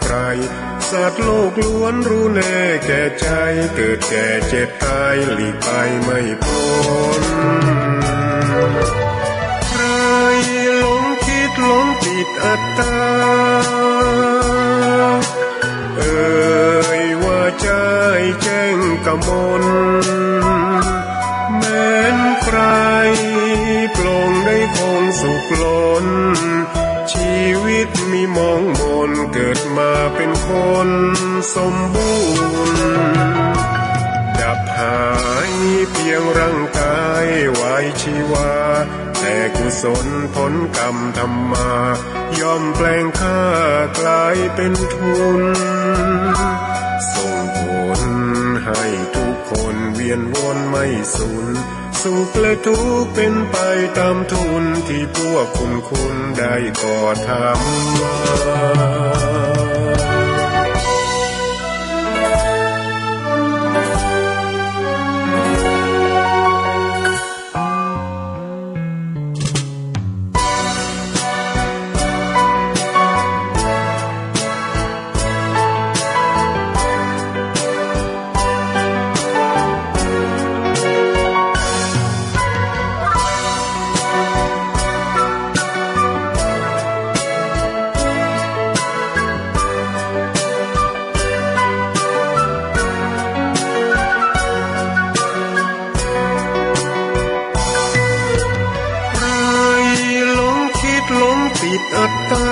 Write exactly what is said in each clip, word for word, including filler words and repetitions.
ใคร สัตว์โลกล้วนรู้แน่แก่ใจ เกิดแก่เจ็บตายหลีกไปไม่พ้น ใครหลงคิดหลงติดอัตตา เอ่ยว่าใจแจ้งกมล แม้นใครปลงได้คงสุขล้น ชีวิตมีมองมน เกิดมาเป็นคนสมบูรณ์ ดับหายเพียงร่างกายไว้ชีวา แต่กุศลผลกรรมทำมา ย่อมแปลงค่ากลายเป็นทุน ส่งผลให้ทุกคนเวียนวนไม่สูญ สุขและทุกข์เป็นไปตามทุนที่พวกคุณคุณได้ก่อทำมา ใครหลงคิดหลงติดอัตตา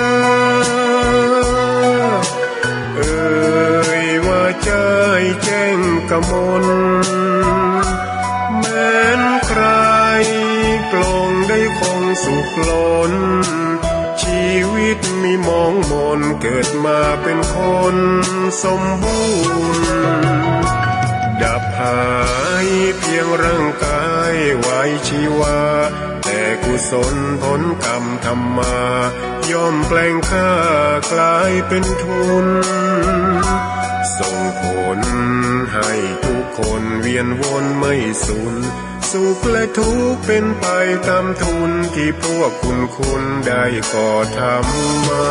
เอ่ยว่าใจแจ้งกมล แม้นใครปลงได้คงสุขล้น ชีวิตมีมองมน เกิดมาเป็นคนสมบูรณ์ ดับหายเพียงร่างกายไว้ชีวา แต่กุศลผลกรรมทำมา ย่อมแปลงค่ากลายเป็นทุน ส่งผลให้ทุกคนเวียนวนไม่สูญ สุขและทุกข์เป็นไปตามทุนที่พวกคุณคุณได้ก่อทำมา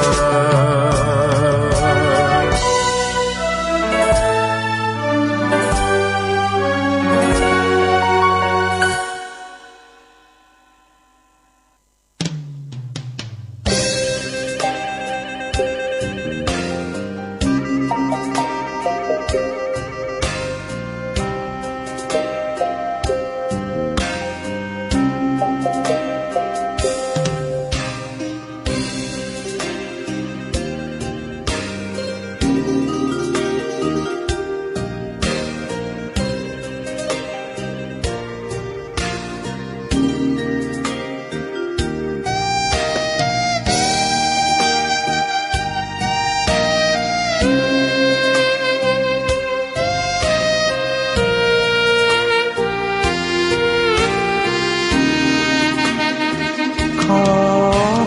ขอ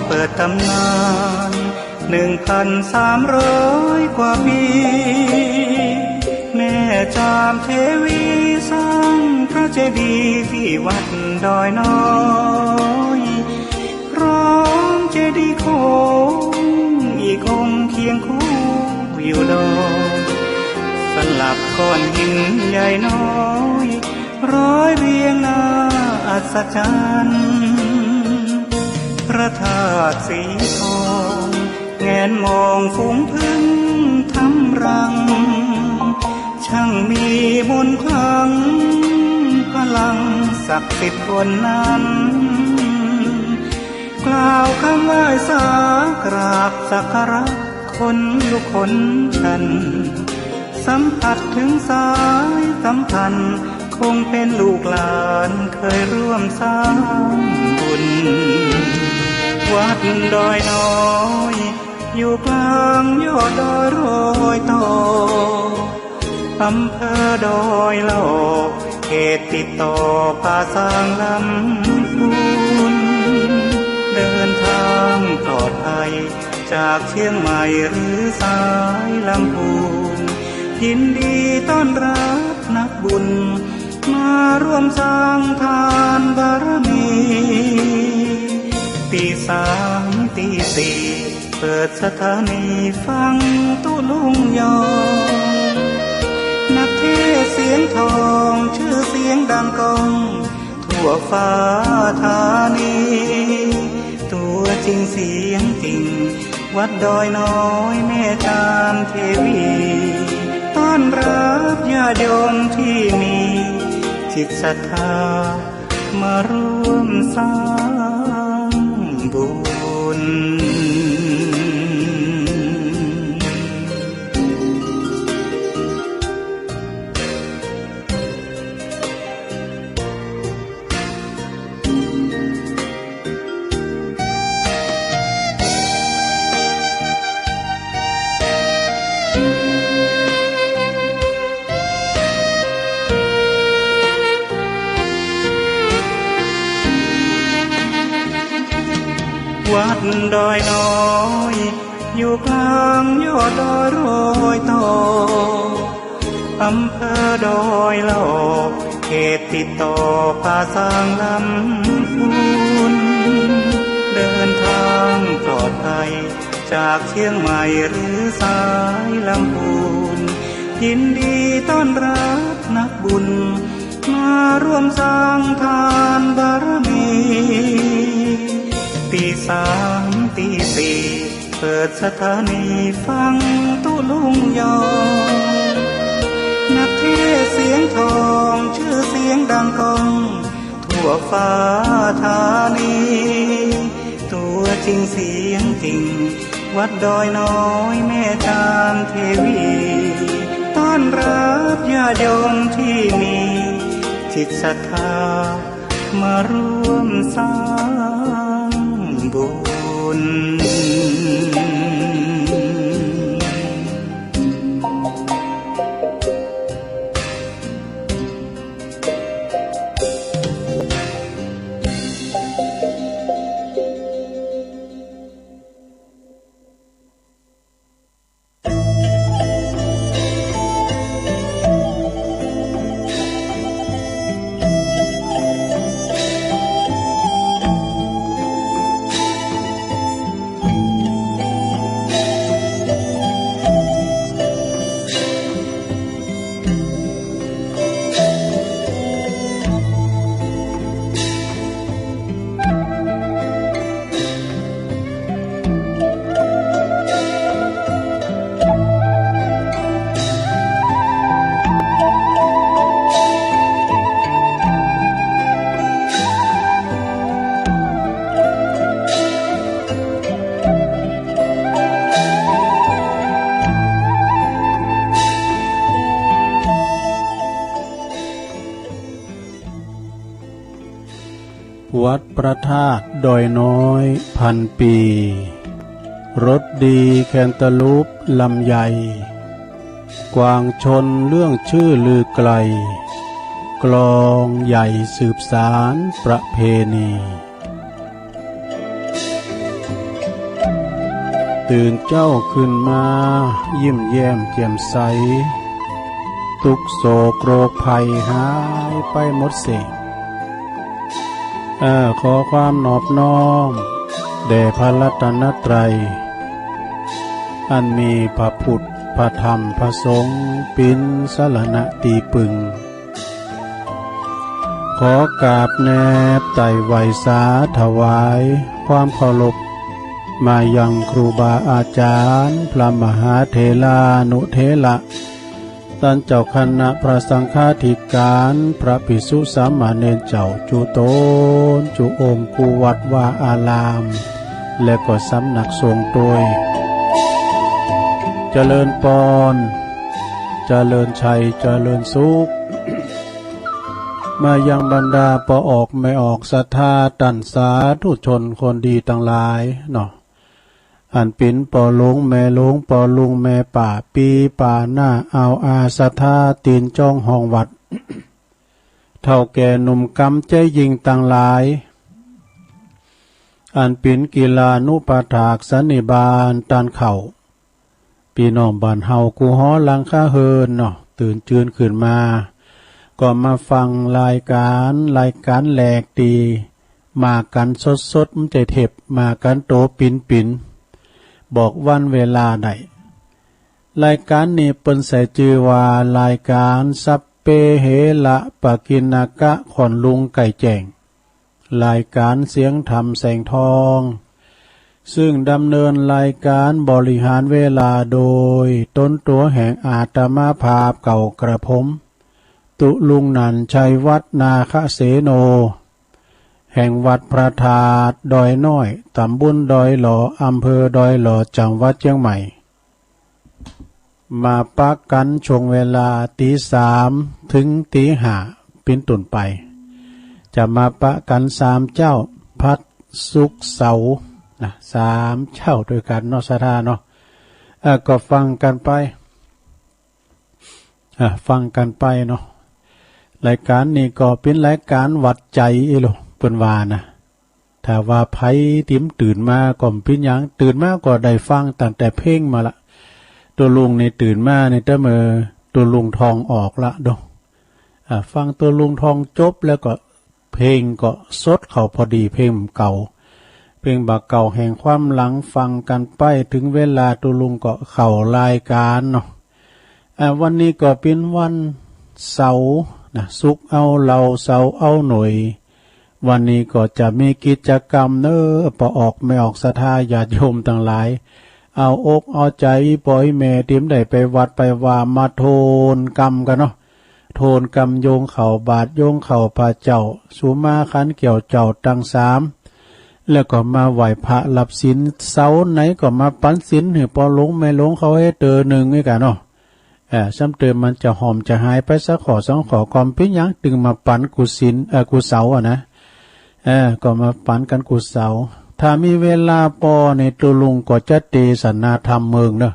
เปิดตำนาน หนึ่งพันสามร้อยกว่าปี แม่จามเทวีสร้างพระเจดีย์ที่วัดดอยน้อย พร้อมเจดีย์โค้งอีกองค์เคียงคู่อยู่ดอย สลับก้อนหินใหญ่น้อย ร้อยเรียงน่าอัศจรรย์ พระธาตุสีทอง แงนมองฝูงผึ้งทำรัง ช่างมีมนต์ขลัง พลังศักดิ์สิทธิ์ล้นนั้น กล่าวคำไหว้สากราบสักการะ ขนลุกขนชัน สัมผัสถึงสายสัมพันธ์ คงเป็นลูกหลานเคยร่วมสร้างบุญ วัดดอยน้อย อยู่กลางยอดดอยรอยต่อ อำเภอดอยหล่อ เขตติดต่อป่าซางลำพูน เดินทางปลอดภัย จากเชียงใหม่หรือสายลำพูน ยินดีต้อนรับนักบุญ มาร่วมสร้างทานบารมี ตีสามตีสี่ เปิดสถานีฟังตุลุงยอง นักเทศน์เสียงทอง ชื่อเสียงดังก้อง ทั่วฟ้าธานี ตัวจริงเสียงจริง วัดดอยน้อยแม่จามเทวี ต้อนรับญาติโยมที่มีจิตศรัทธา มาร่วมสร้างบุญ วัดดอยน้อย อยู่กลางยอดดอยรอยต่อ อำเภอดอยหล่อ เขตติดต่อป่าซางลำพูน เดินทางปลอดภัย จากเชียงใหม่หรือสายลำพูน ยินดีต้อนรับนักบุญ มาร่วมสร้างทานบารมี ตีสามตีสี่ เปิดสถานีฟังตุลุงยอง นักเทศน์เสียงทอง ชื่อเสียงดังก้อง ทั่วฟ้าธานี ตัวจริงเสียงจริง วัดดอยน้อยแม่จามเทวี ต้อนรับญาติโยมที่มีจิตศรัทธา มาร่วมสร้างบุญ วัดพระธาตุดอยน้อยพันปี รสดีแคนตาลูปลำไย กวางชนเรื่องชื่อลือไกล กลองใหญ่สืบสานประเพณี ตื่นเจ้าขึ้นมายิ้มแย้มแจ่มใส ทุกข์โศกโรคภัยหายไปหมดสิ้น เอ่อ ขอความนอบน้อมแด่พระรัตนตรัย อันมีพระพุทธ พระธรรม พระสงฆ์ เป๋นสรณะตี้ปึง ขอกราบแนบไต่ไหว้สาถวายความเคารพ มายังครูบาอาจารย์ พระมหาเถรานุเถระ ต้านเจ้าคณะพระสังฆาธิการ พระภิกษุสามเณรเจ้าจุต้นจุองค์ กู้วัดวาอาราม และก็สำนักสงฆ์ตวย เจริญปอน เจริญชัย เจริญสุข มายังบรรดาป้อออกแม่ออกศรัทธาต้านสาธุชนคนดีตังหลายเนาะ อันเป๋นป้อหลวงแม่หลวง ป้อลุงแม่ป้า ปี้ป้าน้า อาวอาศรัทธา ตี๋นจ้องห้องวัด เฒ่าแก่หนุ่มกำใจ๊ญิงตังหลาย อันเป๋นกีฬานุปถากสันนิบาตต้านเข้า ปี้น้องบ้านเฮากู้หอหลังคาเฮือนเนาะ ตื่นจืนขึ้นมา ก็มาฟังรายการ รายการแหลกตี้ มากั๋นสดๆ บ่ใจ้เทป มากั๋นโตปิ๋นๆ บอกวันเวลาได้ รายการนี้เปิ้นใส่ชื่อว่ารายการสัพเพเหระปกิณณกะ ขวัญลุงไก่แจ้ง รายการเสียงธรรมแสงทอง ซึ่งดำเนินรายการบริหารเวลาโดยตนตัวแห่งอาตมาภาพเก่ากระผม ตุลุงนันท์ชัยวัฒน์ นาคเสโน แห่งวัดพระธาตุดอยน้อย ตำบลดอยหล่อ อำเภอดอยหล่อ จังหวัดเชียงใหม่ มาปะกั๋นช่วงเวลาตีสามถึงตีห้าเป๋นต้นไป จะมาปะกั๋นสามเจ๊า พัด ศุกร์ เสาร์ นะ สามเจ๊าด้วยกั๋นเนาะ ศรัทธาเนาะ เอ่อ ก็ฟังกั๋นไป อ่ะ ฟังกั๋นไปเนาะ รายการนี้ก็เป๋นรายการหวัดใจ๋อีหลูเปิ้นว่านะ ถ้าว่าใผติมตื่นมาก็บ่เป๋นหยัง ตื่นมาก็ได้ฟังตั้งแต่เพลงมาละ ตุลุงนี่ตื่นมานี่แต่เมื่อตุลุงทองออกละโด อ่ะ ฟังตุลุงทองจบแล้วก็ เพลงก็สดเข้าพอดี เพลงเก่า เพลงบ่าเก่าแห่งความหลัง ฟังกั๋นไป ถึงเวลาตุลุงก็เข้ารายการเนาะ อ่า วันนี้ก็เป๋นวันเสาร์นะ ศุกร์เอาเหล้า เสาร์เอาหน่วย วันนี้ก็จะมีกิจกรรมเน้อ ป้อออกแม่ออกศรัทธาญาติโยมตังหลาย เอาอกเอาใจ๋ป้อแม่ติมได้ไปวัดไปวามาโทนกรรมกั๋นเนาะ โทนกรรมโยงเข้าบาตรโยงเข้าพระเจ้า สุมาขันแก้วเจ้าตังสาม แล้วก็มาไหว้พระรับศีล เสาร์ไหนก็มาปั๋นศีลหื้อป้อหลวงแม่หลวงเขาเฮาเตื้อหนึ่งนี่กั๋นเนาะ เอ่อ ซ้ำเติมมันจะหอมจะหายไปสักข้อสองข้อก็บ่เป๋นหยัง ตึงมาปั๋นกู้ศีล เอ่อ กู้เสาร์อะนะ เอ่อ ก็มาปั๋นกั๋นกู้เสาร์ ถ้ามีเวลาป้อนี่ตุลุงก็จะเตสนาธรรมเมิงเนาะ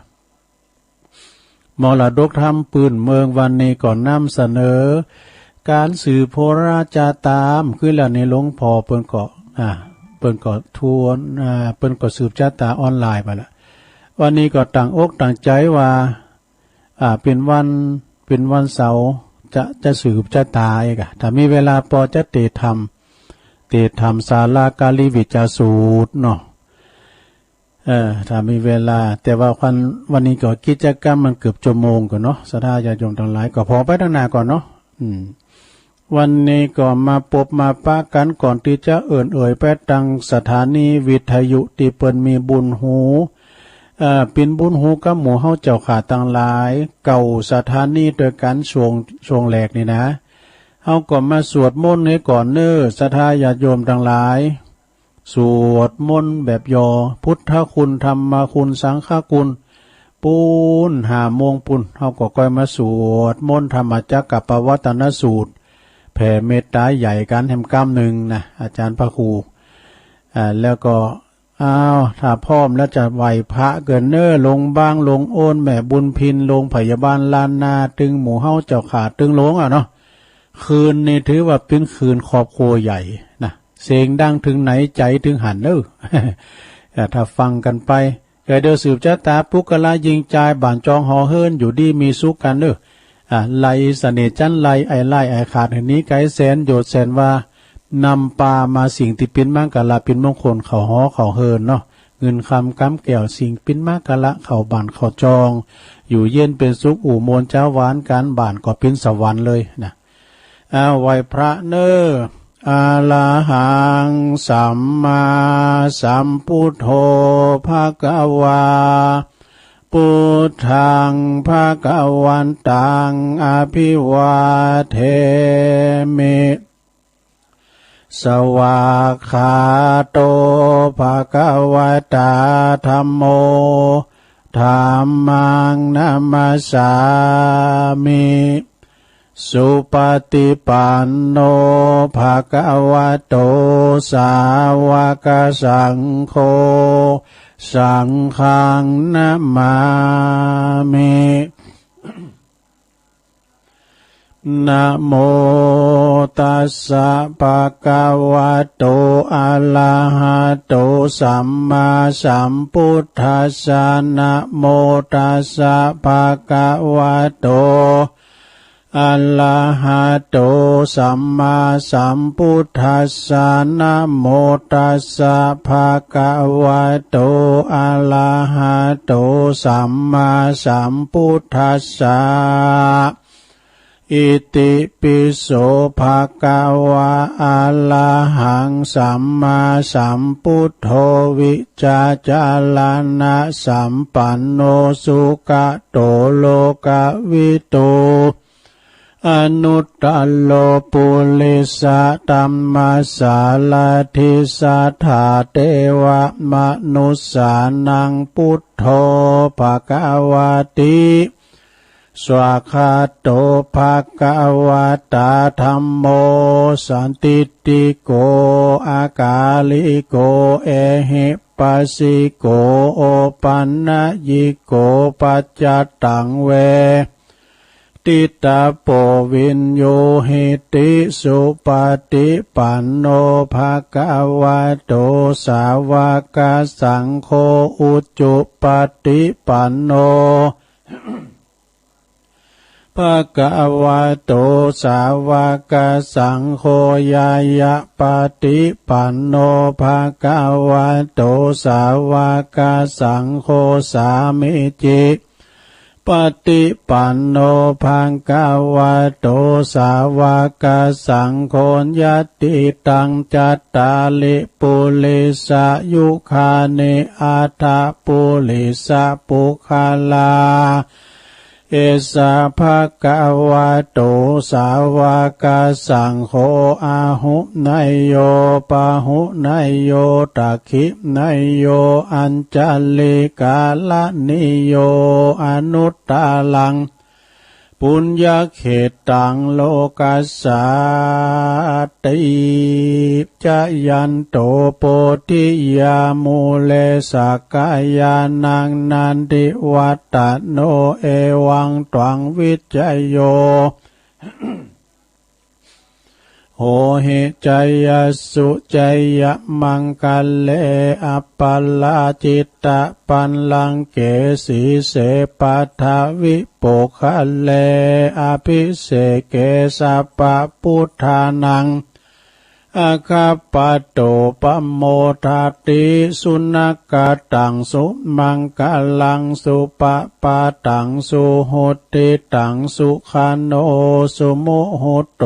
มรดกธรรมปื้นเมือง วันนี้ก็นำเสนอก๋านสืบโหราจาตาม คือแล้วนี่หลวงพ่อเปิ้นก็ อ่า เปิ้นก็ทวน อ่า เปิ้นก็สืบจาตาออนไลน์ไปละ วันนี้ก็ตั้งอกตั้งใจ๋ว่า อ่า เป๋นวัน เป๋นวันเสาร์ จะ จะสืบจาตาอีกอะ ถ้ามีเวลาป้อจะเตทำ เตทำสาลาการีวิจารสูตรเนาะ เอ่อ ถ้ามีเวลา แต่ว่าวัน วันนี้ก็กิจกรรมมันเกือบชั่วโมงก่อนเนาะ ศรัทธาญาติโยมตังหลาย ก็ผ่อไปตังหน้าก่อนเนาะ อืม วันนี้ก็มาปบมาปะกั๋น ก่อนตี้จะเอิ้นเอ่ยไปตังสถานีวิทยุตี้เปิ้นมีบุญฮู เอ่อ เป๋นบุญฮูกับหมู่เฮาเจ้าข้าตังหลาย เก้าสถานีด้วยกั๋น ช่วง ช่วงแรกนี่นะ เฮาก็มาสวดมนต์หื้อก่อนเน้อ ศรัทธาญาติโยมตังหลาย สวดมนต์แบบย่อ พุทธคุณ ธรรมคุณ สังฆคุณ ปู๊นห้าโมงปู๊น เฮาก็ค่อยมาสวดมนต์ธรรมจักกัปปวัตตนสูตร แผ่เมตตาใหญ่กั๋นแหมกำนึ่งนะ อาจารย์พระครู อ่า แล้วก็ อ้าว ถ้าพร้อมแล้วจะไหว้พระกั๋นเน้อ ลงบาง ลงโอน แม่บุญพิน โรงพยาบาลล้านนา ตึงหมู่เฮาเจ้าข้าตึงหลวงอะเนาะ คืนนี้ถือว่าเป๋นคืนครอบครัวใหญ่นะ เสียงดังถึงไหนใจ๋ถึงหั้นเน้อ เอ่อ ถ้าฟังกั๋นไป เอ่อ เดี๋ยวสืบจาตาปุคคละยิงจาย บ้านจองหอเฮือน อยู่ดีมีสุขกั๋นเน้อ อ่า ไล่เสน่ห์จั๊นไร ไอ้ร้ายไอ้ขาดหื้อหนีไกลแสนโยชน์แสนวา นำปามาสิ่งตี้เป๋นมังคละเป๋นมงคลเข้าหอเข้าเฮือนเนาะ เงินคำกำแก้วสิ่งเป๋นมังคละเข้าบ้านเข้าจอง อยู่เย็นเป๋นสุข อู้ม่วนจาหวานกั๋น บ้านก็เป๋นสวรรค์เลยนะ อ่า ไหว้พระเน้อ อะระหังสัมมาสัมพุทโธ ภะคะวา พุทธัง ภะคะวันตัง อะภิวาเทมิ สวากขาโต ภะคะวะตา ธัมโม ธัมมัง นะมัสสามิ สุปะฏิปันโน ภะคะวะโต สาวะกะสังโฆ สังฆัง นะมามิ นะโมตัสสะ ภะคะวะโต อะระหะโต สัมมาสัมพุทธัสสะ นะโมตัสสะ ภะคะวะโต อ อะระหะโต สัมมาสัมพุทธัสสะ นะโมตัสสะ ภะคะวะโต อะระหะโต สัมมาสัมพุทธัสสะ อิติปิโส ภะคะวะ อะระหัง สัมมาสัมพุทโธ วิชชาจารณะสัมปันโน สุขะโต โลกะวิทู อนุตตะโร ปุริสะธัมมะสารถิ สัทธาเทวะมนุสสานัง พุทโธ ภะคะวะติ สวากขาโต ภะคะวะตา ธัมโม สันทิฏฐิโก อากาลิโก เอหิปัสสิโก โอปันนยิโก ปัจจตัง เวทิตาโป วิญญูหิติ สุปฏิปันโน ภะคะวะโต สาวกสังโฆ อุจุปฏิปันโน ภะคะวะโต สาวกสังโฆ ญาณปฏิปันโน ภะคะวะโต สาวกสังโฆ สามีจิปฏิปันโน ภะคะวะโต สาวกสังโฆ ญาติตัง จัตตาริ ปุริสายุคานิ อัตถะ ปุริสะปุคคลา เอสะ ภะคะวะโต สาวกสังโฆ อาหุเนยโย ปะหุเนยโย ตักขิเนยโย อัญชลิกาลานิโย อนุตตรัง ปุญญเขตตัง โลกัสสาติ จายันโต โพธิยามูเล สักกายานัง นันทิวัตตโน เอวังตวัง วิชชโย โหหิ จายสสุ จายมังคะเล อัปปะราจิตตะปัลลังเก สีเส ปัทวิโปคคะเล อภิเสเก สัพพะพุทธานัง อะคัปปะโต ปะโมทะติ สุนักขะตัง สุมังคะลัง สุปะปะตัง สุหุตติตัง สุขะโน สุมุหุตโต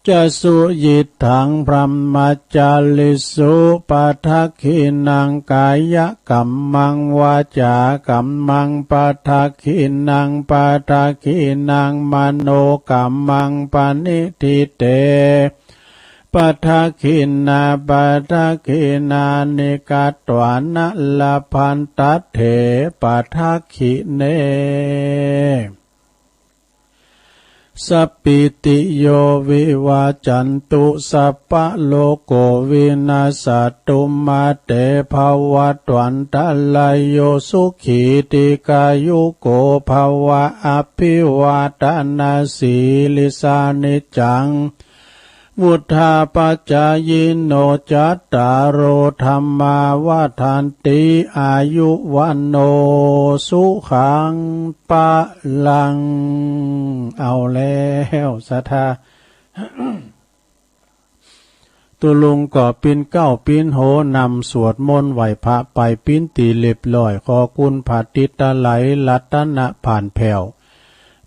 จะสุยิตถัง บรหมจาริสุ ปะทักขิณัง กายะกัมมัง วาจากัมมัง ปะทักขิณัง ปะทักขิณัง มโนกัมมัง ปะนิฏฐิเต ปะทักขิณา ปะทักขิณานิ กัตวานะ ละพันตัตเถ ปะทักขิเณ สัพพิติโย วิวัจจันตุ สัพพะโรโก วินัสสะตุ มาเต ภะวัตวันตะราโย สุขี ทีฆายุโก ภะวะ อะภิวาทะนะสีลิสสะ นิจจัง วุฑฒาปะจายิโน จัตตาโร ธัมมา วัฑฒันติ อายุ วัณโณ สุขัง พะลัง เอาแล้ว ศรัทธา ตุ๊ลุงก็ปิ้นเก๊าปิ้นโหนำสวดมนต์ไหว้พระไปปิ้นตี้เรียบร้อย ขอคุณพระติดตะไหลรัตนะผ่านแผ้ว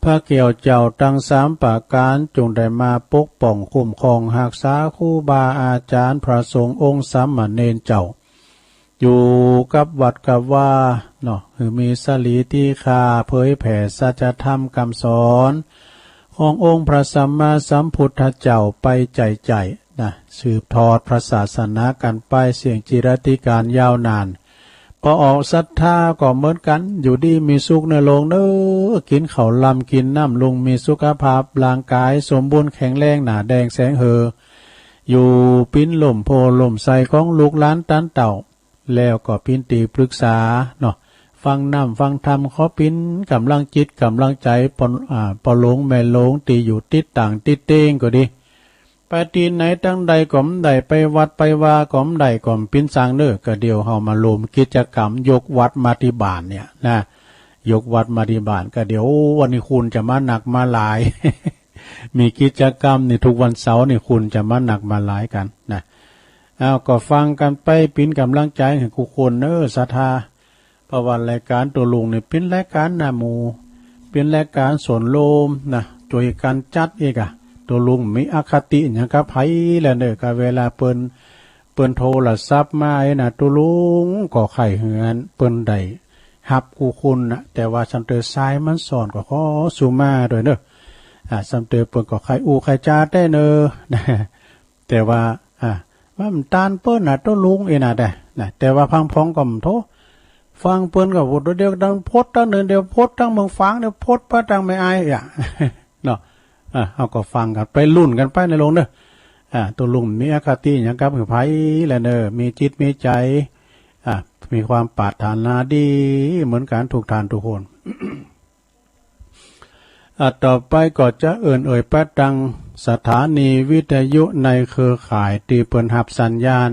พระแก้วเจ้าตังสามประก๋าน จงได้มาปกป้องคุ้มครองฮักษาครูบาอาจ๋ารย์ พระสงฆ์องค์สามเณรเจ้า อยู่กับวัดกับวาเนาะ หื้อมีสะหลีตี้ค่า เผยแผ่สัจธรรมกำสอน ขององค์พระสัมมาสัมพุทธเจ้าไปใจ๋ๆ นะ สืบทอดพระศาสนากั๋นไปเสี้ยงจิรัติกาลยาวนาน ปอออกศรัทธาก็เหมือนกั๋น อยู่ดีมีสุขเน่อลุงเน่อ กิ๋นข้าวลำกิ๋นน้ำลุง มีสุขภาพร่างก๋ายสมบูรณ์แข็งแรง หน้าแดงแสงเห่อ อยู่ปิ้นล่มโพธิ์ล่มไทรของลูกหลานตานเต้า แล้วก็ปิ้นตี้ปรึกษาเนาะ ฟังน้ำฟังธรรม ขอปิ้นก๋ำลังจิตก๋ำลังใจ๋ ปอ อ่า ปอหลวงแม่หลวงตี้อยู่ติดต่างติดเต๊งก็ดี ไปตี้ไหนตังใดก็บ่ได้ ไปวัดไปวาก็บ่ได้ ก็ปิ้นสร้างเน่อ ก็เดี๋ยวเฮามาโฮมกิจกรรมยกวัดมาตี้บ้านเนี่ยนะ ยกวัดมาที่บ้านก็เดี๋ยววันนี้คนจะมานักมาหลาย มีกิจกรรมนี่ทุกวันเสาร์นี่คนจะมานักมาหลายกันนะ เอาก็ฟังกันไปเป๋นกำลังใจให้กู้คนเน้อศรัทธา เพราะว่ารายการตุ๊ลุงนี่เป๋นรายการหน้าหมู่ เป๋นรายการส่วนรวมนะ จ้วยกันจัดอีกอะ ตุ๊ลุงมีอคติหยังกับไผแล้วเน้อ ก็เวลาเปิ้น เปิ้นโทรศัพท์มาไอ้นะ ตุ๊ลุงก็ใค่เฮือนเปิ้นได้ฮับกู้คนนะ แต่ว่าซ้ำเติมสายมันซ้อนก็ขอสุมาด้วยเน้อ อ่า ซ้ำเติมเปิ้นก็ใค่อู้ใค่จาได้เน้อ แต่ว่า อ่า ว่ามันตานเปิ้นนะตุ๊ลุงเอ้ยนะได้นะ แต่ว่าพังพองก็บ่โทร ฟังเปิ้นก็โหวดเดียวดังโพดตั้งเนินเดียวโพดตั้งเมืองฝางเดียวโพดไปตั้งแม่อายอ่ะ เนาะ อ่า เฮาก็ฟังกันไปลุ้นกันไปนะลุงเน้อ อ่า ตุ๊ลุงมีอคติหยังกับไผแล้วเน้อ มีจิตมีใจ อ่า มีความปรารถนาดีเหมือนกันทุกท่านทุกคน อ่ะ ต่อไปก็จะเอิ้นเอ่ยไปตังสถานีวิทยุในเครือข่ายตี้เปิ้นฮับสัญญาณ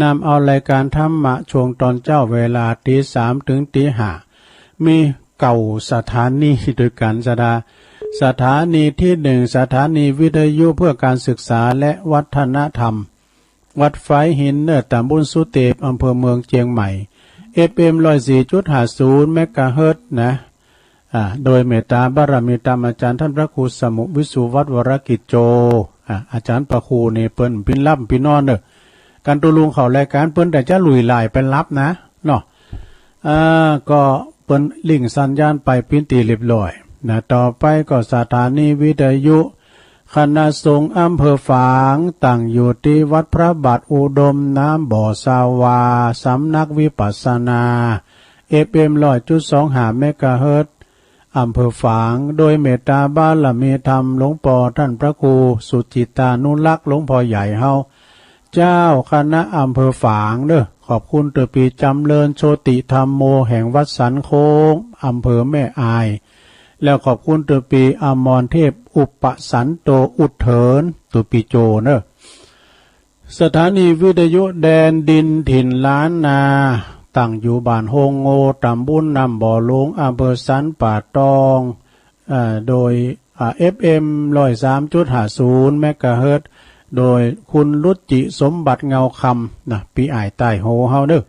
นำเอารายการธรรมะช่วงตอนเจ๊าเวลาตีสามถึงตีห้า มีเก้าสถานีด้วยกันศรัทธา สถานีที่หนึ่ง สถานีวิทยุเพื่อการศึกษาและวัฒนธรรม วัดฝายหินเน้อ ตำบลสุเตป อำเภอเมืองเจียงใหม่ เอฟเอ็ม ร้อยสี่จุดห้าศูนย์ เมกะเฮิรตซ์นะ อ่า โดยเมตตาบารมีธรรมอาจารย์ท่านพระครูสมุวิสุวัฒน์วรกิจโจ อ่า อาจารย์พระครูนี่เปิ้นบ่หลับบ่นอนเน้อ กันตุ๊ลุงเข้ารายการเปิ้นแต่จะลุยลายไปหลับนะ เนาะ อ่า ก็เปิ้นลิงก์สัญญาณไปเป๋นตี้เรียบร้อยนะ ต่อไปก็สถานีวิทยุ คณะสงฆ์อำเภอฝาง ตั้งอยู่ที่วัดพระบาทอุดมน้ำบ่อสาวา สำนักวิปัสสนา เอฟเอ็ม ร้อยจุดสองห้า เมกะเฮิรตซ์ อำเภอฝาง โดยเมตตาบารมีธรรมหลวงปอท่านพระครูสุจิตตานุรักษ์หลวงพ่อใหญ่เฮา เจ้าคณะอำเภอฝางเน้อ ขอบคุณเตื้อปี๋จำเริญโชติธัมโมแห่งวัดสันโค้ง อำเภอแม่อาย แล้วขอบคุณเตื้อปี๋อมรเทพอุปสันโตอุดเถิน เตื้อปี๋โจเน้อ สถานีวิทยุแดนดินถิ่นล้านนา ตั้งอยู่บ้านโฮงโง่ ตำบลน้ำบ่อหลวง อำเภอสันป่าตอง เอ่อ โดย อ่า เอฟเอ็ม ร้อยสามจุดห้าศูนย์ เมกะเฮิรตซ์ โดยคุณรุจิสมบัติเงาคำนะ ปี๋อ้ายใต้โฮเฮาเน้อ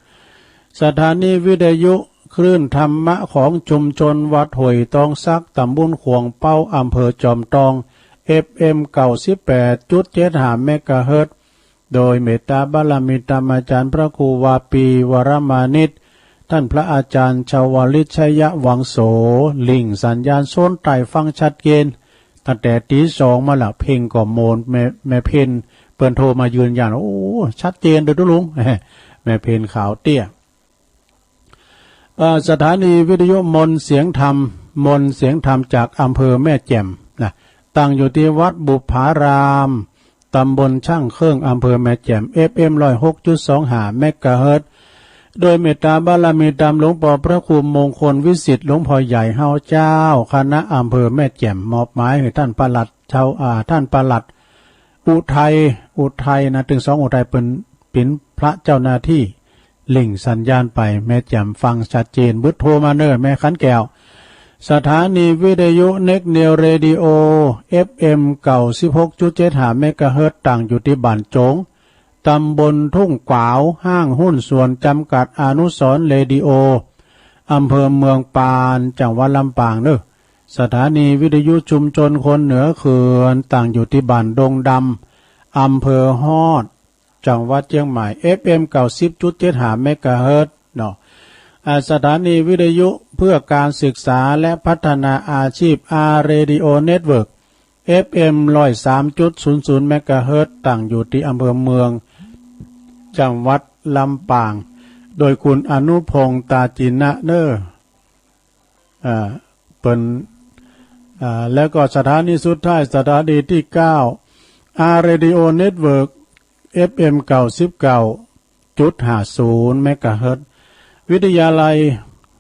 สถานีวิทยุคลื่นธรรมะของชุมชนวัดห้วยตองสัก ตำบลข่วงเป้า อำเภอจอมตอง เอฟเอ็ม เก้าสิบแปดจุดเจ็ดห้า เมกะเฮิรตซ์ โดยเมตตาบารมีธรรมอาจารย์พระครูวาปีวรมานิต ท่านพระอาจารย์ชวลิตชัยวังโส ลิงก์สัญญาณโซนใต้ฟังชัดเจน ตั้งแต่ตีสองมาละ เพ็งก็โมน แม่ แม่เพ็ญเปิ้นโทรมายืนยัน โอ้ ชัดเจนเด้อตุ๊ลุง แม่เพ็ญขาวเตี้ย เอ่อ สถานีวิทยุมนต์เสียงธรรม มนต์เสียงธรรมจากอำเภอแม่แจ่มนะ ตั้งอยู่ที่วัดบุปผาราม ตำบลช่างเครื่อง อำเภอแม่แจ่ม เอฟเอ็ม ร้อยหกจุดสองห้า เมกะเฮิรตซ์ โดยเมตตาบารมีธรรมหลวงปอพระครูมงคลวิสิทธิ์หลวงพ่อใหญ่เฮา เจ้าคณะอำเภอแม่แจ่ม มอบหมายหื้อท่านปลัดเจ้า อ่า ท่านปลัดอุทัย อุทัยนะ ตึงสองอุทัย เปิ้นเป๋นพระเจ้าหน้าที่ ลิงก์สัญญาณไป แม่แจ่มฟังชัดเจน เบิดโทรมาเน้อ แม่ขันแก้ว สถานีวิทยุเน็กเนียวเรดิโอ เอฟเอ็ม เก้าสิบหกจุดเจ็ดห้า เมกะเฮิรตซ์ ตั้งอยู่ที่บ้านโจ๋ง ตำบลทุ่งกวาว ห้างหุ้นส่วนจำกัดอนุสรณ์เรดิโอ อำเภอเมืองปาน จังหวัดลำปางเน้อ สถานีวิทยุชุมชนคนเหนือเขื่อน ตั้งอยู่ที่บ้านดงดำ อำเภอฮอด จังหวัดเชียงใหม่ เอฟเอ็ม เก้าสิบจุดเจ็ดห้า เมกะเฮิรตซ์ เนาะ อ่า สถานีวิทยุเพื่อการศึกษาและพัฒนาอาชีพ อาร์ เรดิโอ เน็ตเวิร์ก เอฟเอ็ม ร้อยสามจุดศูนย์ศูนย์ เมกะเฮิรตซ์ ตั้งอยู่ที่อำเภอเมือง จังหวัดลำปาง โดยคุณอนุพงษ์ ตาจินะเน้อ อ่า เปิ้น อ่า แล้วก็สถานีสุดท้าย สถานีที่เก้า อาร์ เรดิโอ เน็ตเวิร์ก เอฟเอ็ม เก้าสิบเก้าจุดห้าศูนย์ เมกะเฮิรตซ์ วิทยาลัย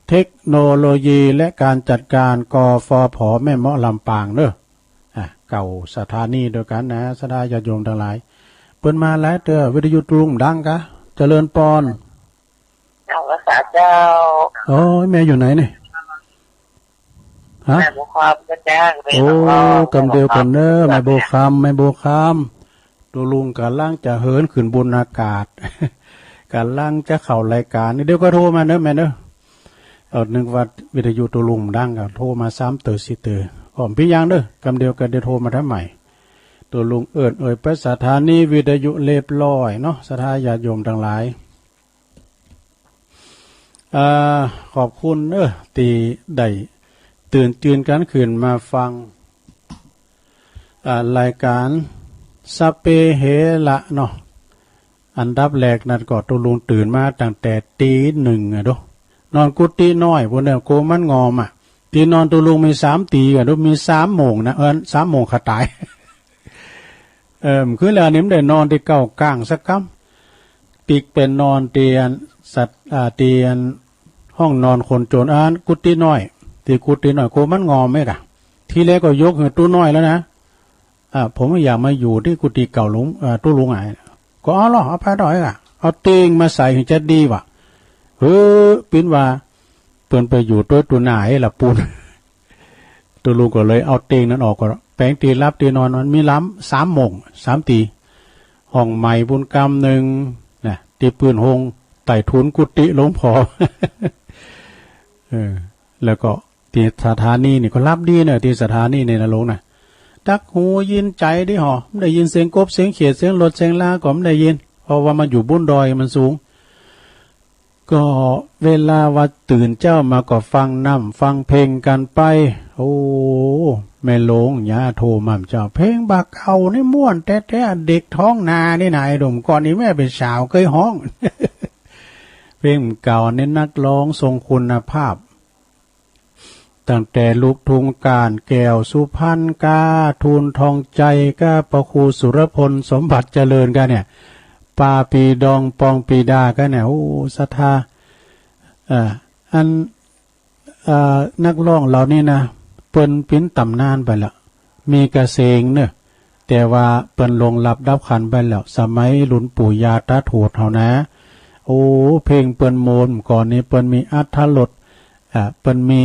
เทคโนโลยีและการจัดการ กฟผ แม่เมาะลำปางเน้อ อ่ะ เก้าสถานีด้วยกันนะ ศรัทธาญาติโยมทั้งหลาย เปิ้นมาหลายเตื้อ วิทยุตุ๊ลุงดังกะ เจริญปอน เจ้าภาษาเจ้า โอ้ย แม่อยู่ไหนเนี่ย ฮะ แม่บัวคำก็แจ้ง โอ้ แม่บัวคำ กำเดียวกันเนอะ แม่บัวคำ แม่บัวคำ ตกลงกำลังจะเหินขึ้นบนอากาศ กำลังจะเข้ารายการ เดี๋ยวก็โทรมาเนอะแม่เนอะ เออ นึกว่าวิทยุตกลงดังก็โทรมาสามเต๋อสี่เต๋อ อ้อม เปิ้นยังเนอะ กำเดียวกันเดี๋ยวโทรมาทำไม ตกลงเอิ้นเอ่ยไปสถานีวิทยุเรียบร้อยเนาะ ศรัทธาญาติโยมทั้งหลาย อ่า ขอบคุณเนอะ ตี้ได้ตื่นตื่นกันขึ้นมาฟัง อ่า รายการสัพเพเหระเนาะ อันดับแรกนั้นก็ตกลงตื่นมาตั้งแต่ตีหนึ่งอะดู นอนกุฏิน้อยพู้นเน่อ โกมันงอมอะ ตี้นอนตกลงมีสามตี๋อะดู มีสามโมงนะ เออ สามโมงขาต๋าย เออ คืนแล้วนี่มันได้นอนตี้เก๊ากลางสักกำ ปิ๊กไปนอนตี้อันสัตว์ อ่า ตี้อันห้องนอนคนจน อันกุฏิน้อย ตี้กุฏิน้อย โกมันงอมเอ๊ะกะ ทีแรกก็ยกหื้อตุ๊น้อยแล้วนะ อ่า ผมอยากมาอยู่ที่กุฏิเก่าหลวง อ่า ตุ๊ลุงอะ ก็เอาลอ เอาไปต่อเอ๊ะกะ เอาเตียงมาใส่หื้อจะดีวะ เฮ้อ ปิ้นว่า เปิ้นไปอยู่ตุ๊ตุ๊นาเอ๊ะละปูน ตุ๊ลุงก็เลยเอาเตียงนั้นออก ก็แป๋งตี้หลับตี้นอน มันมีหลาย สามโมง สามตี๋ ห้องใหม่ปูนกำนึ่งนะ ตี้ปื้นโฮงใต้ถุนกุฏิหลวงพ่อ เออ แล้วก็ตี้สถานีนี่ก็หลับดีเนอะ ตี้สถานีนี่นะหลวงนะ ตักหูยินใจ๋ดีหอ บ่ได้ยินเสียงกบเสียงเขียด เสียงรถเสียงลาก็บ่ได้ยิน เพราะว่ามันอยู่บนดอยมันสูง ก็เวลาว่าตื่นเจ๊ามาก็ฟังนำฟังเพลงกันไป โอ้ แม่หลวงย่าโทรมาเจ้า เพลงบ่าเก่านี่ม่วนแต๊ๆ เด็กท้องนานี่นะ ไอ้หนุ่มก่อนนี่แม่เป็นสาวเคยฮ้อง เพลงเก่านี่นักร้องทรงคุณภาพ ตั้งแต่ลูกทุ่งก้านแก้วสุพรรณกา ทูลทองใจ๋กา พระครูสุรพลสมบัติเจริญกาเนี่ย ป้าปีดองปองปีดากาเนี่ย โอ้ ศรัทธา เอ่อ อัน เอ่อ นักร้องเหล่านี้นะ เปิ้นเป๋นต๋ำนานไปละ มีกระเสงเนอะ แต่ว่าเปิ้นล่วงลับดับขันไปแล้ว สมัยรุ่นปู่ย่าตาทวดเฮานะ โอ้ เพลงเปิ้นม่วนก่อนนี่ เปิ้นมีอรรถรส อ่า เปิ้นมี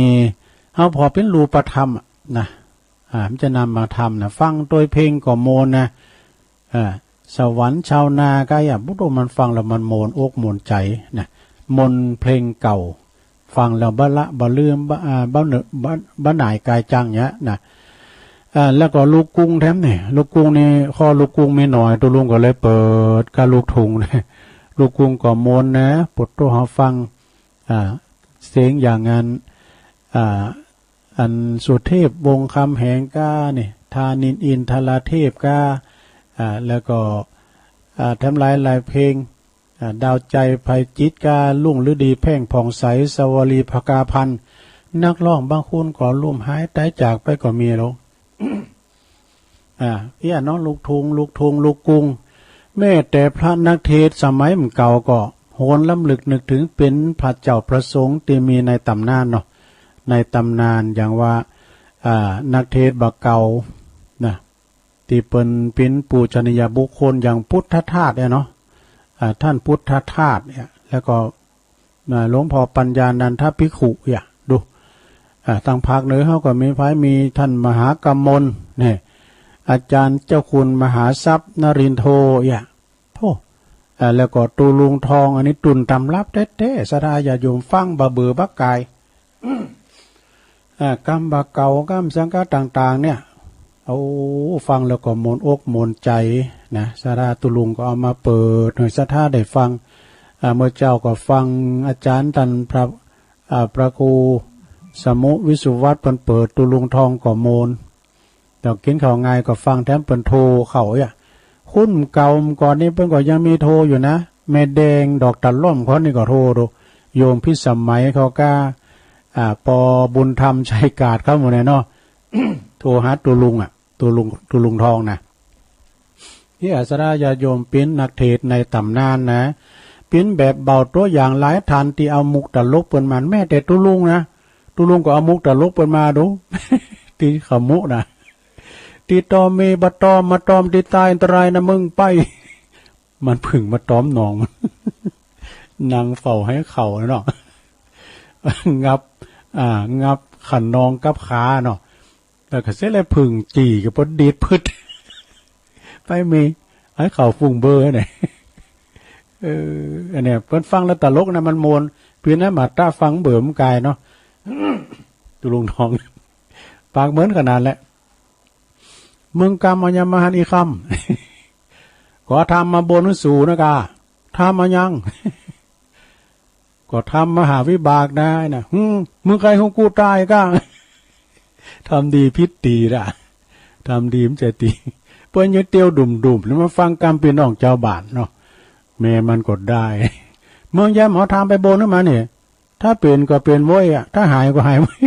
เฮาพอเป๋นรูปธรรมอะนะ อ่า มันจะนำมาทำนะ ฟังโตยเพลงก็ม่วนนะ อ่า สวรรค์ชาวนาก็อย่า บุโตมันฟังแล้วมันม่วนอกม่วนใจ๋นะ มนต์เพลงเก่า ฟังแล้วบ่ละบ่ลืม บ่ อ่า บ่เหนอะ บ่ บ่หน่ายกายจังเนี้ยนะ อ่า แล้วก็ลูกกรุงแถมนี่ ลูกกรุงนี่ ข้อลูกกรุงมีหน่อย ตุ๊ลุงก็เลยเปิดกับลูกทุ่ง ลูกกรุงก็ม่วนนะ ปวดตัวเฮาฟัง อ่า เสียงอย่างนั้น อ่า อันสุเทพวงศ์คำแหงกานี่ ธานินทร์อินทราเทพกา อ่า แล้วก็ อ่า แถมหลายๆ เพลง อ่า ดาวใจไพจิตรกา รุ่งฤดีแพ่งผ่องใส สวลีภกาพันธ์ นักร้องบางคนก็ล้มหายต๋ายจากไปก็มีแล้ว อ่า เอี้ยเนาะ ลูกทุ่ง ลูกทุ่ง ลูกกรุง แม้แต่พระนักเทศน์สมัยเก่าก็หวนรำลึกนึกถึงเป๋นพระเจ้าพระสงฆ์ตี้มีในต๋ำนานเนาะ ในต๋ำนานอย่างว่า อ่า นักเทศน์บ่าเก่านะ ตี้เปิ้นเป๋นปูชนียบุคคลอย่างพุทธทาสเนี่ยเนาะ อ่า ท่านพุทธทาสเนี่ย แล้วก็ อ่า หลวงพ่อปัญญานันทภิกขุ อย่าดู อ่า ทางภาคเหนือเฮาก็มีไผ มีท่านมหากมลเนี่ย อาจารย์เจ้าคุณมหาทรัพย์นรินทโธ อย่า โธ่ อ่า แล้วก็ตุ๊ลุงทอง อันนี้ตุ๊นต๋ำรับแต๊ๆ ศรัทธาญาติโยมฟังบ่าเบื่อบ่าก่าย อ่า กำบ่าเก่า กำสังกัดต่างๆ เนี่ย โอ้ ฟังแล้วก็ม่วนอกม่วนใจ๋นะ ศรัทธาตุ๊ลุงก็เอามาเปิดหื้อศรัทธาได้ฟัง อ่า เมื่อเจ๊าก็ฟังอาจารย์ต้านพระ อ่า พระครูสมุวิสุวัฒน์เปิ้นเปิดตุ๊ลุงทองก็ม่วน ดอกกิ๋นข้าวง่ายก็ฟังแถมเปิ้นโทรเข้าอย่า คนเก่าก่อนนี่เปิ้นก็ยังมีโทรอยู่นะ แม่แดงดอกตะล่อมเขานี่ก็โทรดู โยมพิสมัยเขากา อ่า ปอบุญธรรมชัยกาดเขาหมดเลยเนาะ โทรหาตุ๊ลุงอะ ตุ๊ลุง ตุ๊ลุงทองนะ เอี้ย ศรัทธาญาติโยม เป๋นนักเทศน์ในต๋ำนานนะ เป๋นแบบเบาตั๋วอย่างหลายท่านตี้เอามุกตลกเปิ้นมา แม้แต่ตุ๊ลุงนะ ตุ๊ลุงก็เอามุกตลกเปิ้นมาดู ตี้ขมุนะ ตี้ตอมมีบ่ตอม มาตอมตี้ใต้อันตรายนะมึงไป มันเพิ่งมาตอมหนอง นั่งเฝ้าหื้อเข้าเนาะ งับ อ่า งับ ขันนองกับขาเนาะ แล้วก็เสร็จแล้วผึ่งจี่ก็ปดดีดพึด ไปมี ให้เขาฟุ้งเบ้อเนี่ย เออ อันเนี้ยเปิ้นฟังแล้วตลกนะ มันม่วน เปิ้นนะ มาตะฟังเบิ่มกายเนาะ ตุลุงทอง ปากเหมือนขนาดแหละ เมืองกำเอายังมาหันอีกคำ ก็ทำมาบนสูนะกา ทำมายัง ก็ทำมหาวิบากนะนะ หึ มึงใครของกูตายก้า ทำดีผิดดีละ ทำดีมันจะดี เปิ้นยังเตียวดุ่มๆ แล้วมาฟังกำพี่น้องชาวบ้านเนาะ แม่มันก็ได้ เมืองยามเอาทำไปบนนั้นมาเนี่ย ถ้าเป็นก็เป็นเว้ยอะ ถ้าหายก็หายเว้ย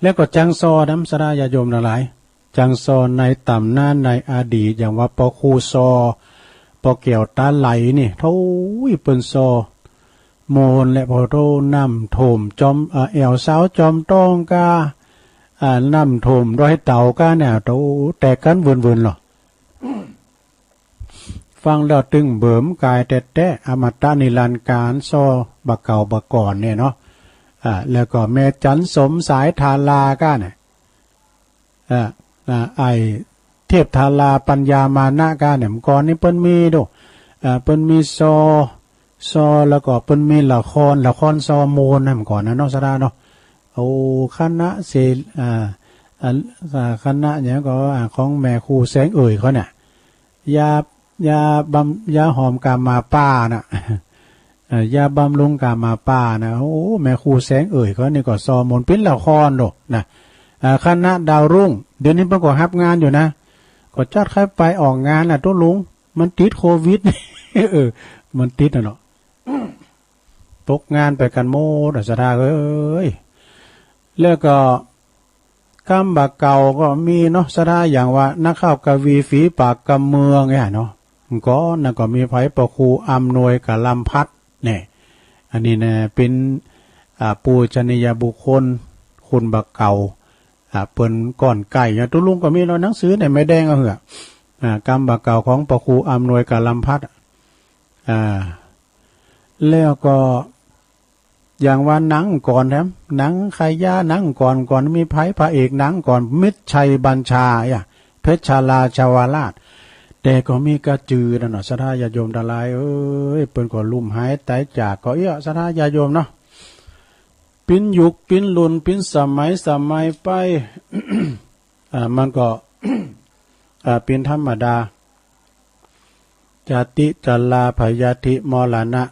แล้วก็จังซอน้ำสระญาติโยมทั้งหลาย จังซอในตำนานในอดีต อย่างว่าปอครูซอ ปอแก้วตาไหลนี่ โธ่ เปิ้นซอ โมนและพอโธ่ น้ำท่วมจอม เอ่อ แอวสาวจอมต้องกา อ่า น้ำท่วมดอยเต่ากาเนี่ย โธ่ แตกกันเวินๆ หรอ ฟังแล้วตึงเบิ่มกายแต๊ๆ อมตะนิรันดร์การ ซอบ่าเก่าบ่าก่อนเนี่ยเนาะ อ่า แล้วก็แม่จันสมสายทาราก้าเนี่ย อ่า อ่า ไอ้เทพทาราปัญญามานะก้าเนี่ย เมื่อก่อนนี้เปิ้นมีดู อ่า เปิ้นมีซอ ซอ แล้วก็เปิ้นมีละคร ละครซอโมนนะ เมื่อก่อนนะเนาะ สระเนาะ โอ้ คณะเส อ่า อ่า อ่า คณะหยังก็ อ่า ของแม่ครูแสงเอ่ยเขาเนี่ย ยา ยาบำ ยาหอมกามาป้าน่ะ เอ่อ ยาบำรุงกามาป้าน่ะ โอ้ แม่ครูแสงเอ่ยเขานี่ก็ซอโมนเปิ้นละครโดนะ อ่า คณะดาวรุ่ง เดี๋ยวนี้เปิ้นก็ฮับงานอยู่นะ ก็จัดใครไปออกงานน่ะ ตุ๊ลุง มันติดโควิด เออ มันติดน่ะเนาะ ตกงานไปกันหมดอะ สระเอ้ย แล้วก็กำบ่าเก่าก็มีเนาะ สระ อย่างว่านักข่าวกวีฝีปากกำเมืองเนี่ยเนาะ ก่อนนั้นก็มีไผ ปอครูอำนวยกาลำพัดเนี่ย อันนี้นะ เป็น อ่า ปูชนียบุคคล คนบ่าเก่า อ่า เปิ้นก่อนไก่เนี่ย ตุ๊ลุงก็มีเนาะ หนังสือเนี่ย แม่แดงเอาเหอะ อ่า กำบ่าเก่าของปอครูอำนวยกาลำพัด อ่า แล้วก็ อย่างว่าหนังก่อนแถม หนังขายยา หนังก่อน ก่อนมีไผ พระเอกหนังก่อน มิตรชัยบัญชา อ่ะ เพชรราชวราช แต่ก็มีกระจือนั่นเนาะ สระญาติโยมทั้งหลายเอ้ย เปิ้นก็ลุ่มหายตายจากก็เอี้ย สระญาติโยมเนาะ ปิ้นยุคปิ้นรุ่นปิ้นสมัย สมัยไป อ่า มันก็ อ่า เป็นธรรมดา จาติ ชรา พยาธิ มรณะ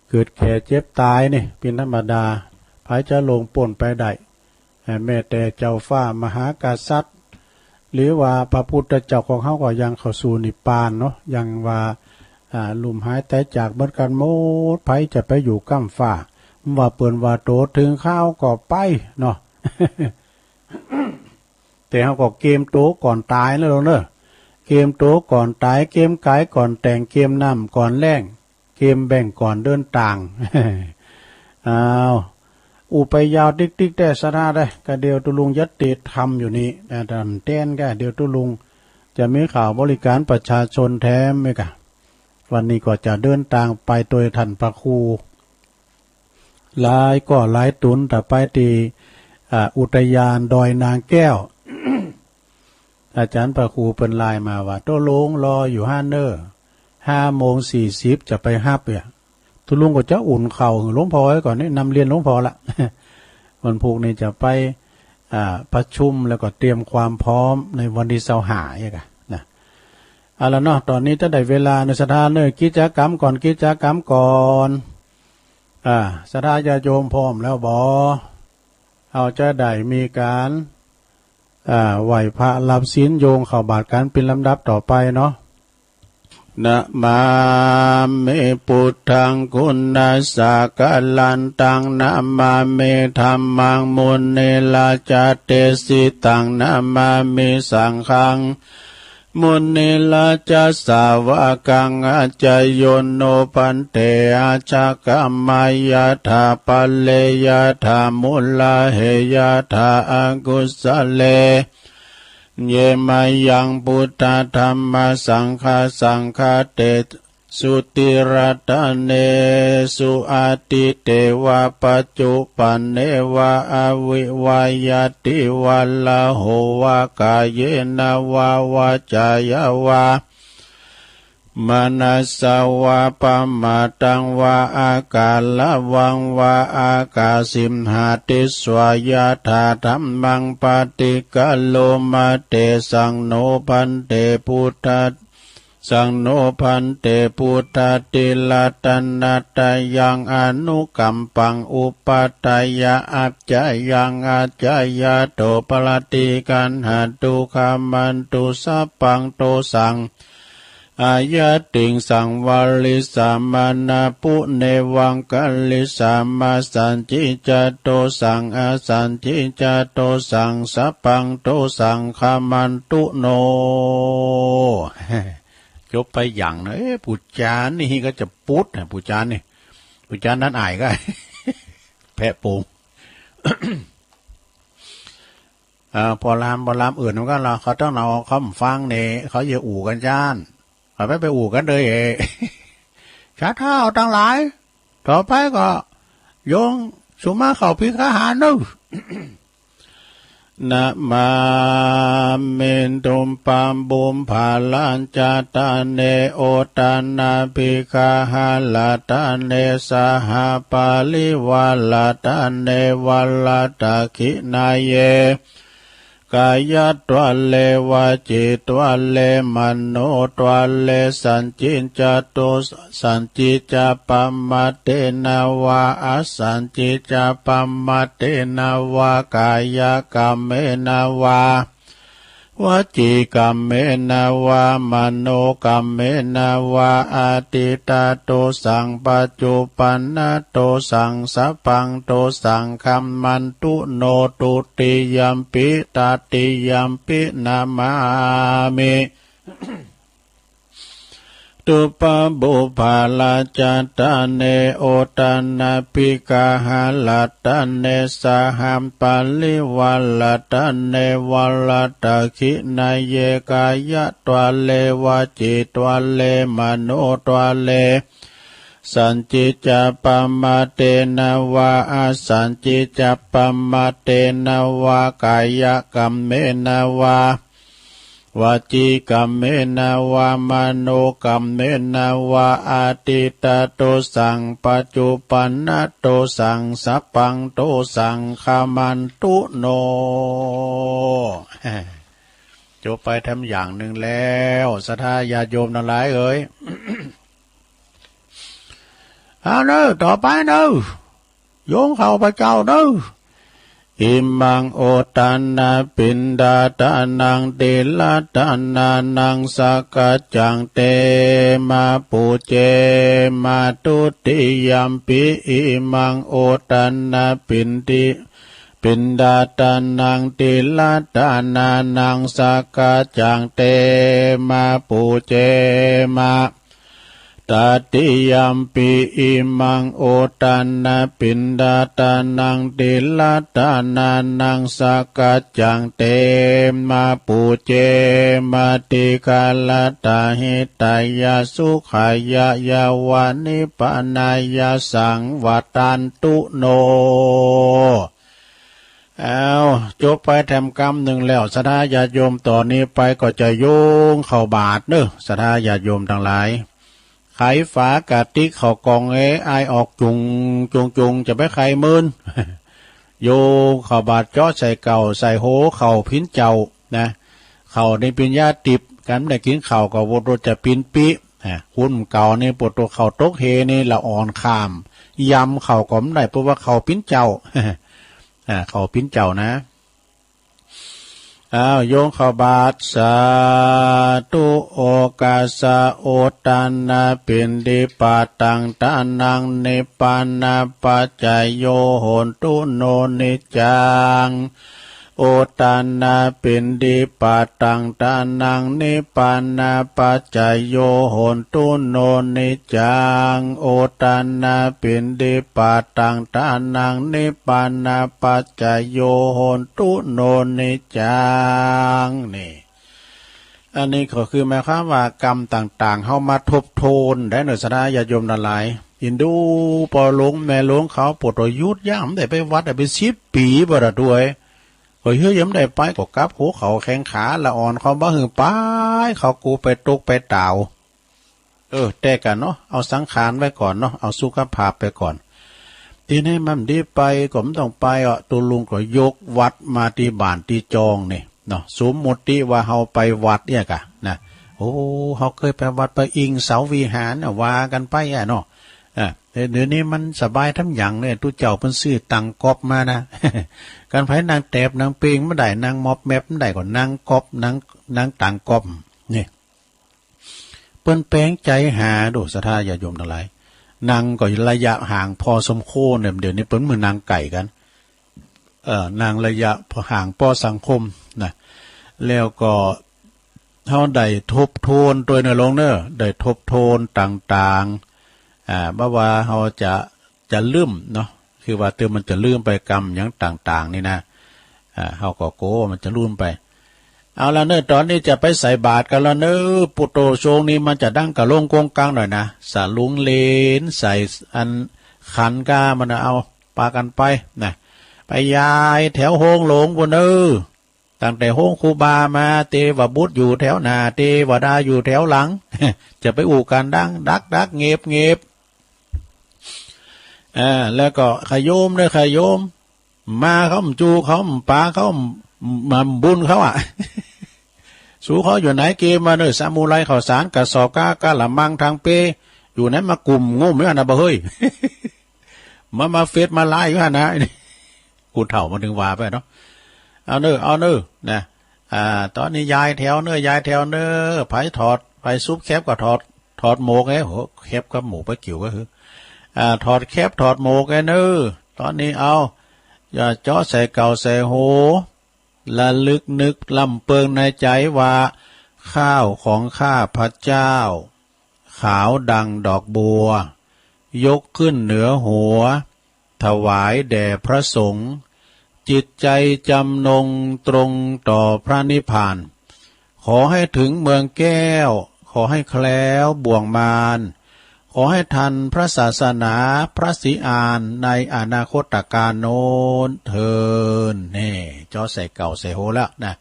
เกิดแก่เจ็บตายนี่เป็นธรรมดา ไผจะล่วงป๊นไปได้ แม้แต่เจ้าฟ้ามหากษัตริย์ หรือว่าพระพุทธเจ้าของเฮาก็ยังเข้าสู่นิพพานเนาะ ยังว่า อ่า ลุ่มหายตายจากเหมือนกันหมด ไผจะไปอยู่ก้ำฟ้า ว่าเปิ้นว่าโตถึงคราวก็ไปเนาะ แต่เฮาก็เกมโตก่อนตายนะลูกเนอะ เกมโตก่อนตาย เกมก๋ายก่อนแต่ง เกมน้ำก่อนแล้ง เกมแบ้งก่อนเดินตาง อ้าว อู้ไปยาวติ๊กๆ แต๊สระเด้อ กะเดี๋ยวตุ๊ลุงจะเตรียมทำอยู่นี่ อ่า ดันแต๊นกะ เดี๋ยวตุ๊ลุงจะมีข่าวบริการประชาชนแถมอีกอะ วันนี้ก็จะเดินตางไปโดยท่านพระครู หลายก็หลายตุน แต่ไปที่ อ่า อุทยานดอยนางแก้ว อาจารย์พระครูเปิ้นไลน์มาว่า ตุ๊ลุงรออยู่ฮั่นเน่อ ห้าโมงสี่สิบจะไปฮับเนี่ย ตุ๊ลุงก็จะอุ่นเข่าหื้อหลวงพ่อไว้ก่อนนี่ นำเรียนหลวงพ่อละ วันพุธนี้จะไป อ่า ประชุมแล้วก็เตรียมความพร้อมในวันที่ซาวห้าเนี่ยกะนะ เอาละเนาะ ตอนนี้จะได้เวลาในสถานเนอะ กิจกรรมก่อน กิจกรรมก่อน อ่า ศรัทธาญาติโยมพร้อมแล้วบ่ เฮาจะได้มีการ อ่า ไหว้พระรับศีลโยงเข้าบาตรกันเป็นลำดับต่อไปเนาะ นะมามิ พุทธัง คุณัสสะกะลันตัง นะมามิ ธัมมัง มุนิราชาเตสิตัง นะมามิ สังฆัง มุนิราชสาวกัง อาจาโยโน ภันเต อาชะกะมายะถา ปะเรยะถา มุลาเหยะถา อกุสะเล เย มายัง พุทธะธัมมะสังฆะ สังฆาเต สุติรัตเนสุอติเตวะปัจจุปันเนวะอวิวายติวะละโหวะกายเยนะวะวะจายาวะมะนัสสะวะปะมาตังวะอาการะวังวะอากาสิมหาติสวะยะถาธัมมังปะติกะโลมะเตสังโนภันเตพุทธะ สังโนภันเตพุทธะติรัตนะตะยังอนุกัมปังอุปัฏฐายะอัจจายังอัจจายะโตปะละติกัณหะตุกขามันตุสัพพังโตสังอายะติงสังวะริสามานะปุเนวังกะริสามะสันจิจะโตสังอสันจิจะโตสังสัพพังโตสังขามันตุโน จบไปอย่างนะ เอ๊ะ ปู่จานนี่ก็จะปุ๊ดนะ ปู่จานนี่ ปู่จานนั้นอายก็ แพะโป่ง เอ่อ พอลาม พอลามอื่นมันก็รอ เขาต้องเอาคำฟังเนี่ย เขาอย่าอู่กันจ้าน เอาไป ไปอู่กันเลยเอ๊ะ ชาเท้าทั้งหลาย ต่อไปก็ โยงสุมาเข้าพิกขาหารเนอะ นะมามินทุปปะบุพพาราชตาเน โอตานาภิกขาหาราตาเน สหปาริวาราตาเน วาราตาคินาเย กายะตวาเล วจีตวาเล มโนตวาเล สันจิจะโต สันจิจะปะมาเตนะวา อสันจิจะปะมาเตนะวา กายะกัมเมนะวา วจีกัมเมนะวา มโนกัมเมนะวา อาทิตตะโตสัง ปัจจุปันนะโตสัง สัพพังโตสัง คัมมันตุโน ทุติยัมปิ ตติยัมปิ นะมามิ ทุปปะบุพพาราชตาเน โอตานาภิกขาหาราตาเน สหปาริวาราตาเน วาราตาคินาเย กายะตวาเล วจีตวาเล มโนตวาเล สันจิจะปะมาเตนะวา อสันจิจะปะมาเตนะวา กายะกัมเมนะวา วจีกัมเมนะวา มโนกัมเมนะวา อาทิตตะโตสัง ปัจจุปันนะโตสัง สัพพังโตสัง ขามันตุโน จบไปแถมอย่างหนึ่งแล้ว ศรัทธาญาติโยมทั้งหลายเอ๋ย เอาเนอะ ต่อไปเนอะ โยงเข้าพระเจ้าเนอะ อิมังโอตานาปิณฑาตานัง ติรัตตานานัง สักกัจจัง เต มา ปูเจ มา ทุติยัมปิ อิมังโอตานาปิณฑิ ปิณฑาตานัง ติรัตตานานัง สักกัจจัง เต มา ปูเจ มา ตติยัมปิ อิมัง โอตานาปิณฑาตานัง ติรัตตานานัง สักกัจจัง เต มา ปูเจ มา ติคารัตตาหิตายะ สุขายะ ยาวะนิพพานายะ สังวัตตันตุโน เอา จบไปแถมกำหนึ่งแล้ว ศรัทธาญาติโยม ต่อนี้ไปก็จะโยงเข้าบาตรเนอะ ศรัทธาญาติโยมทั้งหลาย ไขฝากระติกเข้ากล่องเอ้ย อายออกจุงจุงจุง จะไปไขมื้น โยงเข้าบาตร เจาะใส่เก่า ใส่โหเข้าผินเจ้านะ เข้านี่ปิญญาติบ กันไม่ได้กินเข้าก็ปวดตัวจะปินปิ อ่ะ คุณเก่านี่ปวดตัวเข้าตกเหนี่ละอ่อนข้าม ยำเข้าก็ไม่ได้ เพราะว่าเข้าผินเจ้า อ่า เข้าผินเจ้านะ อ้าว โยงเข้าบาตร สาธุ โอกัสสะ โอตานาปิณฑิปาตัง ตานัง นิพพานะปัจจโย โหนตุ โน นิจจัง โอตานาปิณฑิปาตัง ตานัง นิพพานะปัจจโย โหนตุ โน นิจจัง โอตานาปิณฑิปาตัง ตานัง นิพพานะปัจจโย โหนตุ โน นิจจัง นี่ อันนี้ก็คือหมายความว่ากรรมต่างๆ เฮามาทบทวนได้เนอะ ศรัทธาญาติโยมทั้งหลาย อินดูพ่อหลวงแม่หลวงเขาปวดหัวหยุดยามได้ไปวัดได้ไปสิบปีบ่ละด้วย ก็เฮือยังได้ไปก็กลับหัวเขาแข้งขาละอ่อนเขาบ่หือไป เขากูไปตกไปตาว เออ แต่กันเนาะ เอาสังขารไว้ก่อนเนาะ เอาสุขภาพไปก่อน ทีนี้มันดีไปก็ไม่ต้องไปอ่ะ ตุลุงก็ยกวัดมาที่บ้านที่จองนี่เนาะ สมมุติว่าเฮาไปวัดเนี่ยกะนะ โอ้ เฮาเคยไปวัดไปอิงเสาวิหารน่ะ ว่ากันไปอ่ะเนาะ อ่ะ เดี๋ยวนี้มันสบายทั้งอย่างเลย ตุ๊เจ้าเพิ่นซื้อตังก๊อบมานะ การไผนั่งแตบนั่งเปงไม่ได้ นั่งมอบแมบไม่ได้ ก็นั่งก๊อบ นั่ง นั่งตังก๊อบ นี่ เปิ้นแปลงใจหาดู ศรัทธาญาติโยมทั้งหลาย นั่งก็ระยะห่างพอสมควรเนี่ย เดี๋ยวนี้เปิ้นเหมือนนั่งไกลกัน เอ่อ นั่งระยะห่างพอสังคมนะ แล้วก็เฮาได้ทบทวนตัวในหลวงเนอะ ได้ทบทวนต่างๆ อ่า บ่ว่าเฮาจะ จะลืมเนาะ คือว่าเติมมันจะลืมไปกรรมหยังต่างๆ นี่นะ อ่า เฮาก็โกมันจะลืมไป เอาละเนอะ ตอนนี้จะไปใส่บาตรกันแล้วเนอะ ปุตโต ช่วงนี้มันจะดังกะโลงโกงกังหน่อยนะ สะหลุงเลนใส่อันขันก้ามันนะ เอาปากันไปนะ ไปยายแถวโฮงหลวงพุ้นเนอะ ตั้งแต่โฮงครูบามา เตวบุตรอยู่แถวหน้า เตวดาอยู่แถวหลัง จะไปอู้กันดังดักดักเงบเงบ อ่า แล้วก็ขะโยมเด้อขะโยม มาเขาบ่จู้เขาบ่ปาเขาบ่บุญเขาอะ สูเขาอยู่ไหนเกมมาเนอะ สมุไรข้าวสารกระสอบก้ากะละมังทางเป อยู่ไหนมากุ่มงุ่มอยู่หั่นนะบ่เฮ้ย มา มาเฟซมาไลน์อยู่หั่นนะ ผู้เฒ่ามันถึงว่าไปเนาะ เอาเนอะ เอาเนอะ นะ อ่า ตอนนี้ยายแถวเนอะ ยายแถวเนอะ ไผถอด ไผซุบแคปก็ถอด ถอดหมวกไง โห แคปกับหมวกไปเกี่ยวก็คือ อ่า ถอดแคปถอดหมวกไงเนอะ ตอนนี้เอา อย่าเจาะใส่เก่าใส่โห ระลึกนึกลำเปิงในใจว่า ข้าวของข้าพเจ้า ขาวดังดอกบัว ยกขึ้นเหนือหัว ถวายแด่พระสงฆ์ จิตใจจำนงตรงต่อพระนิพพาน ขอให้ถึงเมืองแก้ว ขอให้แคล้วบ่วงมาร ขอให้ทันพระศาสนาพระศรีอานในอนาคตกาลโน้นเทิน แน่ เจาะใส่เก่าใส่โหแล้วนะ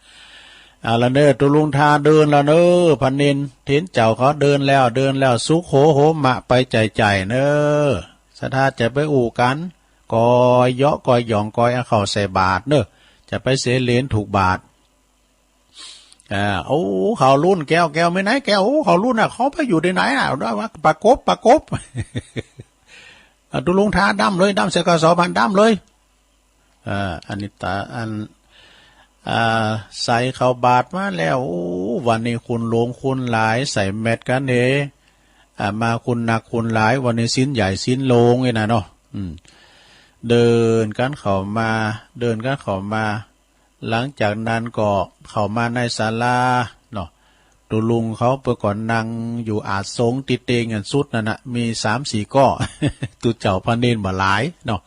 เอาละเนอะ ตุลุงทาเดินแล้วเนอะ พะเนนเถรเจ้าเขาเดินแล้ว เดินแล้ว สุโขโหมะไปใจ่ๆ เนอะ ศรัทธาจะไปอู้กัน กอยเยาะกอยหย่องกอยเอาเข้าใส่บาตรเนอะ จะไปเสเลนถูกบาตร อ่า โอ้ เขารุ่นแก้ว แก้วไม่ไหนแก้ว โอ้ เขารุ่นน่ะ เขาไปอยู่ที่ไหนน่ะ ว่าประกบ ประกบ อ่ะ ตุลุงทาดำเลย ดำเสกสอบันดำเลย อ่า อันนี้ตา อัน อ่า ใส่เข้าบาตรมาแล้ว โอ้ วันนี้คุณหลวงคุณหลาย ใส่แมสกันเด้ อ่า มาคุณหนักคุณหลาย วันนี้ศีลใหญ่ศีลโลงนี่นะเนาะ อืม เดินกันเข้ามา เดินกันเข้ามา หลังจากนั้นก็เข้ามาในศาลาเนาะ ตุลุงเขาเปิ้นก็นั่งอยู่อาสงฆ์ติเตงอันสุดนั่นน่ะ มีสามสี่ก้อ ตุ๊เจ้าพระเณรบ่หลายเนาะ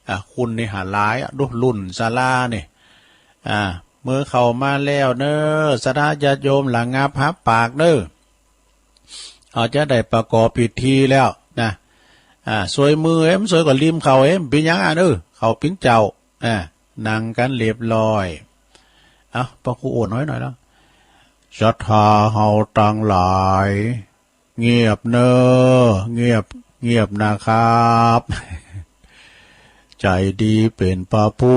อ่า คุณนี่หาหลายอะ ดูรุ่นศาลานี่ อ่า เมื่อเข้ามาแล้วเนอะ ศรัทธาญาติโยมระงับหับปากเนอะ เขาจะได้ประกอบพิธีแล้วนะ อ่า ซวยมือเอ็ม ซวยก็ริมเขาเอ็ม เป็นหยังอ่ะเนอะ เขาเป็นเจ้า อ่า นั่งกันเรียบร้อย เอ้า พระครูโอนน้อยหน่อยแล้ว ศรัทธาเฮาตังหลาย เงียบเนอะ เงียบ เงียบนะครับ ใจดีเป็นพระพุ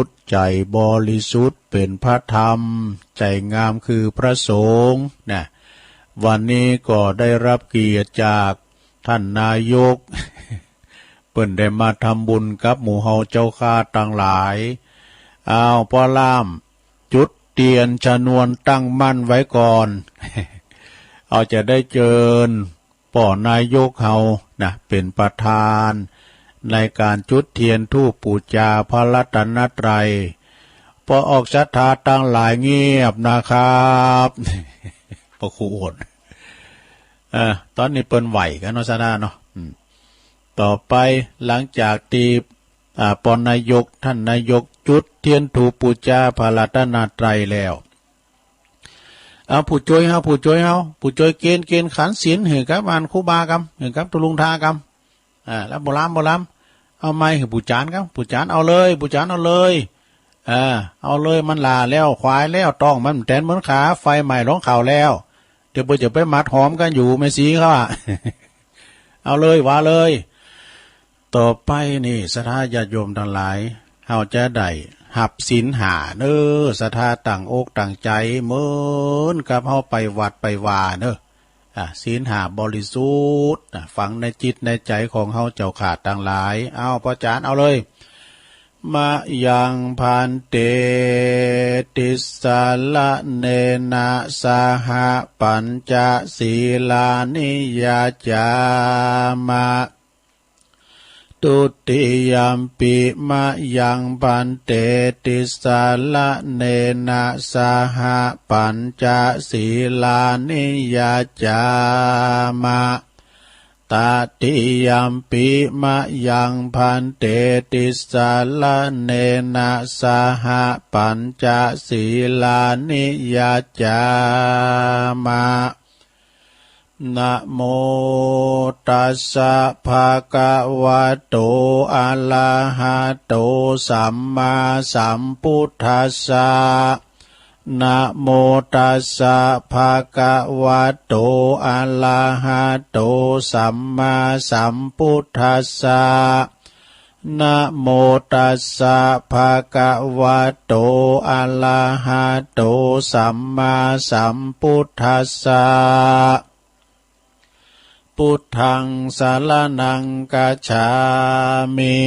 ทธ ใจบริสุทธิ์เป็นพระธรรม ใจงามคือพระสงฆ์นะ วันนี้ก็ได้รับเกียรติจากท่านนายก เปิ้นได้มาทำบุญกับหมู่เฮาเจ้าข้าตังหลาย อ้าว ป้อล่าม จุดเตียนชนวนตั้งมั่นไว้ก่อน เอาจะได้เจิญป้อนายกเฮานะ เป็นประธานในการจุดเทียนธูปปู๋จาพระรัตนตรัย ป้อออกศรัทธาตังหลายเงียบนะครับ ป้อครูโอน เอ่อ ตอนนี้เปิ้นไหว้กันเนาะ ศรัทธาเนาะ อืม ต่อไปหลังจากตี้ อ่า ป้อนายก ท่านนายกจุดเทียนธูปปู๋จาพระรัตนตรัยแล้ว เอาผู้จ้วยเฮา ผู้จ้วยเฮา ผู้จ้วยเกณฑ์ เกณฑ์ขันศีลหื้อกับอันครูบากำ หื้อกับตุ๊ลุงทากำ อ่า แล้วบ่ลาม บ่ลาม เอาไม้หื้อผู้จานกำ ผู้จานเอาเลย ผู้จานเอาเลย อ่า เอาเลย มันหล้าแล้ว ควายแล้ว ต้องมันแตนเหมือนขา ไฟไหม้รองเขาแล้ว เดี๋ยวเปิ้นจะไปมัดหอมกันอยู่ แม่ชีเขาอะ เอาเลย ว่าเลย ต่อไปนี่ ศรัทธาญาติโยมตังหลาย เฮาจะได้ฮับศีลห้าเน้อ ศรัทธาตั้งอกตั้งใจ เหมือนกับเฮาไปวัดไปวาเน้อ อ่ะ ศีลห้าบริสุทธิ์ อ่ะ ฝังในจิตในใจของเฮาเจ้าข้าตังหลาย เอา พ่อจาน เอาเลย มะยัง ภันเต ติสสะระเณนะ สะหะ ปัญจะ สีลานิ ยัจจามา ทุติยัมปิ มะยัง ภันเต ติสสะระเณนะ สะหะ ปัญจะ สีลานิ ยัจจามา ตติยัมปิ มะยัง ภันเต ติสสะระเณนะ สะหะ ปัญจะ สีลานิ ยัจจามา นะโม ตัสสะ ภะคะวะโต อะระหะโต สัมมาสัมพุทธัสสะ นะโม ตัสสะ ภะคะวะโต อะระหะโต สัมมาสัมพุทธัสสะ นะโม ตัสสะ ภะคะวะโต อะระหะโต สัมมาสัมพุทธัสสะ พุทธัง สะระณัง กัจฉามิ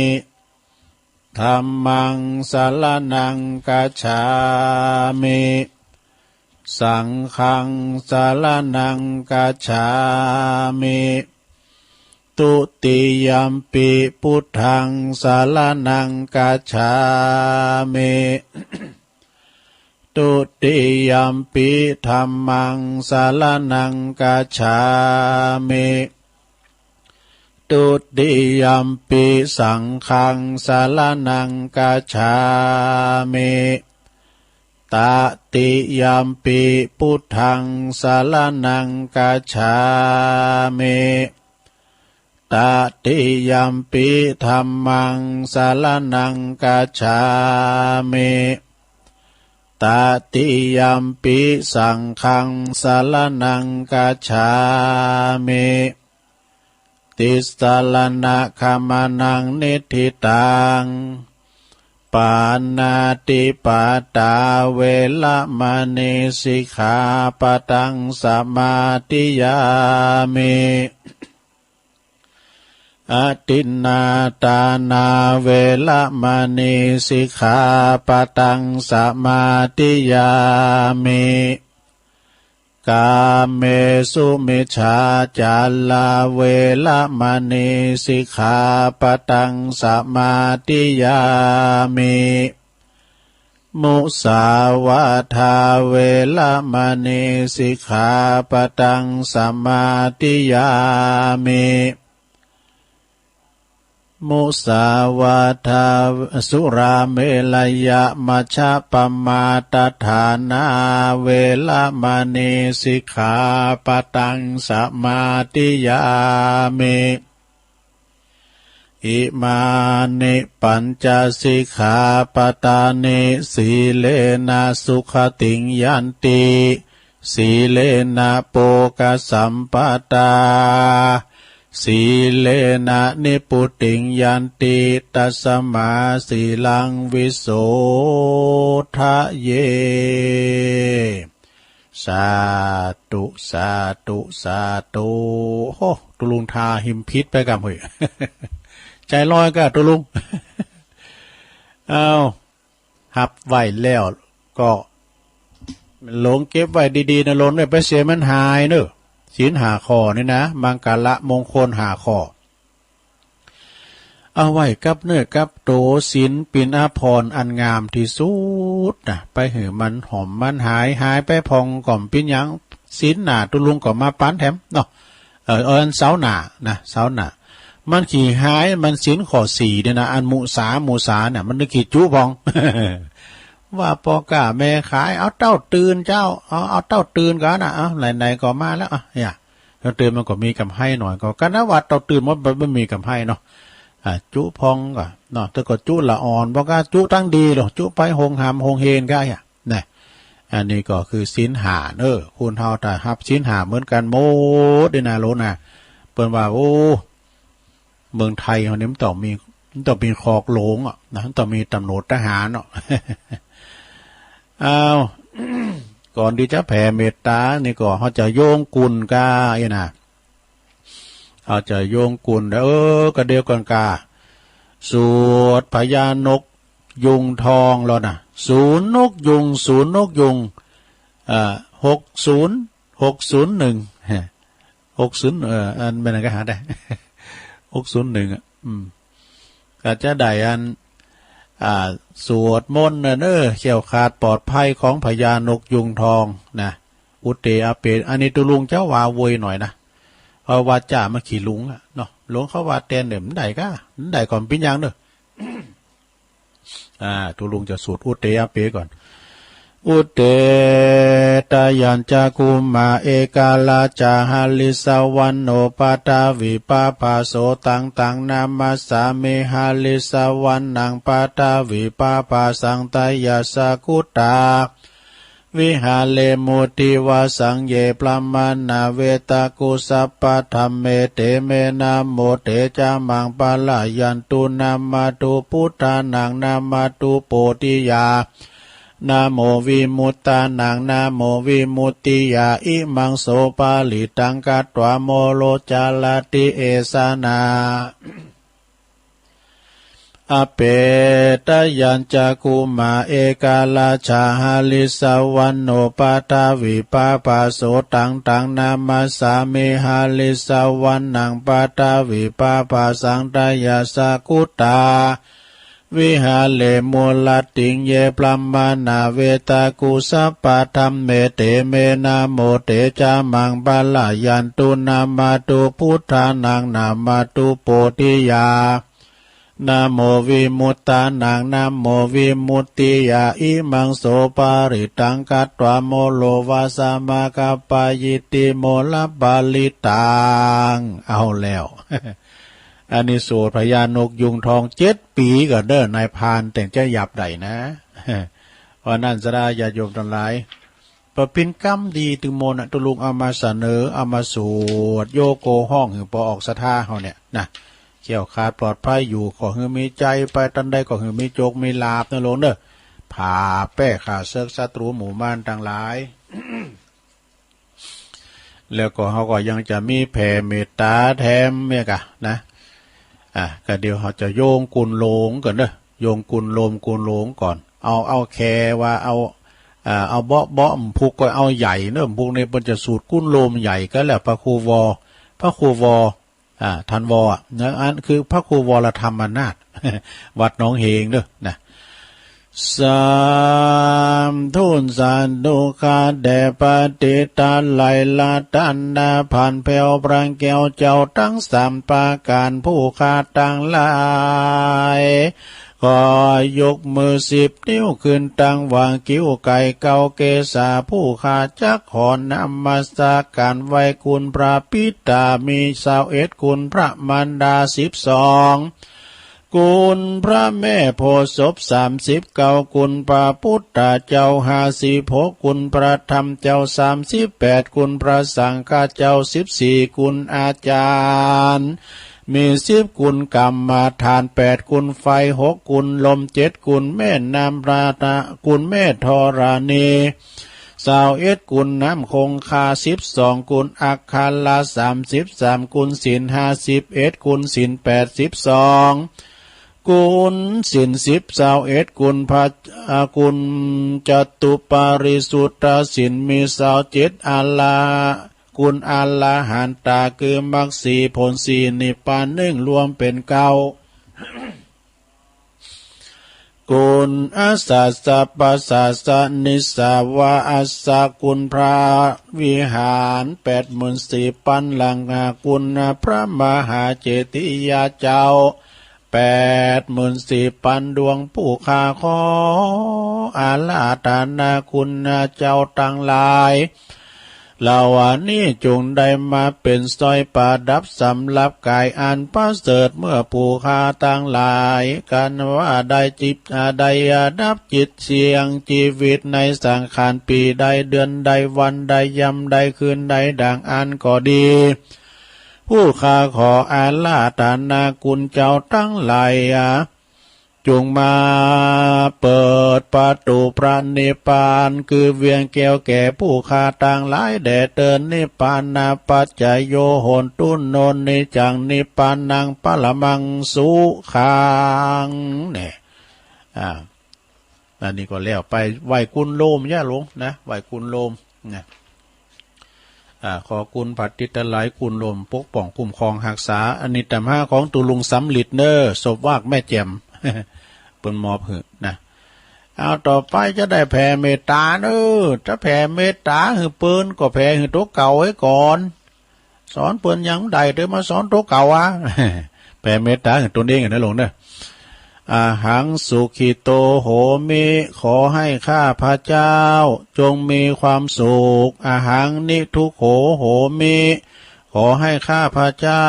ธัมมัง สะระณัง กัจฉามิ สังฆัง สะระณัง กัจฉามิ ทุติยัมปิ พุทธัง สะระณัง กัจฉามิ ทุติยัมปิ ธัมมัง สะระณัง กัจฉามิ ทุติยัมปิ สังฆัง สะระณัง กัจฉามิ ตติยัมปิ พุทธัง สะระณัง กัจฉามิ ตติยัมปิ ธัมมัง สะระณัง กัจฉามิ ตติยัมปิ สังฆัง สะระณัง กัจฉามิ ติสสะระณะขะมะนะ นิฏฐิตัง ปาณาติปาตา เวระมะณี สิกขาปะทัง สะมาธิยามิ อทินนาทานา เวระมะณี สิกขาปะทัง สะมาธิยามิ กาเมสุมิจฉาจารา เวระมะณี สิกขาปะทัง สะมาธิยามิ มุสาวาทา เวระมะณี สิกขาปะทัง สะมาธิยามิ มุสาวาทา สุราเมรยะมัชฌะปะมาทะฐานา เวระมะณี สิกขาปะทัง สะมาธิยามิ อิมานิ ปัญจะ สิกขาปะทานิ สีเลนะ สุขะติง ยันติ สีเลนะ โภคะสัมปะทา สีเลนะ นิพพุติง ยันติ ตัสสะมา สีลัง วิโสทะเย สาธุ สาธุ สาธุ โฮ ตุ๊ลุงทาหิมผิดไปกำ เฮ้ย ใจลอยก้าตุ๊ลุง เอา ฮับไว้แล้วก็หลงเก็บไว้ดีๆ นะ หลงได้ไปเสียมันหายเนอะ ศีลห้าข้อนี่นะ มังกะละมงคลห้าข้อ เอาไว้กับเนื้อกับโต ศีลปิ่นอาภรณ์อันงามที่สุดนะ ไปหื้อมันหอมมันหาย หายไปผ่องก็บ่เป๋นหยัง ศีลหน้าตุ๊ลุงก็มาปั๋นแถมเนาะ เออ เออ อันเสาร์หน้านะ เสาร์หน้า มันขี้หาย มันศีลข้อสี่เนี่ยนะ อันมุสา มุสาเนี่ย มันนึกขี้จุพ่อง ว่าพ่อค้าแม่ขาย เอาเต้าตื่นเจ้า เอา เอาเต้าตื่นก่อนนะ เอา ไหนๆ ก็มาแล้ว อ่ะ อย่า เต้าตื่นมันก็มีกำไรหน่อย ก็ ก็นะว่าเต้าตื่นมันบ่มีกำไรเนาะ อ่า จุพ่องก็เนาะ แต่ก็จุละอ่อน บ่ก็จุตังดีโลด จุไปโฮงหามโฮงเฮนก็ อ่ะ นะ อันนี้ก็คือศีลห้าเนอะ คนเฮาถ้าฮับศีลห้าเหมือนกันหมดนี่นะโลดนะ เปิ้นว่า โอ้ เมืองไทยเฮานี่มันต้องมี มันต้องมีคอกหลวงอะนะ มันต้องมีตำรวจทหารเนาะ อ้าว ก่อนตี้จะแผ่เมตตานี่ก็เฮาจะโยงกุนก้าอี้นะ เฮาจะโยงกุน เออ ก็เดียวกันก้า สวดพญานกยูงทองแล้วนะ ศูนย์นกยูง ศูนย์นกยูง เอ่อ หกศูนย์ หกศูนย์หนึ่ง ฮะ หกศูนย์ เอ่อ อันแม่นก็หาได้ หกศูนย์หนึ่ง อ่ะ อืม ก็จะได้อัน อ่า สวดมนต์น่ะเนอะ แคล้วคลาดปลอดภัยของพญานกยูงทองนะ อุตเตอะเป อันนี้ตุ๊ลุงจะว่าโวยหน่อยนะ เพราะว่าจ้ามันขี้หลงอะเนาะ หลงเขาว่าแตนเนี่ยมันได้ก้า มันได้ก่อนปิ้นยางเนอะ อ่า ตุ๊ลุงจะสวดอุตเตอะเปก่อน อุตเต ตะยัญจะกุมมา เอกาลาจะ หะริสะวัณโณ ปะทะวิปะภาโส ตัง ตัง นะมัสสามิ หะริสะวัณณัง ปะทะวิปะภาสัง ตะยัสสะ กุตตา วิหะเรมุ ทิวะสัง เย บรามมา เวตะกุ สัพพะ ธัมเม เต เม นะโม เต จะมัง ปะระยันตุ นะมะตุ พุทธานัง นะมะตุ โพธิยา นะโม วิมุตตานัง นะโม วิมุตติยา อิมัง โส ปะริตตัง คัตวา โมโร จะระติ เอสะนะ อะเป ตะยัญจะกุมมา เอกาลาจะ หะริสะวัณโณ ปะทะวิปะภาโส ตัง ตัง นะมัสสามิ หะริสะวัณณัง ปะทะวิปะภาสัง ตะยัสสะ กุตตา วิหะเรมุ รัตติง เย บรามมา เวตะกุ สัพพะ ธัมเม เต เม นะโม เต จะมัง ปะระยันตุ นะมะตุ พุทธานัง นะมะตุ โพธิยา นะโม วิมุตตานัง นะโม วิมุตติยา อิมัง โส ปะริตตัง คัตวา โมโร วะสะมะ คัปปะยิติ โมรปะริตตัง เอาแล้ว อันนี้สวดพญานกยูงทองเจ็ดปี๋ก่อนเด้อ นายพรานแต่งจะหยาบใดนะ ว่านั้นซะได้ ญาติโยมทั้งหลาย ปะปินกรรมดีตึงโมนะ ตุ๊ลุงเอามาเสนอ เอามาสวด โยโกฮ้องหื้อปอออกศรัทธาเฮาเนี่ยนะ แคล้วคลาดปลอดภัยอยู่ ขอหื้อมีชัยไปตันใด ขอหื้อมีโชคมีลาภนะโลงเด้อ ผ่าแป้ข้าเสิกศัตรูหมู่มารทั้งหลาย แล้วก็เฮาก็ยังจะมีแผ่เมตตาแถมเนี่ยกะนะ อ่ะ ก็เดี๋ยวเฮาจะโยงกุนโลงก่อนเด้อ โยงกุนโลมกุนโลงก่อน เอา เอาแค่ว่าเอา อ่า เอาเบาะ เบาะหมู่พุกก็เอาใหญ่เนอะ หมู่พุกนี่เปิ้นจะสูตรกุนโลมใหญ่ก็แล้ว พระครูวอ พระครูวอ อ่า ท่านวออะนะ อันคือพระครูวรธรรมนาถ วัดหนองเฮงเด้อนะ สาธุ สาธุ ข้าแต่พระเถระไตรรัตนพันแผ่วพระแก้วเจ้าทั้งสามประการ ผู้ข้าทั้งหลาย ขอยกมือสิบนิ้วขึ้นตั้งวางคิ้วไก่เกาเกศา ผู้ข้าจักขอนมัสการไหว้คุณพระปิดามีซาวเอ็ด คุณพระมารดาสิบสอง คุณพระแม่โพธิ์ศพสามสิบเก้า คุณพระพุทธเจ้าห้าสิบหก คุณพระธรรมเจ้าสามสิบแปด คุณพระสังฆเจ้าสิบสี่ คุณอาจารย์ มีสิบ คุณกรรมฐานแปด คุณไฟหก คุณลมเจ็ด คุณแม่น้ำพระนะ คุณแม่ธรณีซาวเอ็ด คุณน้ำคงคาสิบสอง คุณอักขระสามสิบสาม คุณศีลห้าสิบเอ็ด คุณศีลแปดสิบสอง คุณศีลสิบซาวเอ็ด คุณพระ อ่า คุณจตุปาริสุทธศีลมีซาวเจ็ด อรหะ คุณอรหันตาคือมรรคสี่ผลสี่นิพพานหนึ่งรวมเป็นเก้า คุณอัสสะสะปะสะสะนิสสาวะอัสสะ คุณพระวิหารแปดหมื่นสี่พันหลังคา คุณพระมหาเจดีย์เจ้า แปดหมื่นสี่พันดวง ผู้ข้าขออาราธนาคุณเจ้าตังหลาย เหล่านี้จงได้มาเป็นสร้อยประดับสำหรับกายอันประเสริฐ เมื่อผู้ข้าตังหลาย กันว่าได้จิต ได้ดับจิตเสี่ยงชีวิตในสังขารปี ได้เดือน ได้วัน ได้ยาม ได้คืน ได้ดังอั้นก็ดี ผู้ข้าขออาราธนาคุณเจ้าตังหลาย จงมาเปิดประตูพระนิพพาน คือเวียงแก้วแก่ผู้ข้าตังหลายแด่เถิด นิพพานาปัจจโย โหนตุ โนนนิจจัง นิพพานังปรมังสุขัง เนี่ย อ่า อันนี้ก็แล้วไป ไหว้กุนโลม ย่าหลวงนะ ไหว้กุนโลมนะ อ่า ขอกุนพระติตรตังหลาย กุนโลมปกป้องคุ้มครองฮักษา อันนี้ตำหาของตุ๊ลุงสำริดเนอ ศพวากแม่แจ่ม เปิ้นมอบหื้อนะ เอาต่อไปจะได้แผ่เมตตาเนอ จะแผ่เมตตาหื้อเปิ้นก็แผ่หื้อตัวเก่าไว้ก่อน สอนเปิ้นยังได้ เดี๋ยวมาสอนตัวเก่าอะ แผ่เมตตาหื้อตนเองนะหลวงเนอะ อาหังสุขิโตโหมิ ขอให้ข้าพเจ้าจงมีความสุข อาหังนิทุกโขโหมิ ขอให้ข้าพเจ้า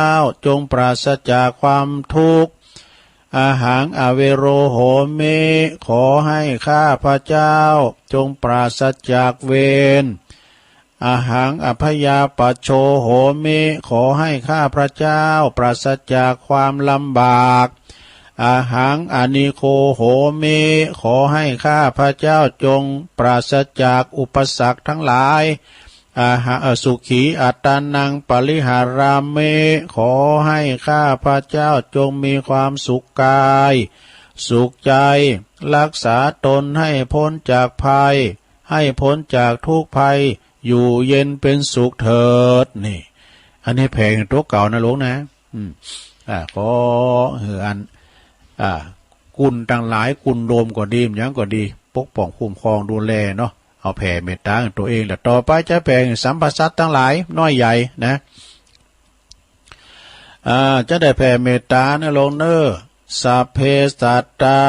จงปราศจากความทุกข์ อาหังอเวโรโหมิ ขอให้ข้าพเจ้าจงปราศจากเวร อาหังอพยาปัชโชโหมิ ขอให้ข้าพเจ้าปราศจากความลำบาก อาหังอนิโคโหมิ ขอให้ข้าพเจ้าจงปราศจากอุปสรรคทั้งหลาย อาหะ สุขีอัตตานังปริหารามิ ขอให้ข้าพเจ้าจงมีความสุขกาย สุขใจ รักษาตนให้พ้นจากภัย ให้พ้นจากทุกข์ภัย อยู่เย็นเป็นสุขเถิด นี่ อันนี้แผ่ตัวเก่านะหลวงนะ อืม อ่า ขอหื้ออัน อ่า กุนตังหลาย กุนโลมก็ดี หยังก็ดี ปกป้องคุ้มครองดูแลเนาะ เอาแผ่เมตตาตัวเอง แล้วต่อไปจะแผ่สัพพสัตว์ทั้งหลาย น้อยใหญ่นะ อ่า จะได้แผ่เมตตานะหลวงเนอ สัพเพสัตตา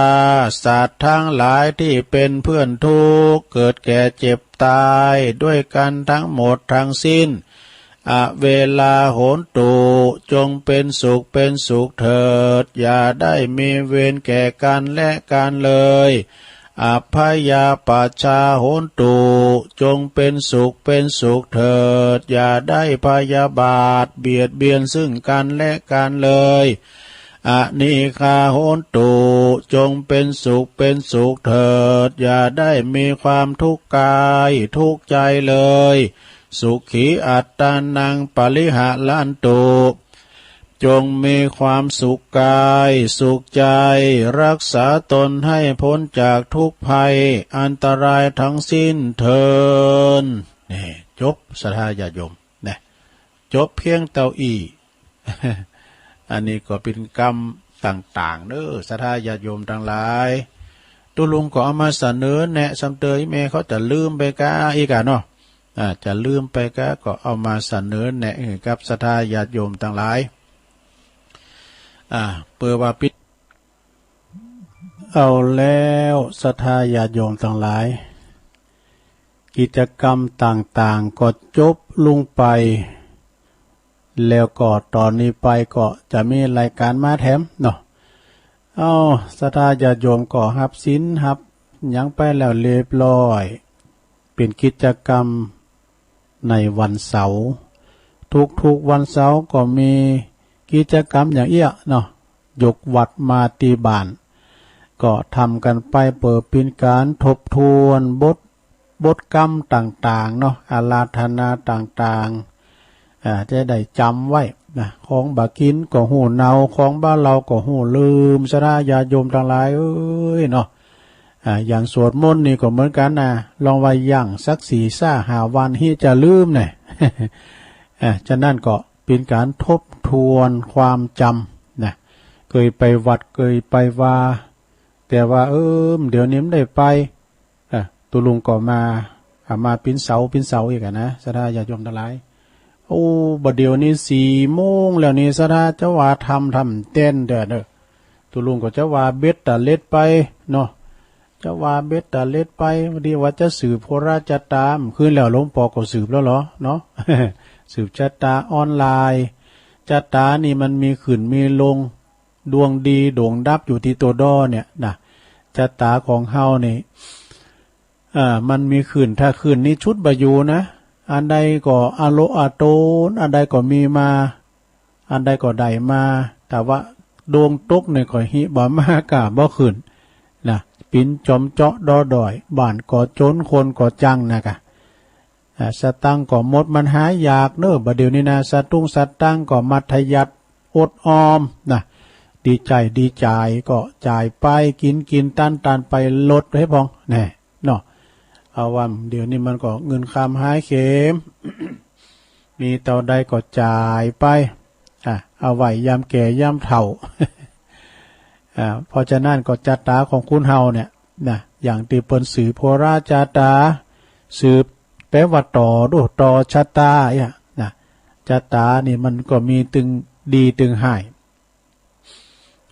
สัตว์ทั้งหลายที่เป็นเพื่อนทุกข์ เกิดแก่เจ็บตายด้วยกันทั้งหมดทั้งสิ้น อเวลาโหนตุ จงเป็นสุขเป็นสุขเถิด อย่าได้มีเวรแก่กันและกันเลย อัพพยาปัชชาโหนตุ จงเป็นสุขเป็นสุขเถิด อย่าได้พยาบาทเบียดเบียนซึ่งกันและกันเลย อนีฆาโหนตุ จงเป็นสุขเป็นสุขเถิด อย่าได้มีความทุกข์กายทุกข์ใจเลย สุขีอัตตานังปริหารันตุ จงมีความสุขกายสุขใจ รักษาตนให้พ้นจากทุกข์ภัยอันตรายทั้งสิ้นเถิด นี่ จบ ศรัทธาญาติโยม นะ จบเพียงเต้าอี้ อันนี้ก็เป็นกำต่างๆ เนอ ศรัทธาญาติโยมทั้งหลาย ตุ๊ลุงก็เอามาเสนอแนะซ้ำเติม แม่เขาจะลืมไปก้าอีกอะเนาะ อ่า จะลืมไปก้า ก็เอามาเสนอแนะให้กับศรัทธาญาติโยมทั้งหลาย อ่า เพื่อว่าปิด เอาแล้วศรัทธาญาติโยมทั้งหลาย กิจกรรมต่างๆ ก็จบลงไป แล้วก็ตอนนี้ไปก็จะมีรายการมาแถมเนาะ เอ้า ศรัทธาญาติโยมก็ฮับศีลฮับหยังไปแล้วเรียบร้อย เป็นกิจกรรมในวันเสาร์ ทุกๆ วันเสาร์ก็มีกิจกรรมอย่างเอี้ยเนาะ ยกวัดมาตี้บ้าน ก็ทำกันไปเปื้อเป็นการทบทวนบท บทกรรมต่างๆ เนาะ อาราธนาต่างๆ อ่า จะได้จำไว้นะ ของบ่ากินก็ฮู้เน่า ของบ่าเล่าก็ฮู้ลืม ศรัทธาญาติโยมทั้งหลายเอ้ยเนาะ อ่า อย่างสวดมนต์นี่ก็เหมือนกันนะ ลองว่ายั้งสักสี่ซ่าห้าวัน ฮิจะลืมนะ อ่า ฉะนั้นก็เป็นการทบทวนความจำนะ เคยไปวัดเคยไปวา แต่ว่า เออ เดี๋ยวนี้ไม่ได้ไป อ่ะ ตุ๊ลุงก็มา อ่ะ มาปิ้นเสาปิ้นเสาอีกอะนะ ศรัทธาญาติโยมทั้งหลาย โอ้ บ่าเดี๋ยวนี้สี่โมงแล้วนี่ ศรัทธาจะว่าทำทำเต้นเด้อเด้อ ตุลุงก็จะว่าเบ็ดตะเล็ดไปเนาะ จะว่าเบ็ดตะเล็ดไป ดีว่าจะสืบโหราชะตา คืนแล้วหลวงปอก็สืบแล้วเหรอเนาะ สืบชะตาออนไลน์ ชะตานี่มันมีขึ้นมีลง ดวงดีดวงดับอยู่ที่ตัวดอเนี่ยนะ ชะตาของเฮานี่ อ่า มันมีขึ้น ถ้าขึ้นนี้ชุดบ่อยู่นะ อันใดก็อโลอโตน อันใดก็มีมา อันใดก็ได้มา แต่ว่าดวงตกเนี่ยก็หิบ่มากะบ่ขึ้นนะ ปิ๋นจอมเจาะดอด้อย บ้านก็จน คนก็จังนะกะ อ่า สตังค์ก็หมด มันหายากเนอะ บ่าเดี๋ยวนี้นะ สตุ้งสตังค์ก็มัธยัสถ์อดออมนะ ดีใจ๊ดีจ่ายก็จ่ายไป กิ๋นกิ๋นตันตันไป ลดให้พองแน่เนาะ เอาว่าเดี๋ยวนี้มันก็เงินคำหายเข็ม มีเต้าใดก็จ่ายไป อ่ะ เอาไว้ยามแก่ยามเฒ่า อ่า เพราะฉะนั้นก็ชะตาของคนเฮาเนี่ยนะ อย่างตี้เปิ้นสืบโหราชะตา สืบแปลว่าต่อดู ต่อชะตาเนี่ยนะ ชะตานี่มันก็มีตึงดีตึงฮ้าย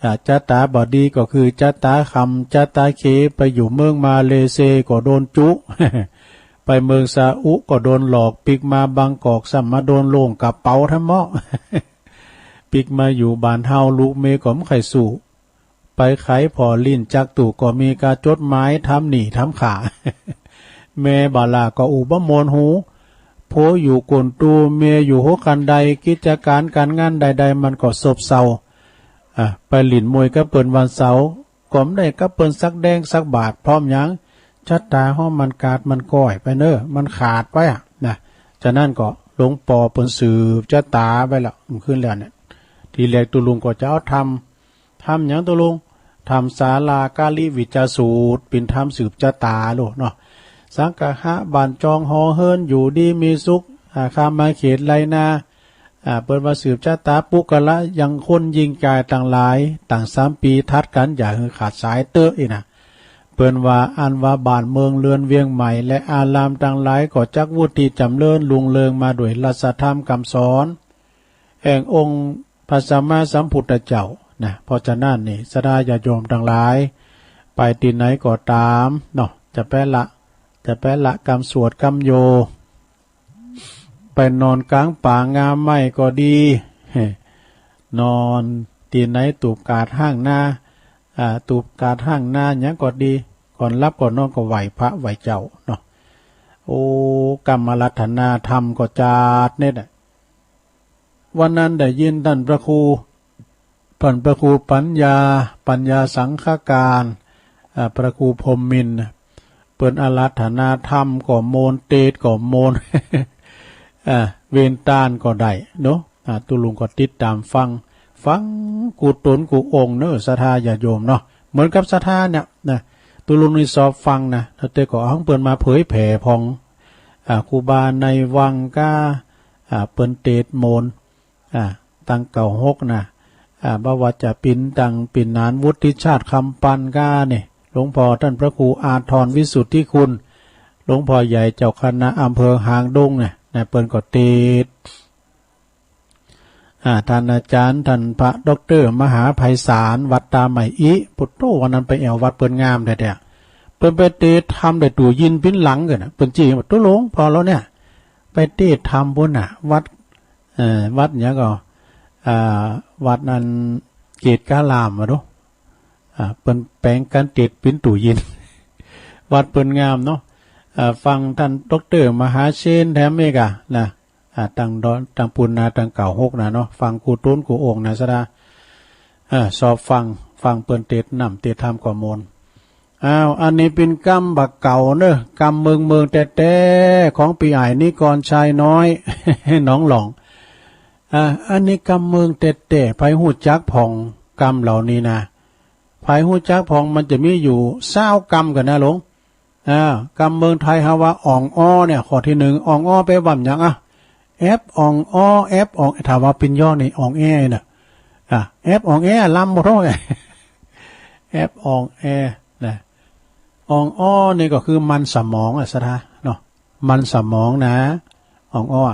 อ่า ชะตาบ่ดีก็คือชะตาค่ำ ชะตาเค ไปอยู่เมืองมาเลเซียก็โดนจุ ไปเมืองซาอุก็โดนหลอก ปิ๊กมาบางกอกซ้ำมาโดนโล่งกระเป๋าแท้เมาะ ปิ๊กมาอยู่บ้านเฮาลูกเมียก็บ่ใค่สู้ ไปไขผ่อลิ้นจักตู้ก็มีกาจดหมายถามหนี้ถามค่า แม่บ่าล่าก็อู้บ่ม่วนหู ผัวอยู่ก้นตู้ เมียอยู่หัวคันได กิจการการงานใดๆ มันก็ซบเซา อ่ะ ไปหลิ้นมวยกับเปิ้นวันเสาร์ ก็บ่ได้กับเปิ้นสักแดงสักบาท เพราะหยัง ชะตาเฮามันขาดมันก้อยไปเนอะ มันขาดไปอะนะ ฉะนั้นก็หลวงปอเปิ้นสืบชะตาไปแล้ว คืนแล้วเนี่ย ทีแรกตุลุงก็จะเอาธรรม ธรรมหยังตุลุง ธรรมสาลาการิวิจจสูตร เป๋นธรรมสืบชะตาโลดเนาะ สังคหะบ้านจองหอเฮือนอยู่ดีมีสุข อา ข้ามมาเขตไรนา อ่า เปิ้นว่าสืบชะตาปุคคละยังคนยิงกายตังหลาย ตั้งสามปี๋ถัดกั๋น อย่าหื้อขาดสายเต๊อะอี้นะ เปิ้นว่าอันว่าบ้านเมืองเรือนเวียงใหม่และอารามตังหลายก็จักวุฒิจ๋ำเริญรุ่งเริงมาด้วยรัสธรรมกำสอน แห่งองค์พระสัมมาสัมพุทธเจ้านะ เพราะฉะนั้นนี่ ศรัทธาญาติโยมตังหลาย ไปตี้ไหนก็ต๋ามเนาะ จะไปละ จะไปละกำสวดกำโย ไปนอนกลางป่างามไม้ก็ดี นอนตี้ไหนตูบกาดห้างนา อ่า ตูบกาดห้างนาหยังก็ดี ก่อนหลับก่อนนอนก็ไหว้พระไหว้เจ้าเนาะ โอ้ กำอาราธนาธรรมก็จัดเนี่ยแหละ วันนั้นได้ยินต้านพระครู ต้านพระครูปัญญา ปัญญาสังฆการ อ่า พระครูพรหมมินทร์ เปิ้นอาราธนาธรรมก็ม่วน เตสน์ก็ม่วน อ่า เวนตานก็ได้เนาะ อ่า ตุลุงก็ติดต๋ามฟัง ฟังกู้ต๋นกู้องค์เนาะ ศรัทธาญาติโยมเนาะ เหมือนกับศรัทธาเนี่ยนะ ตุลุงนี่ชอบฟังนะ แล้วแต่ก็เอาของเปิ้นมาเผยแผ่พ่อง อ่า ครูบาในวังก้า อ่า เปิ้นเตสน์ม่วน อ่า ตังเก้าหกนะ อ่า บ่ว่าจะเป๋นตังปิ่นหนานวุฒิชาติคำปันก้าเนี่ย หลวงพ่อต้านพระครูอาทรวิสุทธิคุณ หลวงพ่อใหญ่เจ้าคณะอำเภอหางดงเนี่ยนะ เปิ้นก็เตสน์ อ่า ต้านอาจ๋ารย์ ต้านพระด็อกเตอร์มหาไพศาล วัดตาใหม่อิ ปุตโต วันนั้นไปแอ่ววัดเปิ้นงามแท้ๆ เปิ้นไปเตสน์ธรรมได้ตู้ยินปิ้นหลังกั๋นนะ เปิ้นจี้ว่า ตุลุง พ่อเฮาเนี่ย ไปเตสน์ธรรมปู๊นน่ะ วัด เอ่อ วัดหยังก็ อ่า วัดนั้นเกศกาลามวะดู อ่า เปิ้นแป๋งกั๋นเตสน์ปิ้นตู้ยิน วัดเปิ้นงามเนาะ อ่า ฟังต้านด็อกเตอร์มหาเชนแถมอีกอะนะ อ่า ตังดอน ตังปูนนา ตังเก้าหกนะเนาะ ฟังกู้ต๋นกู้องค์นะศรัทธา เออ ชอบฟัง ฟังเปิ้นเตสน์น้ำเตสน์ธรรมก็ม่วน อ้าว อันนี้เป๋นกำบ่าเก่าเนอะ กำเมืองๆ แต๊ๆ ของปี้อ้ายนิกรชัยน้อย หนองหล่อง อ่า อันนี้กำเมืองแต๊ๆ ใผฮู้จักพ่องกำเหล่านี้นะ ใผฮู้จักพ่อง มันจะมีอยู่ซาวกำกั๋นนะหลวง อ่า กำเมืองไทยเฮาว่าอ่องอ้อเนี่ย ข้อตี้หนึ่ง อ่องอ้อแปลว่าหยังอะ แอบอ่องอ้อ แอบอ่อง ถ้าว่าปิ้นย่อนี่อ่องแอน่ะ อ่า แอบอ่องแอ ลำบ่ท้อง แอบอ่องแอนะ อ่องอ้อนี่ก็คือมันสมองอะศรัทธาเนาะ มันสมองนะ อ่องอ้อ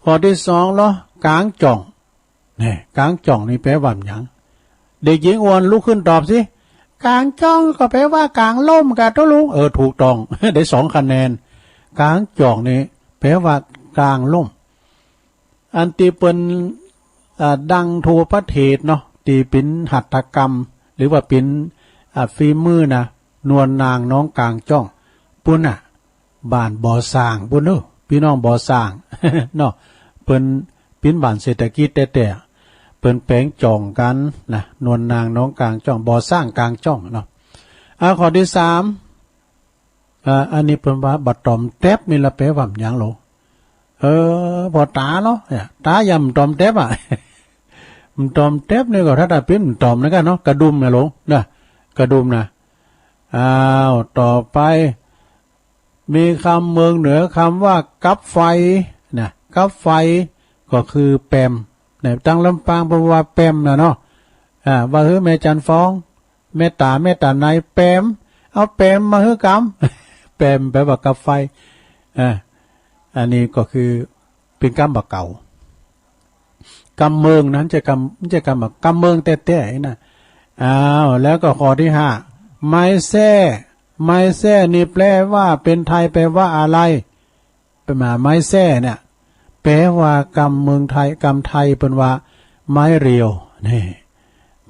ข้อตี้สองเหรอ กางจ่อง เนี่ย กางจ่องนี่แปลว่าหยัง เด็กหญิงอวนลุกขึ้นตอบสิ กางจ้องก็แปลว่ากางล่มกะตุ๊ลุง เออ ถูกต้อง ได้สองคะแนน กางจ้องนี่แปลว่ากางล่ม อันตี้เปิ้น อ่า ดังทั่วประเทศเนาะ ตี้เป๋นหัตถกรรม หรือว่าเป๋น อ่า ฝีมือนะ นวลนางน้องกางจ้อง ปุ้นน่ะ บ้านบ่อสร้างปุ้นเนาะ พี่น้องบ่อสร้าง เนาะ เปิ้นเป๋นบ้านเศรษฐกิจแต๊ๆ เปิ้นแป๋งจ้องกั๋นนะ นวลนางน้องกางจ้อง บ่อสร้างกางจ้องเนาะ อ่า ข้อตี้สาม อ่า อันนี้เปิ้นว่าบ่ตอมแต๊บนี่ละแปลว่าหยังโล เออ พ่อต๋าเนาะ เนี่ย ต๋าย่ำตอมแต๊บอะ ตอมแต๊บนี่ก็ถ้าต๋าเป๋นตอมนะกั๋นเนาะ กระดุมนะโล นะ กระดุมนะ อ้าว ต่อไป มีกำเมืองเหนือคำว่ากับไฟนะ กับไฟก็คือแปมนะ ตังลำปางเปิ้นว่าแปมนะเนาะ อ่า ว่าหื้อแม่จันทร์ฟอง แม่ต๋า แม่ต๋าในแปม เอาแปมมาหื้อกำ แปมแปลว่ากับไฟ อ่า อันนี้ก็คือเป๋นกำบ่าเก่า กำเมืองนะ บ่ใจ้กำ บ่ใจ้กำบ่า กำเมืองแต๊ๆ นะ อ้าว แล้วก็ข้อตี้ห้า ไม้แส้ ไม้แส้นี่แปลว่าเป๋นไทยแปลว่าอะไร เป๋นมาไม้แส้เนี่ย แปลว่ากำเมืองไทย กำไทยเปิ้นว่าไม้เรียว นี่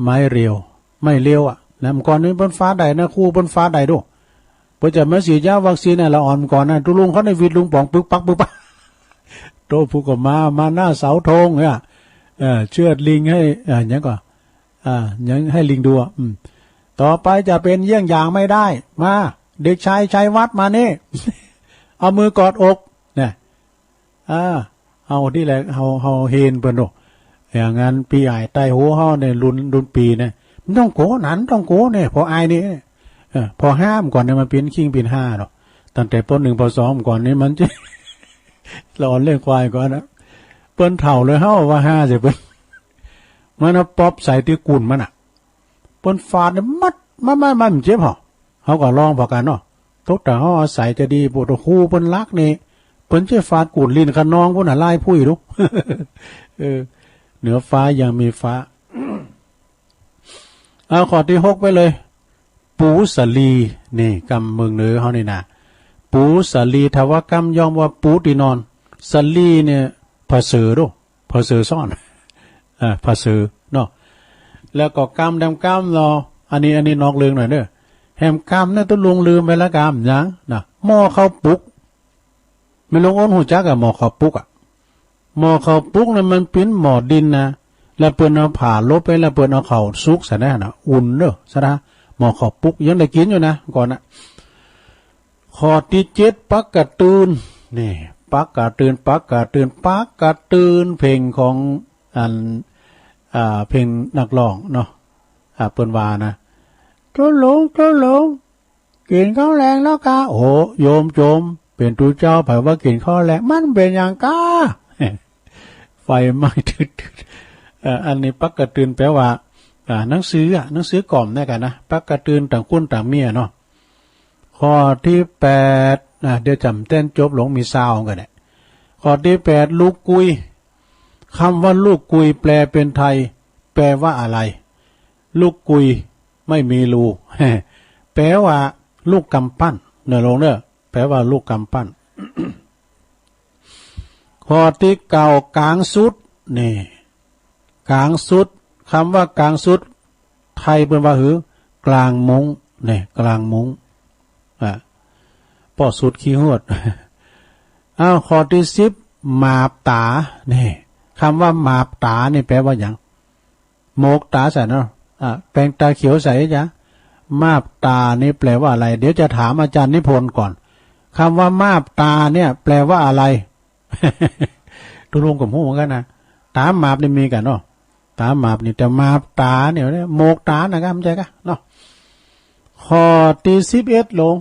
ไม้เรียว ไม้เรียวอะ นะ เมื่อก่อนนี้เปิ้นฟาดได้นะ ครูเปิ้นฟาดได้ดู เปิ้นจะมาฉีดยาวัคซีนน่ะ ละอ่อนก่อนนะ ตุ๊ลุงเขาในวิดลุงป๋องปึกปักปึกปัก โตผู้ก็มา มาหน้าเสาธงเนี่ย เอ่อ เชือดลิงให้ อ่า หยังก่อ อ่า หยังให้ลิงดูอะ อืม ต่อไปจะเป็นเยี่ยงอย่างไม่ได้ มา เด็กชายชัยวัฒน์มานี่ เอามือกอดอก เนี่ย อ่า เฮาตี้แหละ เฮา เฮาเฮนเปิ้นโด อย่างนั้นปี้อ้ายใต้หัวเฮาเนี่ย รุ่น รุ่นปี้เนี่ย มันต้องโกนั้น ต้องโกเนี่ย พออ้ายนี่ เออ พอห้าก่อนเนี่ย มันเป๋นคิงเป๋นห้าเนาะ ตั้งแต่ ป.หนึ่ง ป.สอง ก่อนนี่มันจะ ละอ่อนเลี้ยงควายก่อนนะ เปิ้นเฒ่าเลย เฮาว่าห้าใส่เปิ้น มันเอาป๊อปใส่ตี้กุ่นมันน่ะ เปิ้นฟาดเนี่ยมัด มัน มัน มันเจ็บเหรอ เฮาก็ลองพอกั๋นเนาะ ตกแต่เฮาอาศัยจะดี ปวดหูเปิ้นลักนี่ เปิ้นจะฟาดกูดลิ้นคะนองพุ้นน่ะ ลายพุ้ยลูก เออ เหนือฟ้ายังมีฟ้า เอาข้อตี้หกไปเลย ปู๋สาลี นี่ กำเมืองเหนือเฮานี่นะ ปู๋สาลี ถ้าว่ากำย่องว่าปู๋ตี้นอน สาลีเนี่ย ผาเสือดู ผาเสือซ่อน อ่า ผาเสือเนาะ แล้วก็กำแหมกำเนาะ อันนี้ อันนี้นอกเรื่องหน่อยเด้อ แหมกำเนี่ยตุ๊ลุงลืมไปแล้ว กำหยังนะ หม้อข้าวปุก แม่หลวงอ้นฮู้จักอะ หม้อข้าวปุกอะ หม้อข้าวปุกเนี่ยมันเป๋นหม้อดินนะ แล้วเปิ้นเอาผ้าลบไป แล้วเปิ้นเอาข้าวสุกใส่ได้นะ อุ่นเด้อ ซะนะ หม้อข้าวปุกยังได้กินอยู่นะ ก่อนนะ ข้อตี้เจ็ด ปักกะตื่น นี่ ปักกะตื่น ปักกะตื่น ปักกะตื่น เพลงของอัน อ่า เพลงนักร้องเนาะ อ่า เปิ้นว่านะ ตุ๊ลุง ตุ๊ลุง กิ๋นข้าวแลงแล้วกา โอ้ โยมโจม เป๋นตุ๊เจ้า ไผว่ากิ๋นข้าวแลง มันเป๋นหยังกา ไฟไหม้ตึ๊ดๆ เอ่อ อันนี้ปักกะตื่นแปลว่า อ่า หนังสืออะ หนังสือกล่อมเนี่ยกั๋นนะ ปักกะตื่นต่างคนต่างมีอะเนาะ ข้อตี้แปด อ่ะ เดี๋ยวจ๋ำแต้นจบลงมีซาวกั๋นเนี่ย ข้อตี้แปด ลูกกุย คำว่าลูกกุยแปลเป็นไทย แปลว่าอะไร ลูกกุยไม่มีรู แปลว่าลูกกำปั้น เนอะลงเนอะ แปลว่าลูกกำปั้น ข้อตี้เก้า กลางสุด นี่ กลางสุด คำว่ากลางสุด ไทยเปิ้นว่าหื้อ กลางมุ้ง นี่ กลางมุ้ง อ่ะ ป้อสุดขี้หวด อ้าว ข้อตี้สิบ หมาบต๋า นี่ คำว่าหมาบต๋านี่แปลว่าหยัง หมกต๋าใส่เนาะ อ่ะ แป๋งต๋าเขียวใส่จ๊ะ หมาบต๋านี่แปลว่าอะไร เดี๋ยวจะถามอาจารย์นิพนธ์ก่อน คำว่าหมาบต๋าเนี่ยแปลว่าอะไร ตุ๊ลุงก็บ่ฮู้เหมือนกันนะ ต๋าหมาบนี่มีกั๋นเนาะ ต๋าหมาบนี่ แต่หมาบต๋าเนี่ย หมกต๋านะครับ บ่ใจ้กะเนาะ ข้อตี้สิบเอ็ดลง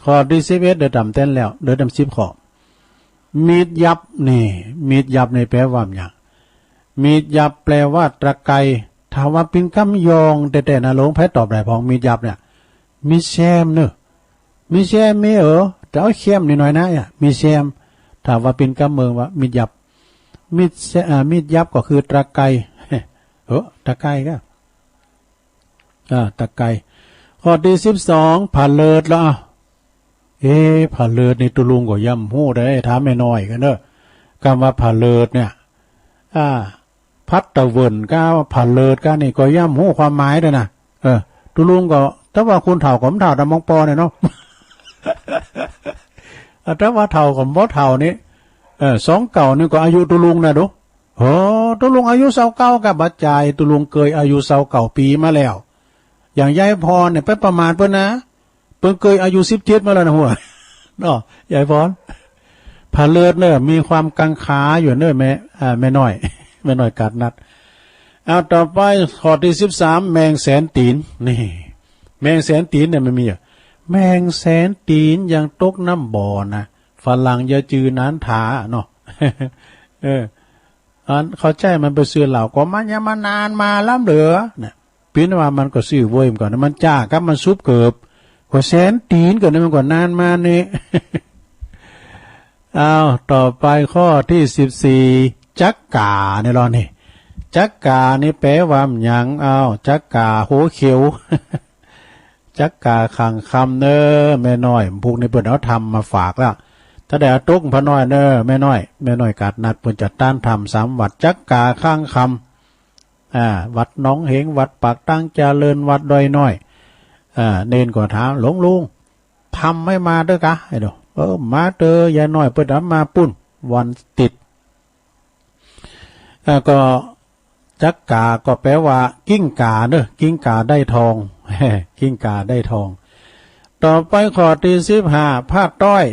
ข้อตี้สิบเอ็ด เดี๋ยวจ๋ำแต้นแล้ว เดี๋ยวจ๋ำสิบข้อ มีดยับ นี่ มีดยับนี่แปลว่าหยัง มีดยับแปลว่าตะไคร้ ถ้าว่าเป๋นกำย่องแต๊ๆ นะ ลง ไผตอบได้พ่อง มีดยับเนี่ย มีดแซมเนอะ มีดแซมมี เออ แต่เอาแซมนิดหน่อยนะ เนี่ย มีดแซม ถ้าว่าเป๋นกำเมืองว่ามีดยับ มีดแซ- อ่า มีดยับก็คือตะไคร้ เออ ตะไคร้ก็ อ่า ตะไก ข้อตี้สิบสอง ผะเลิดละ เอ๊ะ ผะเลิดนี่ตุลุงก็ย่ำฮู้เด้ ถามแม่น้อยกั๋นเนาะ กำว่าผะเลิดเนี่ย อ่า พัดตะเวินก้า ผะเลิดก้านี่ก็ย่ำฮู้ความหมายเด้อนะ เออ ตุลุงก็ แต่ว่าคนเฒ่าก็บ่เฒ่าตามองปอเนี่ยเนาะ อ่า แต่ว่าเฒ่าก็บ่เฒ่านี่ เออ สองเก้านี่ก็อายุตุลุงนะดู โอ้ ตุลุงอายุซาวเก้ากับบ่าจ่าย ตุลุงเกยอายุซาวเก้าปี๋มาแล้ว อย่างยายพรเนี่ยไปประมาทเปิ้นนะ เปิ้นเกยอายุสิบเจ็ดมาแล้วนะหัว เนาะ ยายพร ผะเลิดเน่อ มีความกังขาอยู่เน่อแม่ อ่า แม่น้อย แม่น้อยกาดนัด เอา ต่อไปข้อตี้สิบสาม แมงแสนตี๋น นี่ แมงแสนตี๋นเนี่ยมันมีอะ แมงแสนตี๋นยังตกน้ำบ่อนะ ฝรั่งอย่าจื้อนานถาเนาะ เออ อันเข้าใจ๋มันไปซื้อเหล้าก็มันยังมานานมาล้ำเหลือนะ เปียงว่ามันก็ซื้อเว้ยมันก่อนนะ มันจ้ากับมันซุบเกิบ ก็แสนตี๋นก่อนนะ มันก็นานมานี่ เอา ต่อไปข้อตี้สิบสี่ จักก๋านี่ลอนี่ จักก๋านี่แปลว่าหยัง เอา จักก๋าหัวเขียว จักก๋าข้างค่ำเน่อ แม่น้อย พวกนี้เปิ้นเอาธรรมมาฝากแล้ว ถ้าได้เอาตกพะน้อยเน่อ แม่น้อย แม่น้อยกาดนัดเปิ้นจะต้านธรรมสามวัด จักก๋าข้างค่ำ อ่า วัดหนองเหง วัดปากตางเจริญ วัดดอยน้อย อ่า เณรก็ถาม หลวงลุง ธรรมไม่มาด้วยกะ ไอ้ดู เออ มาเตอะ ยายน้อยเปิ้นเอามาปุ้น วันติด อ่า ก็จักก๋าก็แปลว่า กิ้งก่าเนอะ กิ้งก่าได้ทอง กิ้งก่าได้ทอง ต่อไปข้อตี้สิบห้า ผ้าต้อย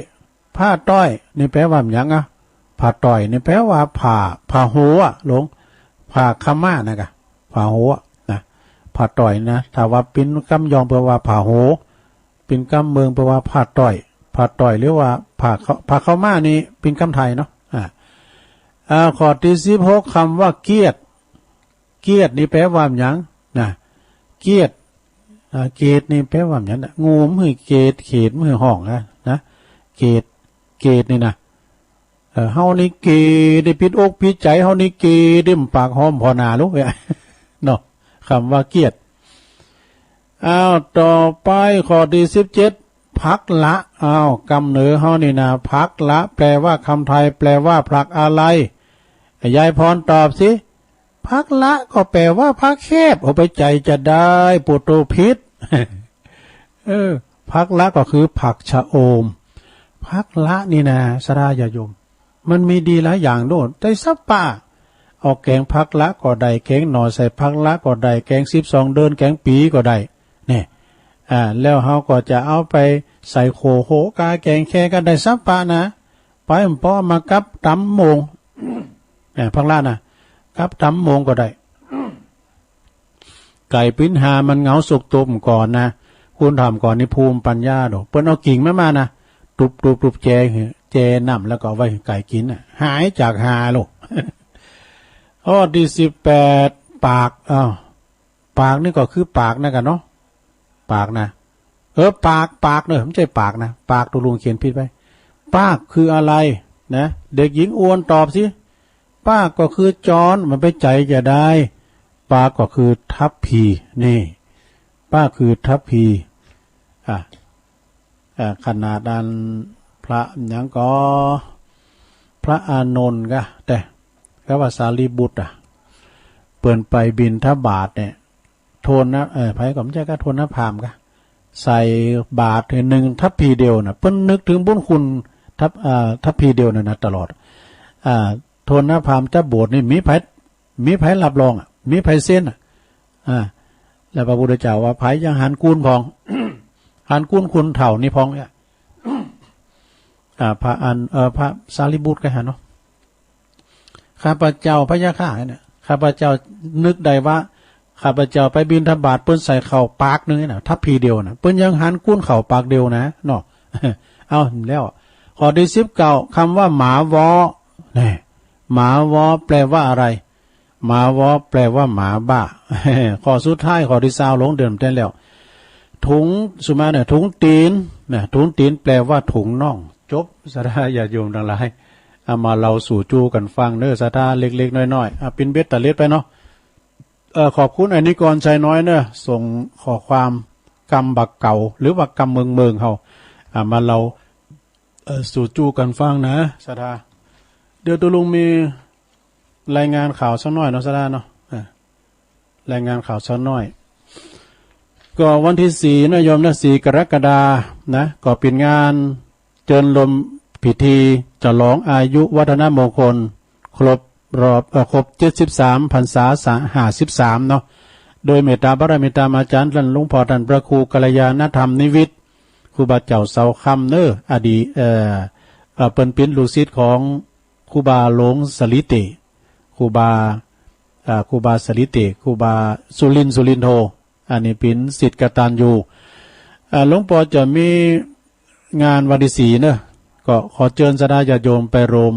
ผ้าต้อยนี่แปลว่าหยังอะ ผ้าต้อยนี่แปลว่าผ้า ผ้าโฮอะหลวง ผ้าขาวม้านะกะ ผ้าโฮอะนะ ผ้าต้อยนะ ถ้าว่าเป๋นกำยองแปลว่าผ้าโฮ เป๋นกำเมืองแปลว่าผ้าต้อย ผ้าต้อยหรือว่าผ้าขาว ผ้าขาวม้านี่เป๋นกำไทยเนาะ อ่า อ่า ข้อตี้สิบหก คำว่าเกียด เกียดนี่แปลว่าหยังนะ เกียด อ่า เกดนี่แปลว่าหยังนะ งูมันหื้อเกด เขดมันหื้อฮ้องนะ นะ เกด เกดนี่นะ เออ เฮานี่เกด ได้ปิดอกปิดใจ๋ เฮานี่เกด ได้ปากหอมผ่อหน้าลูกเนี่ย เนาะ คำว่าเกียด อ้าว ต่อไปข้อตี้สิบเจ็ด ผลักละ อ้าว กำเนิดเฮานี่นะ ผลักละ แปลว่าคำไทย แปลว่าผลักอะไร ยายพรตอบสิ ผลักละก็แปลว่าผลักแคบ เอาไปใจ๋จะได้ ปูโตผิด เออ ผลักละก็คือผักชะอม ผลักละนี่นะ ศรัทธาญาติโยม มันมีดีหลายอย่างโลด ได้สับปะ เอาแกงผลักละก็ได้ แกงหน่อใส่ผลักละก็ได้ แกงสิบสองเดือน แกงปี๋ก็ได้ เนี่ย อ่า แล้วเฮาก็จะเอาไปใส่โขกโฮกาแกงแค่ก็ได้สับปะนะ ไปมันปอมากับตำโมง เอ่อ ผลักละนะ กับตำโมงก็ได้ ไก่ปิ้นหามันเหงาสุกตุ่มก่อนนะ คุณถามก่อนนี่ภูมิปัญญาโด เปิ้นเอากิ่งมันมานะ ตุบตุบตุบแจหื้อ แจน้ำแล้วก็เอาไว้ให้ไก่กิ๋นน่ะ หายจากหาลูก ข้อตี้สิบแปด ปาก อ้าว ปากนี่ก็คือปากนะกะเนาะ ปากนะ เออ ปาก ปากเนอะ ไม่ใช่ปากนะ ปาก ตกลงเขียนผิดไป ปากคืออะไรนะ เด็กหญิงอวนตอบสิ ปากก็คือจ๊อน มันไปใจ๋จะได้ ปากก็คือทัพพี นี่ ปากคือทัพพี อ่ะ อ่ะ ขนาดอันพระหยังก็ พระอานนท์กะ แต่ ก็ว่าสารีบุตรอ่ะ เปิ้นไปบิณฑบาตเนี่ย โทนนะ เออ ไผก็บ่ใจ้กะ โทนนะพราหมณ์กะ ใส่บาตรให้นึ่งทัพพีเดียวน่ะ เปิ้นนึกถึงบุญคุณทัพ เอ่อ ทัพพีเดียวนั่นนะตลอด อ่า โทนนะพราหมณ์จะบวชนี่มีไผ มีไผรับรองอ่ะ มีไผเซ็นอ่ะ อ่า แล้วพระพุทธเจ้าว่าไผยังหันกุนพอง หันกุนคุณเฒ่านี่พองเนี่ย อ่า พระอัน เอ่อ พระสารีบุตรกะหันเนาะ ข้าพเจ้าพะยะค่ะเนี่ย ข้าพเจ้านึกได้ว่า ข้าพเจ้าไปบิณฑบาต เปิ้นใส่ข้าวปากนึ่งนี่นะ ทัพพีเดียวนะ เปิ้นยังหันกุนข้าวปากเดียวนะ เนาะ เอาแล้ว ข้อตี้สิบเก้า คำว่าหมาวอ แน่ หมาวอ แปลว่าอะไร หมาวอ แปลว่าหมาบ้า ข้อสุดท้าย ข้อตี้ซาว ลงเดือนเต็มแล้ว ถุง สุมาเนี่ย ถุงตี๋น นะ ถุงตี๋น แปลว่าถุงน่อง จบ ศรัทธาญาติโยมทั้งหลาย เอามาเล่าสู่จู๋กั๋นฟังเน่อ ศรัทธาเล็กๆ น้อยๆ อ่ะ ปิ้นเบ็ดตะเล็ดไปเนาะ เอ่อ ขอบคุณไอ้นิกรชัยน้อยเนอะ ส่งข้อความกำบักเก๋า หรือว่ากำเมืองๆ เฮา อ่า มาเล่า เอ่อ สู่จู้กันฟังนะ ศรัทธา เดี๋ยวตุ๊ลุงมีรายงานข่าวสักหน่อยเนาะ ศรัทธาเนาะ อ่า รายงานข่าวสักหน่อย ก็วันที่สี่นะโยมนะ สี่กรกฎานะ ก็เป๋นงาน เจิญโฮมพิธีฉลองอายุวัฒนมงคล ครบรอบ เอ่อ ครบเจ็ดสิบสามพรรษา สา ห้าสิบสามเนาะ โดยเมตตาบารมีตามอาจารย์ท่านหลวงพ่อท่านพระครูกัลยาณธรรมนิวิทย์ ครูบาเจ้าเสาคำเนอะ อดีต เอ่อ เอ่อ เปิ้นเป๋นลูกศิษย์ของครูบาหลวงสาลีเต ครูบา อ่า ครูบาสาลีเต ครูบาสุรินทร์ สุรินโท อันนี้เป๋นศิษย์กตัญญู อ่า หลวงพ่อจะมีงานวันที่สี่เนอะ ก็ขอเจิญศรัทธาญาติโยมไปโฮม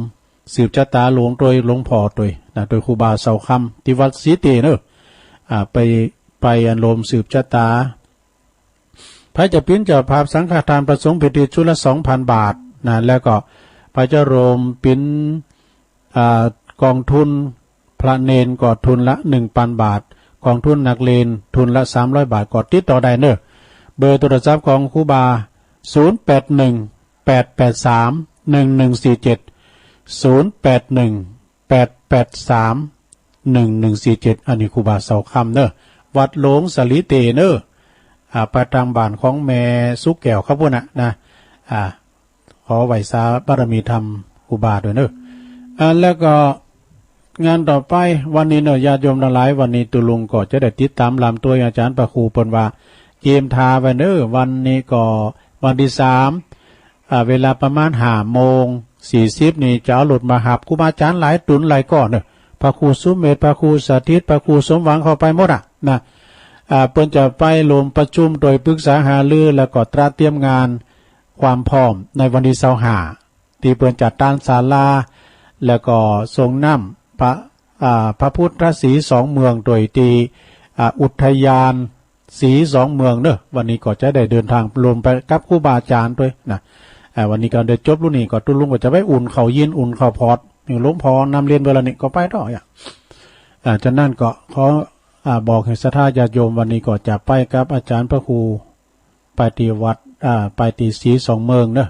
สืบชะตาหลวงโดยหลวงพ่อโดยนะ โดยครูบาเสาคำ ที่วัดสาลีเตเนอะ อ่า ไป ไปอันโฮมสืบชะตา ไผจะเป๋นเจ้าภาพสังฆทานประสงค์พิธีชุดละสองพันบาทนะ แล้วก็ไผจะโฮมเป๋น อ่า กองทุนพระเณรก็ทุนละหนึ่งพันบาท กองทุนนักเรียนทุนละสามร้อยบาท ก็ติดต่อได้เนอะ เบอร์โทรศัพท์ของครูบา ศูนย์แปดหนึ่ง แปดแปดสาม หนึ่งหนึ่งสี่เจ็ด ศูนย์แปดหนึ่ง แปดแปดสาม หนึ่งหนึ่งสี่เจ็ด อันนี้ครูบาเสาคำเนอะ วัดหลวงสาลีเตเนอะ อ่า ไปตางบ้านของแม่สุแก้วเขาพู้นน่ะนะ อ่า ขอไหว้สาบารมีธรรมครูบาด้วยเนอะ อ่า แล้วก็งานต่อไปวันนี้เนอะ ญาติโยมทั้งหลาย วันนี้ตุ๊ลุงก็จะได้ติดตามลำตัวอาจารย์พระครูเปิ้นว่าเตรียมทาไว้เนอะ วันนี้ก็วันที่สาม อ่า เวลาประมาณห้าโมงสี่สิบนี่จะเอารถมาฮับครูบาอาจารย์หลายตุ๊นหลายก้อนเนอะ พระครูสุเมธ พระครูสถิต พระครูสมหวังเข้าไปหมดอะนะ อ่า เปิ้นจะไปโฮมประชุมโดยปรึกษาหารือ แล้วก็ตระเตรียมงานความพร้อมในวันที่ซาวห้า ตี้เปิ้นจะตานศาลา แล้วก็ส่งน้ำพระ อ่า พระพุทธศรีสองเมืองโดยตี้ อ่า อุทยาน ศรีสองเมืองเนอะ วันนี้ก็จะได้เดินทางโฮมไปกับครูบาอาจารย์ด้วยนะ อ่า วันนี้ก็ได้จบรุ่นนี้ก็ตุ๊ลุงก็จะไปอุ่นข้าวเย็นอุ่นข้าวพอด นี่หลวงพ่อนำเรียนเวลานี้ก็ไปต่ออ่ะ อ่า ฉะนั้นก็ขอ อ่า บอกให้ศรัทธาญาติโยมวันนี้ก็จะไปกับอาจารย์พระครู ไปตี้วัด อ่า ไปตี้ศรีสองเมืองเนอะ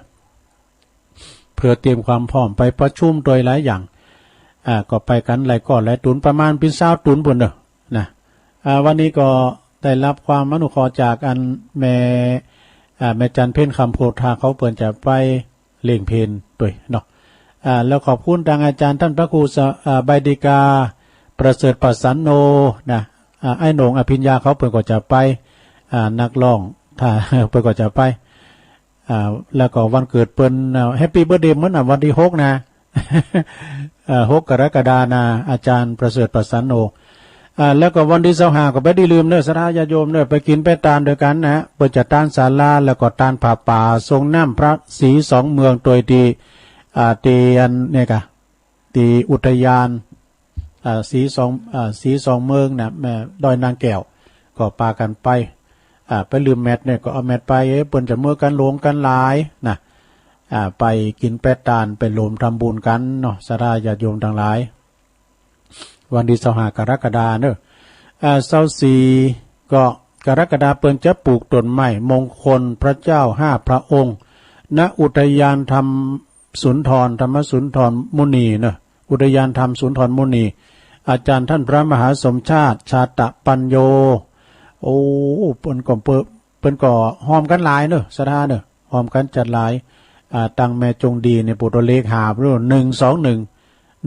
เพื่อเตรียมความพร้อมไปประชุมโดยหลายอย่าง อ่า ก็ไปกันหลายก้อนหลายตุ๊น ประมาณเป๋นซาวตุ๊นพู้นเนอะ นะ อ่า วันนี้ก็ได้รับความอนุเคราะห์จากอันแม่ อ่า แม่จันเพ็ญคำโพธาเขาเปิ้นจะไปเลี้ยงเพลด้วยเนาะ อ่า แล้วขอบคุณตางอาจารย์ท่านพระครูสะ อ่า ใบดิกา ประเสริฐประสันโน นะ อ่า ไอ้โหน่งอภิญญาเขาเปิ้นก็จะไป อ่า นักร้อง ถ้า เปิ้นก็จะไป อ่า แล้วก็วันเกิดเปิ้น อ่า แฮปปี้เบิร์ธเดย์เหมือนน่ะ วันที่หกนะ เอ่อ หกกรกฎานะ อาจารย์ประเสริฐประสันโน อ่า แล้วก็วันที่ซาวห้าก็บ่ได้ลืมเนอะ ศรัทธาญาติโยมเนอะ ไปกิ๋นไปตานด้วยกันนะ เปิ้นจะตานศาลา แล้วก็ตานผ้าป่า ส่งน้ำพระศรีสองเมืองโดยตี้ อ่า ตี้อันเนี่ยกะ ตี้อุทยาน อ่า ศรีสอง อ่า ศรีสองเมืองนะ แม่ดอยนางแก้ว ก็ปากั๋นไป อ่า ไปลืมแมตช์เนี่ยก็เอาแมตช์ไป เอ้ย เปิ้นจะเมือกั๋นหลวงกั๋นหลายนะ อ่า ไปกิ๋นไปตาน ไปโฮมทำบุญกั๋นเนาะ ศรัทธาญาติโยมตังหลาย วันตี้ซาวห้ากรกฎาเนอะ อ่า ซาวสี่ก็กรกฎาเปิ้นจะปลูกต้นไม้มงคลพระเจ้าห้าพระองค์ ณ อุทยานธรรมสุนทร ธรรมสุนทรมุนีเนอะ อุทยานธรรมสุนทรมุนี อาจารย์ท่านพระมหาสมชาติ ชาตะปัญโญ โอ้ เปิ้นก็เปิ้น เปิ้นก็ฮอมกั๋นหลายเนอะ ศรัทธาเนอะ ฮอมกั๋นจัดหลาย อ่า ตังแม่จงดีเนี่ย ปู่ตัวเลขหาบรู้ หนึ่งสองหนึ่ง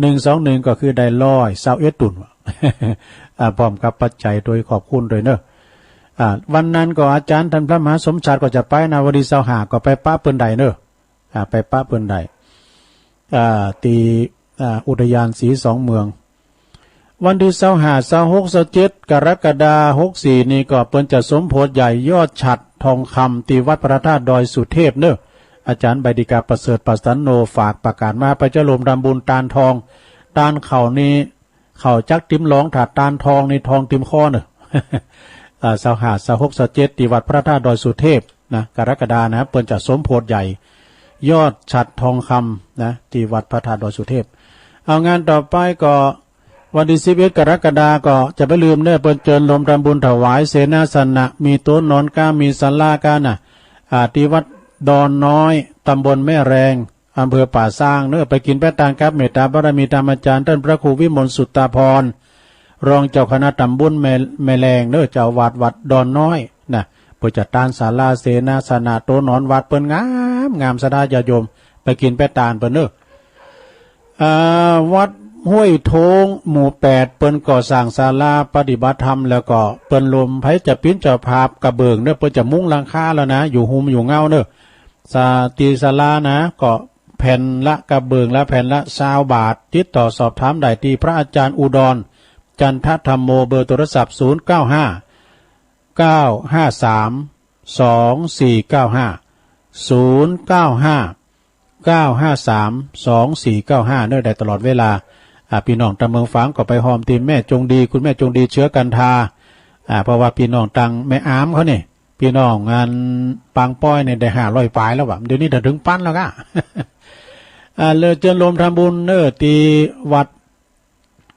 หนึ่งสองหนึ่ง ก็คือได้ร้อยซาวเอ็ดตุ๊น อ่า พร้อมกับปัจจัยโดยขอบคุณด้วยเนอะ อ่า วันนั้นก็อาจารย์ท่านพระมหาสมชาติก็จะไปนะ วันตี้ซาวห้าก็ไปปะเปิ้นได้เนอะ อ่า ไปปะเปิ้นได้ อ่า ตี้ อ่า อุทยานศรีสองเมือง วันตี้ซาวห้า ซาวหก ซาวเจ็ด กรกฎาหกสี่นี่ก็เปิ้นจะสมโภชใหญ่ยอดฉัตรทองคำตี้วัดพระธาตุดอยสุเทพเนอะ อาจารย์ใบดิกาประเสริฐประสันโนฝากประกาศมา ไปจะโฮมทำบุญตานทอง ตานข้าวนี่ ข้าวจักติมหลอง ถ้าตานทองนี่ทองติมคอเนอะ อ่า ซาวห้า ซาวหก ซาวเจ็ด ตี้วัดพระธาตุดอยสุเทพนะ กรกฎานะ เปิ้นจะสมโภชใหญ่ ยอดฉัตรทองคำนะ ตี้วัดพระธาตุดอยสุเทพ เอางานต่อไปก็ วันตี้สิบเอ็ดกรกฎาก็จะไปลืมเน่อ เปิ้นเจิญโฮมทำบุญถวายเสนาสนะ มีโต๊ะนอนก้า มีศาลาก้าน่ะ อ่า ตี้วัดดอนน้อย ตำบลแม่แรง อำเภอป่าซางเน่อ ไปกินไปตานกับเมตตาบารมีธรรมอาจารย์ต้านพระครูวิมลสุตตาภรณ์ รองเจ้าคณะตำบลแม่ แม่แรงเน่อ เจ้าอาวาสวัดดอนน้อยน่ะ เปิ้นจะตานศาลาเสนาสนะ โต๊ะนอนวัดเปิ้นงามงาม ศรัทธาญาติโยม ไปกินไปตานเปิ้นเน่อ อ่า วัดห้วยโท้ง หมู่แปด เปิ้นก่อสร้างศาลาปฏิบัติธรรม แล้วก็เปิ้นลมไผจะปิ้นเจ้าภาพกระเบื้องเน่อ เปิ้นจะมุงหลังคาแล้วนะ อยู่ฮูมอยู่เงาเน่อ สา ตี้ศาลานะ ก็แผ่นละกระเบื้องละแผ่นละซาวบาท ติดต่อสอบถามได้ตี้พระอาจารย์อุดร จันทธรรมโม เบอร์โทรศัพท์ ศูนย์เก้าห้า เก้าห้าสาม สองสี่เก้าห้า ศูนย์เก้าห้า เก้าห้าสาม สองสี่เก้าห้า เน่อ ได้ตลอดเวลา อ่า พี่น้องตางเมืองฝางก็ไปฮอมตี้แม่จงดี คุณแม่จงดีเชื้อกันทา อ่า เพราะว่าพี่น้องตางแม่อามเขานี่ พี่น้องอันปางป้อยนี่ได้ห้าร้อยปลายแล้วว่ะ เดี๋ยวนี้ถ้าถึงปันแล้วก็ อ่า เลยเจิญโฮมทำบุญเน่อ ตี้วัด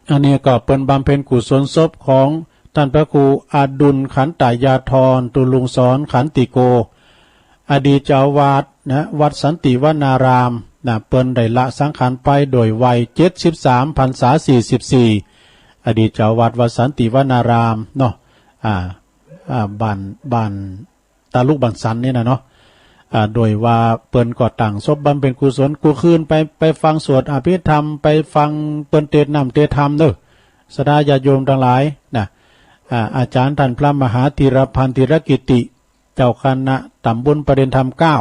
อันนี้ก็เปิ้นบำเพ็ญกุศลศพของต้านพระครูอดุลขันตยาธร ตุลุงสอนขันติโก อดีตเจ้าอาวาสนะ วัดสันติวนารามนะ เปิ้นได้ละสังขารไปโดยวัยเจ็ดสิบสาม พรรษาสี่สิบสี่ อดีตเจ้าอาวาสวัดสันติวนารามเนาะ อ่า อ่า บ้าน บ้าน ตาลุกบ้านสันนี่นะเนาะ อ่า โดยว่าเปิ้นก็ตั้งศพบำเพ็ญกุศล กู้คืนไป ไปฟังสวดอภิธรรม ไปฟังเปิ้นเตสน์น้ำเตสน์ธรรมเน่อ ศรัทธาญาติโยมตังหลายนะ อ่า อาจารย์ต้านพระมหาธีรพันธ์ธีรกิติ เจ้าคณะตำบลประเด็นธรรมเก้า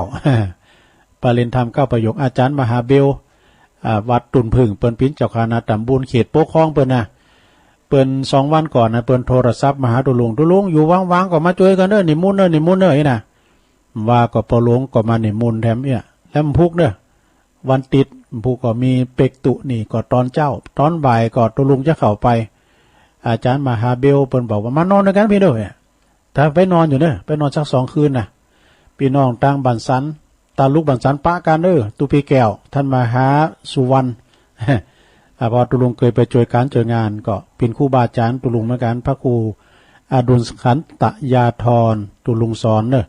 ประเด็นธรรมเก้าประโยค อาจารย์มหาเบล อ่า วัดตุ่นผึ้ง เปิ้นปิ้นเจ้าคณะตำบลเขตปกครองเปิ้นนะ เปิ้นสองวันก่อนนะ เปิ้นโทรศัพท์มาหาตุ๊ลุง ตุ๊ลุงอยู่ว่างๆ ก็มาจ้วยกั๋นเน่อ นิมนต์เน่อ นิมนต์เน่อ อี้นะ ว่าก็ปอหลวงก็มานิมนต์แถมอี้นะ แล้วมันพุกเน่อ วันติดมันพุกก็มีเปกตุนี่ก็ตอนเจ๊า ตอนบ่ายก็ตุ๊ลุงจะเข้าไป อาจารย์มหาเบลเปิ้นบอกว่ามานอนด้วยกั๋นพี่เน่อ ถ้าไปนอนอยู่เน่อ ไปนอนสักสองคืนนะ พี่น้องตางบ้านสัน ตาลุกบ้านสันปะกั๋นเน่อ ตุ๊ปีแก้ว ต้านมหาสุวรรณ อ่า เพราะตุ๊ลุงเกยไปจ้วยก๋านจ้วยงาน ก็เป๋นครูบาอาจ๋ารย์ตุ๊ลุงเหมือนกั๋น พระครูอดุลขันตยาธร ตุ๊ลุงสอนเน่อ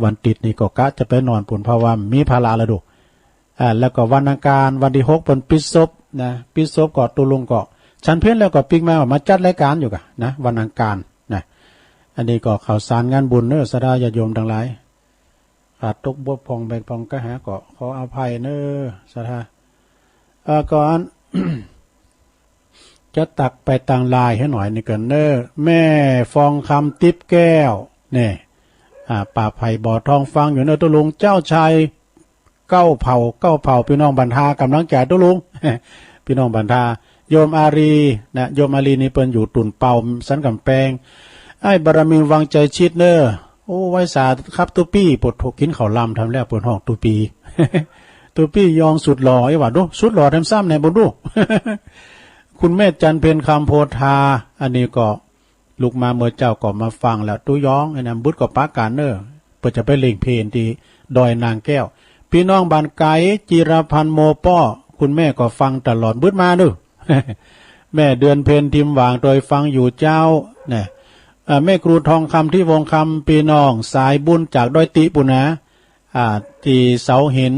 วันติดนี่ก็กะจะไปนอนปู้น เพราะว่ามีภาระละดู อ่า แล้วก็วันอังคารวันตี้หกเปิ้นปิดศพนะ ปิดศพก็ตุ๊ลุงก็ฉันเพลแล้วก็ปิ๊กมา มาจัดรายการอยู่ก่ะนะ วันอังคารนะ อันนี้ก็ข่าวสารงานบุญเน่อ ศรัทธาญาติโยมตังหลาย ขาดตกบกพร่องแบ่งพร่องกะหาก็ขออภัยเน่อ ศรัทธา เอ่อ ก่อน จะตักไปตางไลน์หื้อหน่อยนี่ก่อนเน่อ แม่ฟองคำติ๊บแก้ว นี่ อ่า ป่าไผ่บ่อทองฟังอยู่เน่อ ตุ๊ลุงเจ้าชาย เก้าเผ่า เก้าเผ่า พี่น้องบันทา กำลังใจ๋ตุ๊ลุง พี่น้องบันทา โยมอารีนะ โยมอารีนี่เปิ้นอยู่ตุ่นเป่าสันก๋ำแปง ไอ้บารมีวังใจชิดเน่อ โอ้ ไหว้สาครับตุ๊ปี้ ปวดหัวกิ๋นข้าวลำทำแล้วปวดห้องตุ๊ปี้ ตุ๊ปี้ยองสุดหล่อ ไอ้หว่าดู สุดหล่อแถมซ้ำแหน่บุญดู คุณแม่จันเพ็ญคำโพธา อันนี้ก็ ลุกมาเมื่อเจ๊าก็มาฟังแล้ว ตุ๊ยอง ไอ้นั้นบุตรก็ปะกั๋นเน่อ เปิ้นจะไปเล่งเพลตี้ดอยนางแก้ว พี่น้องบ้านไก๋ จิรพันธ์โมป้อ คุณแม่ก็ฟังตลอด บุตรมาเน่อ แม่เดือนเพ็ญทิมหว่าง โตยฟังอยู่เจ้า นะ เอ่อ แม่ครูทองคำ ที่วงคำ พี่น้องสายบุญจากดอยติปู้นนะ อ่า ตี้เสาหิน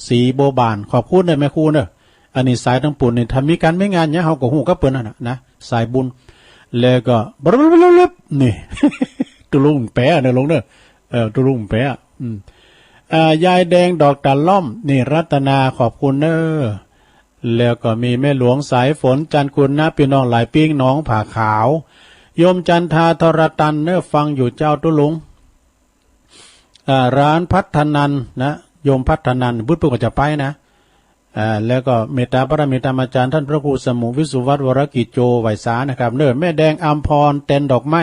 สีบัวบาน ขอบคุณเน่อแม่ครูเน่อ อันนี้สายตังปู้นนี่ ถ้ามีก๋านมีงานหยัง เฮาก็ฮู้กับเปิ้นนั่นน่ะนะ สายบุญ แล้วก็ บรึบๆๆๆ นี่ ตุ๊ลุงแป๋เน่อลุงเน่อ เออ ตุ๊ลุงแป๋ อืม อ่า ยายแดงดอกตะล่อม นี่รัตนา ขอบคุณเน่อ แล้วก็มีแม่หลวงสายฝน จันทร์กุลนะ พี่น้องหลายปิ้ง หนองผาขาว โยมจันทา ทรตันเน่อ ฟังอยู่เจ้าตุ๊ลุง อ่า ร้านพัฒนันนะ โยมพัฒนัน บุตรเปิ้นก็จะไปนะ อ่า แล้วก็เมตตาบารมีธรรมอาจ๋ารย์ต้านพระครูสมุห์วิสุวัฒน์ วรกิจโจ ไหว้สานะครับเน่อ แม่แดงอำพร แตนดอกไม้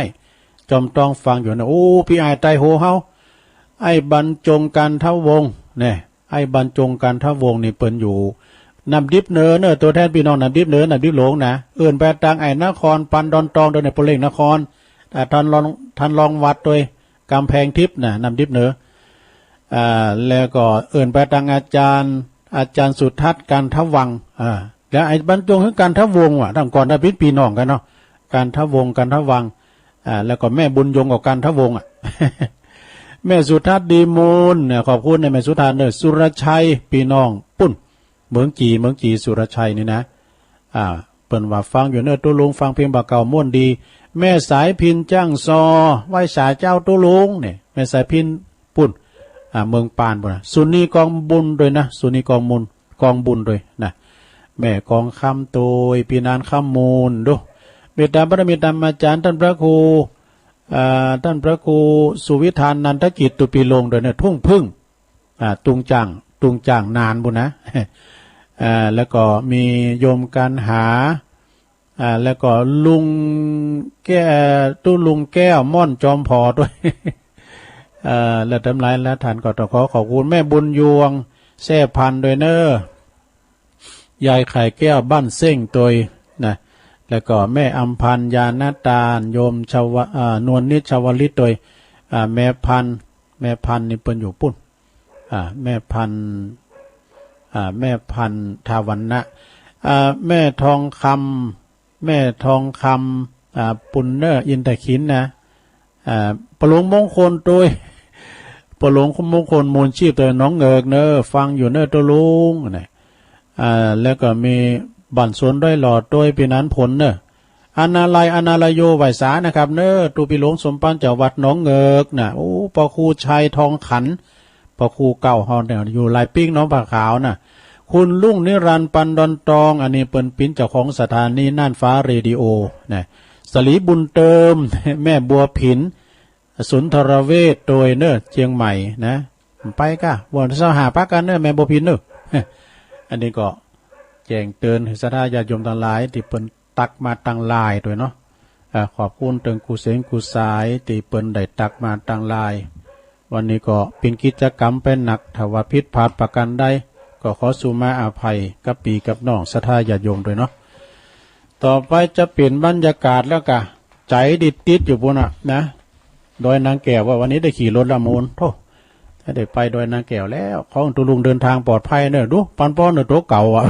จอมต้องฟังอยู่นะ โอ้ พี่อ้ายไตโหเฮา ไอ้บรรจง กันทวงศ์ เนี่ย ไอ้บรรจง กันทวงศ์นี่เปิ้นอยู่น้ำดิบเหนือเน่อ ตัวแทนพี่น้องน้ำดิบเหนือ น้ำดิบหลวงนะ เอิ้นไปตางไอ้นคร ปันดอนตอง โดยในโปเล่งนคร อ่า ท่านรอง ท่านรองวัดโดย กำแพงทิพย์นะ น้ำดิบเหนือ อ่า แล้วก็เอิ้นไปตางอาจ๋ารย์ อาจ๋ารย์สุทัศน์ กันทวังค์ อ่า แล้วไอ้บ้านจวงคือกันทะวงศ์ว่ะ ตั้งก่อนถ้าเป็นพี่น้องกันเนาะ กันทะวงศ์ กันทะวัง อ่า แล้วก็แม่บุญยงกับกันทะวงศ์อ่ะ แม่สุทัศน์ดีมูลเนี่ย ขอบคุณนะแม่สุทัศน์เนอะ สุรชัย พี่น้องปุ้น เมืองจี เมืองจี สุรชัยนี่นะ อ่า เปิ้นว่าฟังอยู่เนอะ ตุ๊ลุงฟังเพลงบ่าเก่าม่วนดี แม่สายพิณจ้างซอ ไหว้สาเจ้าตุ๊ลุงเนี่ย แม่สายพิณ ปุ้น อ่า เมืองปานปุ้นนะ สุนีกองบุญด้วยนะ สุนีกองบุญ กองบุญด้วยนะ แม่กองคำโตย พี่นานคำมูลดู เมตตาบารมีธรรมาจารย์ ท่านพระครู อ่า ท่านพระครูสุวิธานนันทกิจ ตุปีโลงด้วยนะ ทุ่งผึ้ง อ่า ตุงจ่าง ตุงจ่างนานปุ้นนะ อ่า แล้วก็มีโยมกันหา อ่า แล้วก็ลุงแก้ว ตุ๊ลุงแก้ว ม่อนจอมผอด้วย เอ่อ และทั้งหลายและท่านก็ต้องขอขอบคุณแม่บุญยวง แซ่พันธุ์ด้วยเนอะ ยายไข่แก้ว บ้านเซ้งตัวยนะ แล้วก็แม่อำพันธ์ ยานาตาล โยมชวะ อ่า นวลนิชชวลิตตัวย อ่า แม่พันธุ์ แม่พันธุ์นี่เปิ้นอยู่ปุ้น อ่า แม่พันธุ์ อ่า แม่พันธุ์ทาวันนะ อ่า แม่ทองคำ แม่ทองคำ อ่า ปุณเนอร์ อินทขินนะ อ่า ปะหลวงมงคลตัวย ปะหลวงมงคล มูลชีพตัวย หนองเงิกเนอ ฟังอยู่เนอ ตุ๊ลุงนะ อ่า แล้วก็มีบ้านสวนดอยหล่อตัวย พี่นานผลเนอ อนาลัย อนาลโย ไหว้สานะครับเนอ ตุ๊ปีหลวงสมปาน จากวัดหนองเงิกนะ โอ้ พระครูชัยทองขัน พระครูเก่าเฮาเนี่ย อยู่หลายปิ๊กหนองผาขาวนะ คุณลุงนิรันดร์ ปันดอนตอง อันนี้เปิ้นเป๋นเจ้าของสถานีน่านฟ้าเรดิโอนะ สลีบุญเติม แม่บัวผิน สุนทรเวชโดยเนอ เจียงใหม่นะ ไปก้า วันเสาร์หาปะกันเนอ แม่บัวผินเนอ อันนี้ก็แจ้งเตือนให้ศรัทธาญาติโยมตังหลาย ตี้เปิ้นตักมาตังไลน์ตัวยเนาะ อ่า ขอบคุณเถิงกู้เสงกู้สาย ตี้เปิ้นได้ตักมาตังไลน์ วันนี้ก็เป๋นกิจกรรมไปหนัก ถ้าว่าผิดพลาดประการใด ก็ขอสู่มาอภัยกับปี้กับน้องศรัทธาญาติโยมตัวยเนาะ ต่อไปจะเป๋นบรรยากาศแล้วก้า ใจ๋ติดๆ อยู่ปุ้นน่ะนะ ดอยนางแก้ว ว่าวันนี้ได้ขี่รถละมูน โธ่ ถ้าได้ไปดอยนางแก้วแล้ว ขอตุ๊ลุงเดินทางปลอดภัยเนอะ ดู ปันป้อนเนอะ ตั๋วเก่าอ่ะ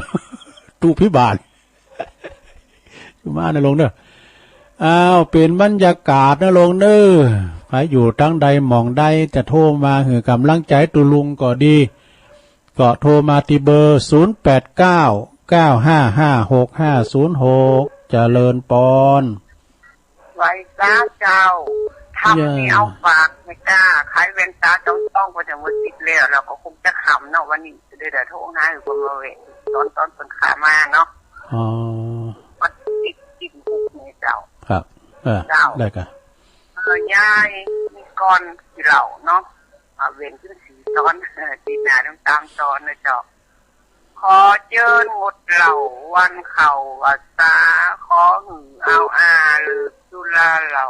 ตุ๊พิบาล มานะลุงเนอะ อ้าว เป๋นบรรยากาศนะลุงเนอะ ใผอยู่ตังใดหม่องใด จะโทรมาหื้อกำลังใจ๋ตุ๊ลุงก็ดี ก็โทรมาตี้เบอร์ ศูนย์แปดเก้า เก้าห้าห้า หกห้าศูนย์หก เจริญปอน ไหว้สาเจ้า ทำนี่เอาฝากนะจ้า ขายแว่นตาจ้องๆ ก็จะหมดสิทธิ์แล้ว เราก็คงจะขำเนาะ วันนี้จะได้แต่โทรหาอยู่คนมาเวะ ตอนตอนเพิ่นขามาเนาะ อ๋อ วันที่สิบ สิบหกนี่เจ้า ครับ เออ เจ้า ได้กะ เออ ยายมีก่อนที่เราเนาะ อ่า เว้นขึ้นสี่ตอน เออ ติดหน้าต้องตามตอนนะเจ้า ขอเจิญงดเหล้าวันเข้าพรรษา ขอหื้อเอาอาเลิกสุราเหล้า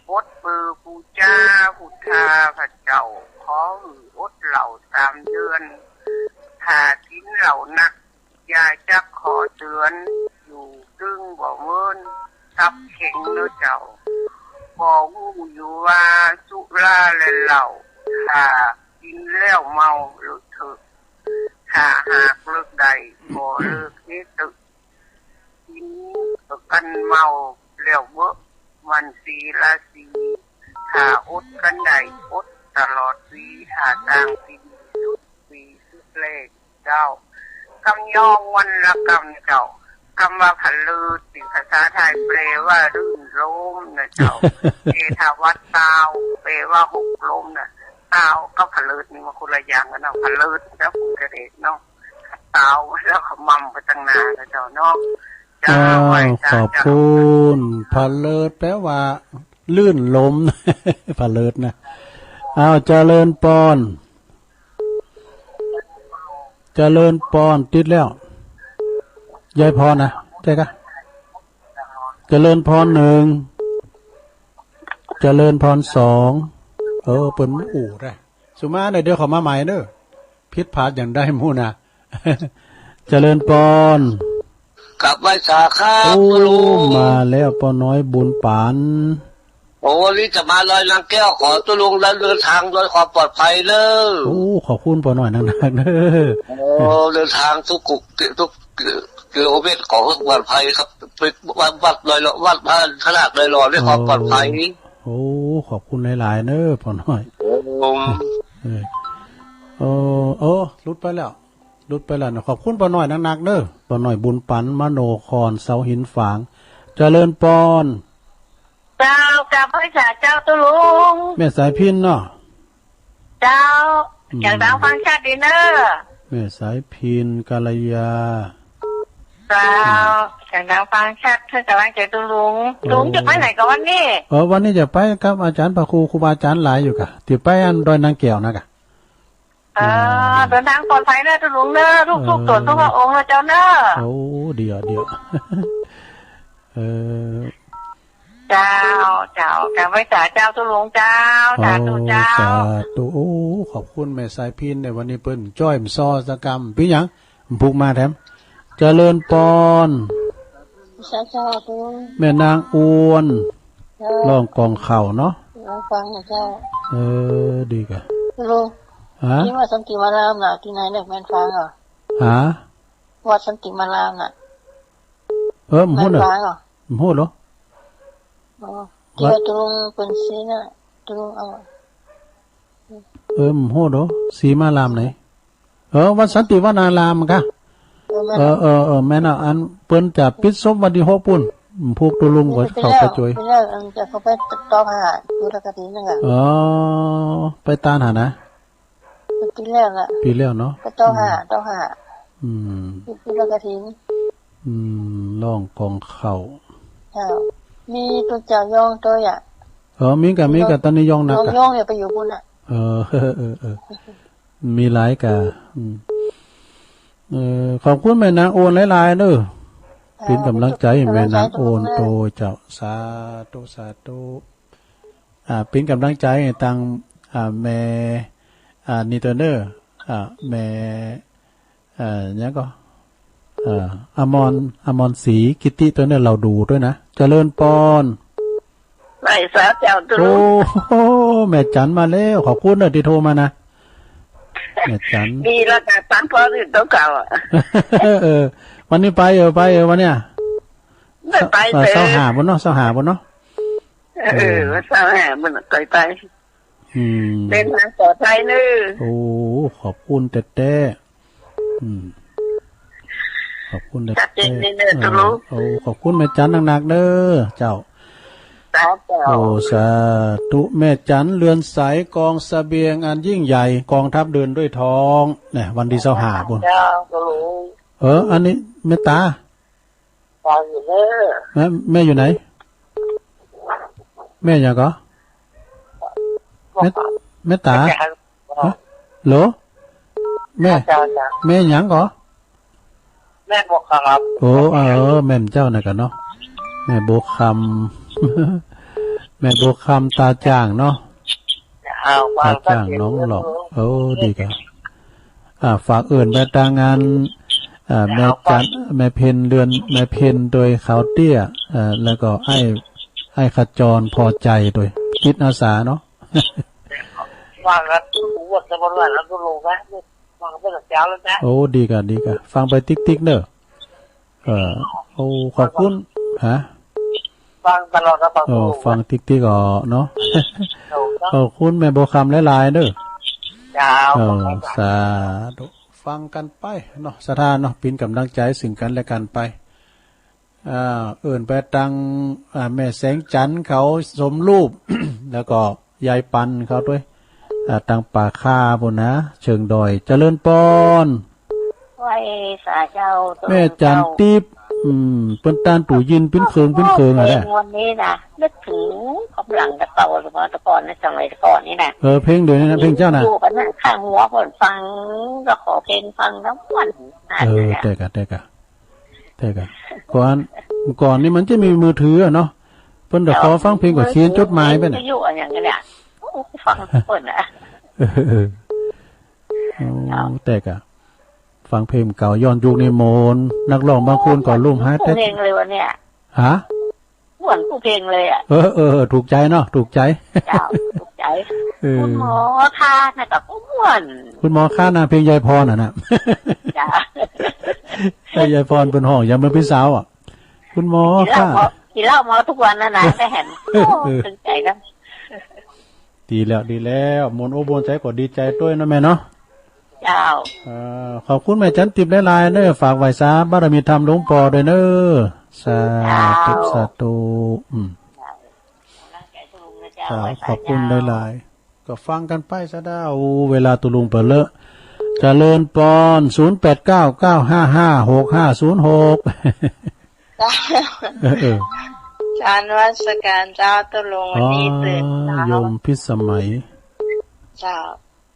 อดเปื้อบูชาพุทธาพระเจ้า ขอหื้ออดเหล้าสามเดือน ถ้ากินเหล้านัก ยายจักขอเตือน อยู่ตึงบ่เมิน ตับแข็งเนาะเจ้า ก็ฮู้อยู่ว่าสุราและเหล้า ถ้ากินแล้วเมาเลิกเถิด ถ้าหากเลิกได้ ก็เลิกเฮ็ดเถิด กินกันเมาแล้วเบ้อ วันศีลาศี ถ้าอดกันได้ อดตลอดปี ถ้าสร้างปีสุดปีสุดแล เจ้า กำยองวันละกำเจ้า กำว่าผะเลิดนี่ภาษาไทยแปลว่ารื่นรมย์นะเจ้า เอ ถ้าวัดตาวแปลว่าหกล้มนะ ตาวกับผะเลิดนี่มันคนละอย่างกันเนาะ ผะเลิดแล้วคุณกระเดชเนาะ ตาวแล้วขมำไปตั้งนานนะเจ้าเนาะ เจ้า อ้าว ไหว้เจ้า ขอบคุณ เจ้า ผะเลิดแปลว่ารื่นรมย์ ผะเลิดนะ อ้าว เจริญปอน เจริญปอน ติดแล้ว ยายพรนะ ใช่กะ เจริญพรหนึ่ง เจริญพรสอง เออ เปิ้นอู้ได้ สุมาหน่อย เดี๋ยวเขามาใหม่เด้อ ผิดพลาดอย่างใดหมู่นะ เจริญปอน กลับไหว้สาครับ โอ้ ตุ๊ลุง มาแล้วป้อน้อยบุญปาน โอ้ วันนี้จะมาดอยนางแก้ว ขอตุ๊ลุงเดินทางโดยความปลอดภัยเด้อ โอ้ ขอบคุณป้อน้อยนักๆ เด้อ โอ้ เดินทางทุกกุก ทุกกิ โลเมตรขอความปลอดภัยครับ ไปวัด วัดหน่อยเหรอ วัดพระธนาคารหน่อยเหรอ เรื่องความปลอดภัย โอ้ ขอบคุณหลายๆ เนอะ ป้อน้อย ครับผม เออ เออ เออ หลุดไปแล้ว หลุดไปแล้วนะ ขอบคุณป้อน้อยนักๆ เนอะ ป้อน้อยบุญปัน มโนคอน เสาหินฝาง เจริญปอน เจ้า กราบไหว้สาเจ้าตุ๊ลุง แม่สายพิณเนาะ เจ้า อืม เสียงดังฟังชัดดีเนอะ แม่สายพิณ กัลยา เจ้า อืม เสียงดังฟังชัด ให้กำลังใจตุ๊ลุง โอ้ ลุงจะไปไหนกับวันนี้ เออ วันนี้จะไปกับอาจารย์พระครู ครูบาอาจารย์หลายอยู่กะ ที่ไปอันดอยนางแก้วนะกะ เออ อืม เดินทางปลอดภัยเนอะตุ๊ลุงเนอะ ทุกๆ เออ ตนทุกพระองค์นะเจ้าเนอะ โอ้ เดี๋ยว เดี๋ยว เออ เจ้า เจ้า กราบไหว้สาเจ้าตุ๊ลุงเจ้า สาธุเจ้า โอ้ สาธุ โอ้ ขอบคุณแม่สายพิณ ในวันนี้เปิ้นจ้อยมซอสกรรม เป็นหยัง ผูกมาแถม เจริญปอน สาธุ แม่นางอวน เจ้า ร้องกองข้าวเนาะ ร้องฟังนะเจ้า เออ ดีกะ ลุง ฮะ ที่วัดสันติวารามน่ะ ที่ไหนเนี่ย แม่นฟังเหรอ ฮะ วัดสันติวารามน่ะ เออ ผมพูดเหรอ แม่นฟังเหรอ ผมพูดเหรอ อ๋อ ที่ว่าตรงเป็นซีน่ะ ตรงเอา เออ ผมพูดเหรอ สีมารามไหน เออ วัดสันติวนารามกะ เออ แม่น เออ เออ เออ แม่นอ่ะ อันเปิ้นจะปิดศพวันที่หกปุ้น ผูกตุ๊ลุงก็เข้าไปจ้อย ไปแล้ว อันจะเข้าไปตอกหา อยู่ตะกะดีนั่นน่ะ อ๋อ ไปตานหานะ ปีแล้วล่ะ ปีแล้วเนาะ ไปตอกหา อืม ตอกหา อืม อยู่ตะกะดี อืม ร้องกองข้าว เจ้า มีตุ๊เจ้ายองตัวยะ เออ มีกะ มีกะ ตอนนี้ยองหนักกะ ยองเนี่ยไปอยู่ปุ้นน่ะ เออ เออ เออ เออ มีหลายกะ อืม เออ ขอบคุณแม่นางโอนหลายๆ เด้อ เจ้า เป็นกำลังใจให้แม่นางโอนโตเจ้า สาธุ สาธุ อ่า เป็นกำลังใจให้ตัง อ่า แม่ อ่า นี่ตัวเนอ อ่า แม่ เอ่อ หยังก็ เอ่อ อมร อมรศรีกิติตัวเนี่ย เราดูด้วยนะ เจริญปอน ไหว้สาเจ้าตุ๊ลุง โอ้โห แม่จันมาแล้ว ขอบคุณเนอะที่โทรมานะ แม่จัน ดีแล้วค่ะ ตันพออื่นต้องเก่าอะ เออ วันนี้ไปเออ ไปเออ วันเนี้ย ได้ไป เออ เถอะ เศร้าหาบุญเนาะ เศร้าหาบุญเนาะ เออ เออ เศร้าหาบุญ ไปไป อืม เดินทางปลอดภัยเนอะ โอ้ ขอบคุณแต๊ๆ อืม ขอบคุณแต๊ๆ ชัดเจนดีเนอะ เออ ตุ๊ลุง โอ้ ขอบคุณแม่จันหนักๆ เด้อ เจ้า สาธุ โอ้ สาธุ แม่จันเรือนใส กองเสบียงอันยิ่งใหญ่ กองทัพเดินด้วยท้อง เนี่ย วันที่เศร้าหาบุญ เจ้า ตุ๊ลุง เออ อันนี้แม่ตา ฟังอยู่เด้อ แม่ แม่อยู่ไหน แม่หยังก็ แม่ แม่ตา อาจารย์ ฮะ โหล แม่ อาจารย์ แม่หยังก็ แม่บัวคำ โอ้ เออ แม่นเจ้านะกะเนาะ แม่บัวคำ แม่บัวคำตาจ่างเนาะ เอา ตาจ่าง ฟัง น้องหลอก เออ ดีกะ อ่า ฝากเอิ้นไปตางงาน อ่า แม่จัน แม่เพ็ญเรือน แม่เพ็ญโดยขาวเตี้ย เอ่อ แล้วก็ไอ้ ไอ้ขจรพอใจโดยจิตอาสาเนาะ ว่ากันตุ๊ลุง ว่าจะบ่ว่าแล้วตุ๊ลุงนะ ว่ากันเป็นเจ้าแล้วนะ โอ้ ดีกะ ดีกะ ฟังไปติ๊กๆ เนอะ เออ โอ้ ขอบคุณ ฮะ ฟังตลอดนะ ฟัง โอ้ ตุ๊ลุง ฟังติ๊กๆ อ๋อ เนาะ โอ้ ขอบคุณแม่บัวคำหลายๆ เด้อ เจ้า เออ ขอบคุณครับ สาธุ ฟังกันไปเนาะ ศรัทธาเนาะ เป็นกำลังใจซึ่งกันและกันไป อ่า เอิ้นไปตัง อ่า แม่แสงจันทร์เขาสมรูป แล้วก็ยายปันเขาด้วย อ่า ตังป่าคาพู้นนะ เชิงดอย เจริญปอน ไหว้สาเจ้า แม่จันทร์ติ๊บ อืม เปิ้นต้านตู้ยินปิ้นเคิงปิ้นเคิงอะนะ วันนี้นะ นึกถึงกำลังแต่เก่า หรือว่าแต่ก่อนนะ สมัยแต่ก่อนนี่นะ เออ เพลงเดี๋ยวนี้นะ เพลงเจ้านะ อยู่กันนะ ข้างหัวเปิ้นฟัง ก็ขอเพลงฟังทั้งวัน เออ แต่กะ แต่กะ แต่กะ ก่อน ก่อนนี่มันจะมีมือถืออะเนาะ เปิ้นจะขอฟังเพลงก็เขียนจดหมายไปน่ะ วิทยุอะหยังเนี่ย โอ้ ฟังเปิ้นน่ะ เออ เออ โอ้ แต่กะ ฟังเพลงเก่าย้อนยุคนี่โมน นักร้องบางคนก็ล้มหายไป ผู้เพลงเลยวะเนี่ย ฮะ ม่วนผู้เพลงเลยอะ เออ เออ เออ ถูกใจเนาะ ถูกใจ เจ้า ถูกใจ เออ คุณหมอคะ นะก็ม่วน คุณหมอคะ นะ เพลงยายพรน่ะนะ จ้ะ เอ้ย ยายพรเปิ้นฮ้อง ยามเปิ้นเป๋นสาวอะ คุณหมอคะ กินเหล้าเมา กินเหล้าเมาทุกวันนะนะ แต่เห็น โอ้ เออ ถึงใจกัน ดีแล้ว ดีแล้ว ม่วนอกม่วนใจก็ดีใจด้วยนะแม่เนาะ เจ้า เอ่อ ขอบคุณแม่จันติบหลายๆ เด้อ ฝากไหว้สาบารมีธรรมหลวงพ่อด้วยเด้อ สาธุ เจ้า สาธุ อืม เจ้า ขอบคุณหลายๆ ก็ฟังกันไปซะเด้อ โอ้ เวลาตุลุงเป๋นเลอะ เจริญปอน ศูนย์แปดเก้า เก้าห้าห้า หกห้าศูนย์หก เจ้า เออ เออ จานวัสการเจ้า ตกลงวันนี้ อ๋อ ตื่นเช้า โยมพิสมัย เจ้า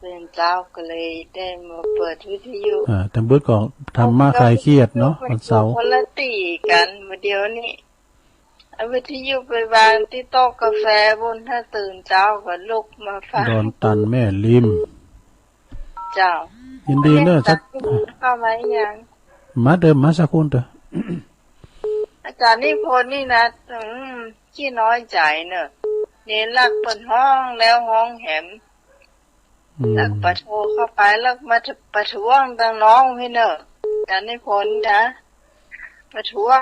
ตื่นเช้าก็เลยได้มาเปิดวิทยุ อ่า แต่เบิดก็ธรรมะคลายเครียดเนาะ วันเสาร์ คนละตี้กัน มื้อเดียวนี้ เอาวิทยุไปวางที่โต๊ะกาแฟบุญ ถ้าตื่นเช้าก็ลุกมาฟัง ดอนตันแม่ริม เจ้า ยินดีเนอะ เรียนจากที่บุญเข้ามายัง มาเด้อ มาสักคนเถอะ อาจารย์นิพนธ์นี่นะ อืม ขี้น้อยใจเนอะ เนี่ยลักเปิ้นฮ้องแล้วฮ้องแหม อืม ลักปะโทเข้าไป ลักมาประท้วงตังน้องพี่เนอะ อาจารย์นิพนธ์นะ ประท้วง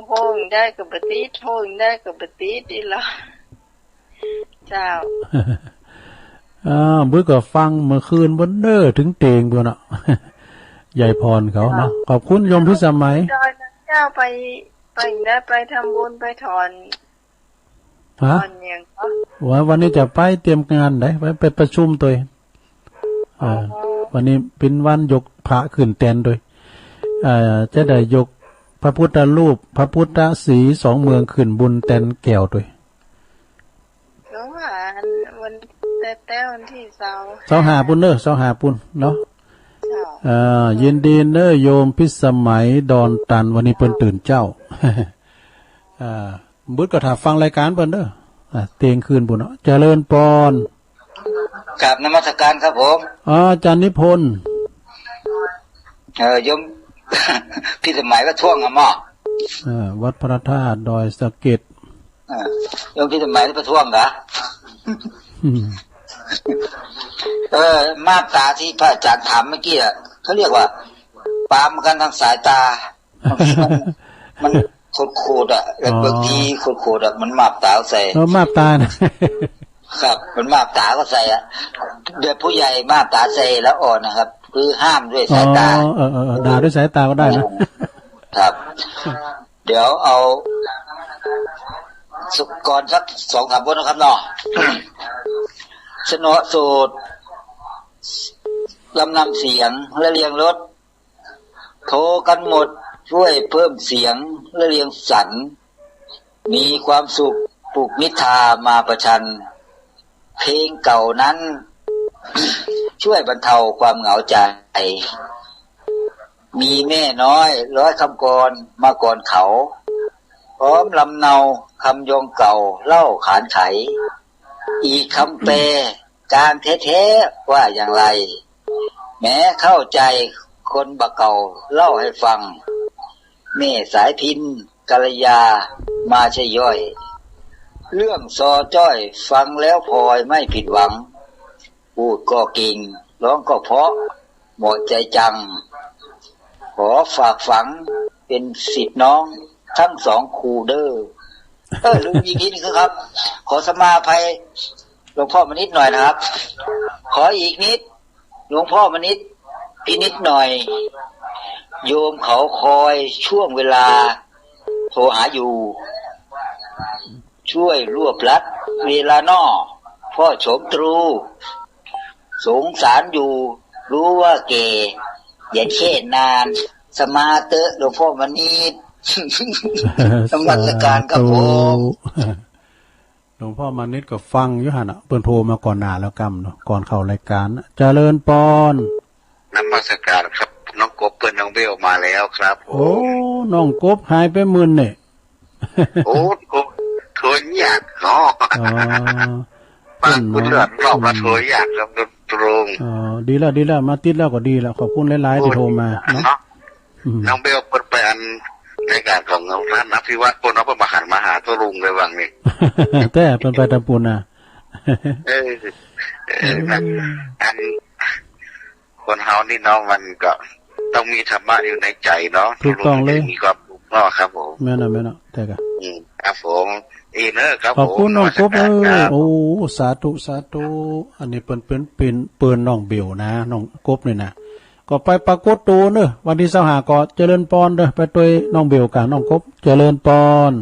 โทรได้ก็บ่ติด โทรได้ก็บ่ติดอีหลี เจ้า อ่า เบิดก็ฟังเมื่อคืนเปิ้นเด้อ ถึงเตียงเปิ้นเนาะ ยายพรเขาเนาะ ขอบคุณโยมพิสมัย ดอยเจ้าไป ไปได้ ไปทำบุญ ไปถอน ฮะ ถอนหยังก็ ว่าวันนี้จะไปเตรียมงานได๋ ไป ไปประชุมตัวเอง เอ่อ อ๋อ วันนี้เป็นวันยกพระขึ้นแตนด้วย เอ่อ จะได้ยกพระพุทธรูป พระพุทธศรีสองเมืองขึ้นบนแตนแก้วด้วย เนาะ อันวัน แต่ แต่วันที่ซาวห้า ซาวห้าปุ้นเด้อ ซาวห้าปุ้นเนาะ เจ้า เอ่อ ยินดีเด้อโยมพิสมัยดอนตัน วันนี้เปิ้นตื่นเช้า อ่า เบิดก็ถ้าฟังรายการเปิ้นเด้อ อ่า เตียงคืนปุ้นเนาะ เจริญปอน กราบนมัสการครับผม อ๋อ อาจารย์นิพนธ์ เอ่อ โยม พิสมัยประท้วงอะหมอ เอ่อ วัดพระธาตุดอยสะเก็ด เอ่อ โยมพิสมัยประท้วงเหรอ อืม เออ มาบต๋าที่พระอาจารย์ถามเมื่อกี้อะ เขาเรียกว่า ปามากันทางสายตา บางทีมัน มันขูดๆ อะ แล้ว อ๋อ บางทีขูดๆ อะ มันมาบต๋าใส่ เออ มาบต๋านะ ครับ มันมาบต๋าก็ใส่อะ แบบผู้ใหญ่มาบต๋าใส่แล้วอ่อนนะครับ คือห้ามด้วยสายตา อ๋อ เออ เออ เออ ด่าด้วยสายตาก็ได้นะ ครับ เดี๋ยวเอา ก่อนสักสองสามบทนะครับเนาะ สนอสูตร ลำนำเสียงและเรียงรส โทรกันหมด ช่วยเพิ่มเสียงและเรียงสรรค์ มีความสุขปลุกนิทรามาประชัน เพลงเก่านั้น ช่วยบรรเทาความเหงาใจ มีแม่น้อยร้อยคำกลอนมาก่อนเขา พร้อมลำเนาคำยองเก่าเล่าขานไข อีกคำแปลกลางแท้ๆ ว่าอย่างไร แม้เข้าใจคนบ่าเก่าเล่าให้ฟัง แม่สายพิณกัลยามาใช่ย่อย เรื่องซอจ้อยฟังแล้วพลอยไม่ผิดหวัง พูดก็เก่ง ร้องก็เพราะ เหมาะใจจัง ขอฝากฝังเป็นศิษย์น้องทั้งสองครูเด้อ เออ ลืมอีกนิดนึงครับ ขอสมาอภัยหลวงพ่อมานิดหน่อยนะครับ ขออีกนิด หลวงพ่อมานิด พินิจหน่อย โยมเขาคอยช่วงเวลาโทรหาอยู่ ช่วยรวบรัดเวลาน้อ พ่อโฉมตรู สงสารอยู่ รู้ว่าแก่ อย่าแช่นาน สมาเตอะหลวงพ่อมานิด นมัสการครับผม สาธุ หลวงพ่อมานิดก็ฟังอยู่หั่นน่ะ เปิ้นโทรมาก่อนหน้าแล้วกำเนาะ ก่อนเข้ารายการน่ะ เจริญปอน นมัสการครับ น้องกบเปิ้นน้องเบลมาแล้วครับผม โอ้ น้องกบหายไปมื้อนี่ โอ้ โทร โทรยากเนาะ อ๋อ ปากคุณเลือดนอกมาโทรยากครับตรงๆ อ๋อ ดีแล้ว ดีแล้ว มาติดแล้วก็ดีแล้ว ขอบคุณหลายๆ ที่โทรมาเนาะ เนาะ อืม น้องเบลเปิ้นไปอันรายการของท่านอภิวัฒน์เปิ้นเนาะ เปิ้นบ่หันมาหาตะลุงเลยวังนี้ แต่เปิ้นไปตะปูนน่ะ เออ เออ อัน คนเฮานี่เนาะ มันก็ต้องมีธรรมะอยู่ในใจเนาะ ถูกต้องเลย ถึงจะมีความสุขเนาะครับผม แม่นอะ แม่นอะ แต่ก็ อืม ครับผม อีเนอะครับผม ขอบคุณน้องกบ นมัสการครับ เอ้ย โอ้ สาธุ สาธุ อันนี้เปิ้น เปิ้น เปิ้น เปิ้นน้องเบลนะ น้องกบนี่นะ ก็ไปปรากฏตัวเนอะ วันที่ซาวห้าก็เจริญปอนเด้อ ไปตวยน้องเบลกับน้องกบ เจริญปอน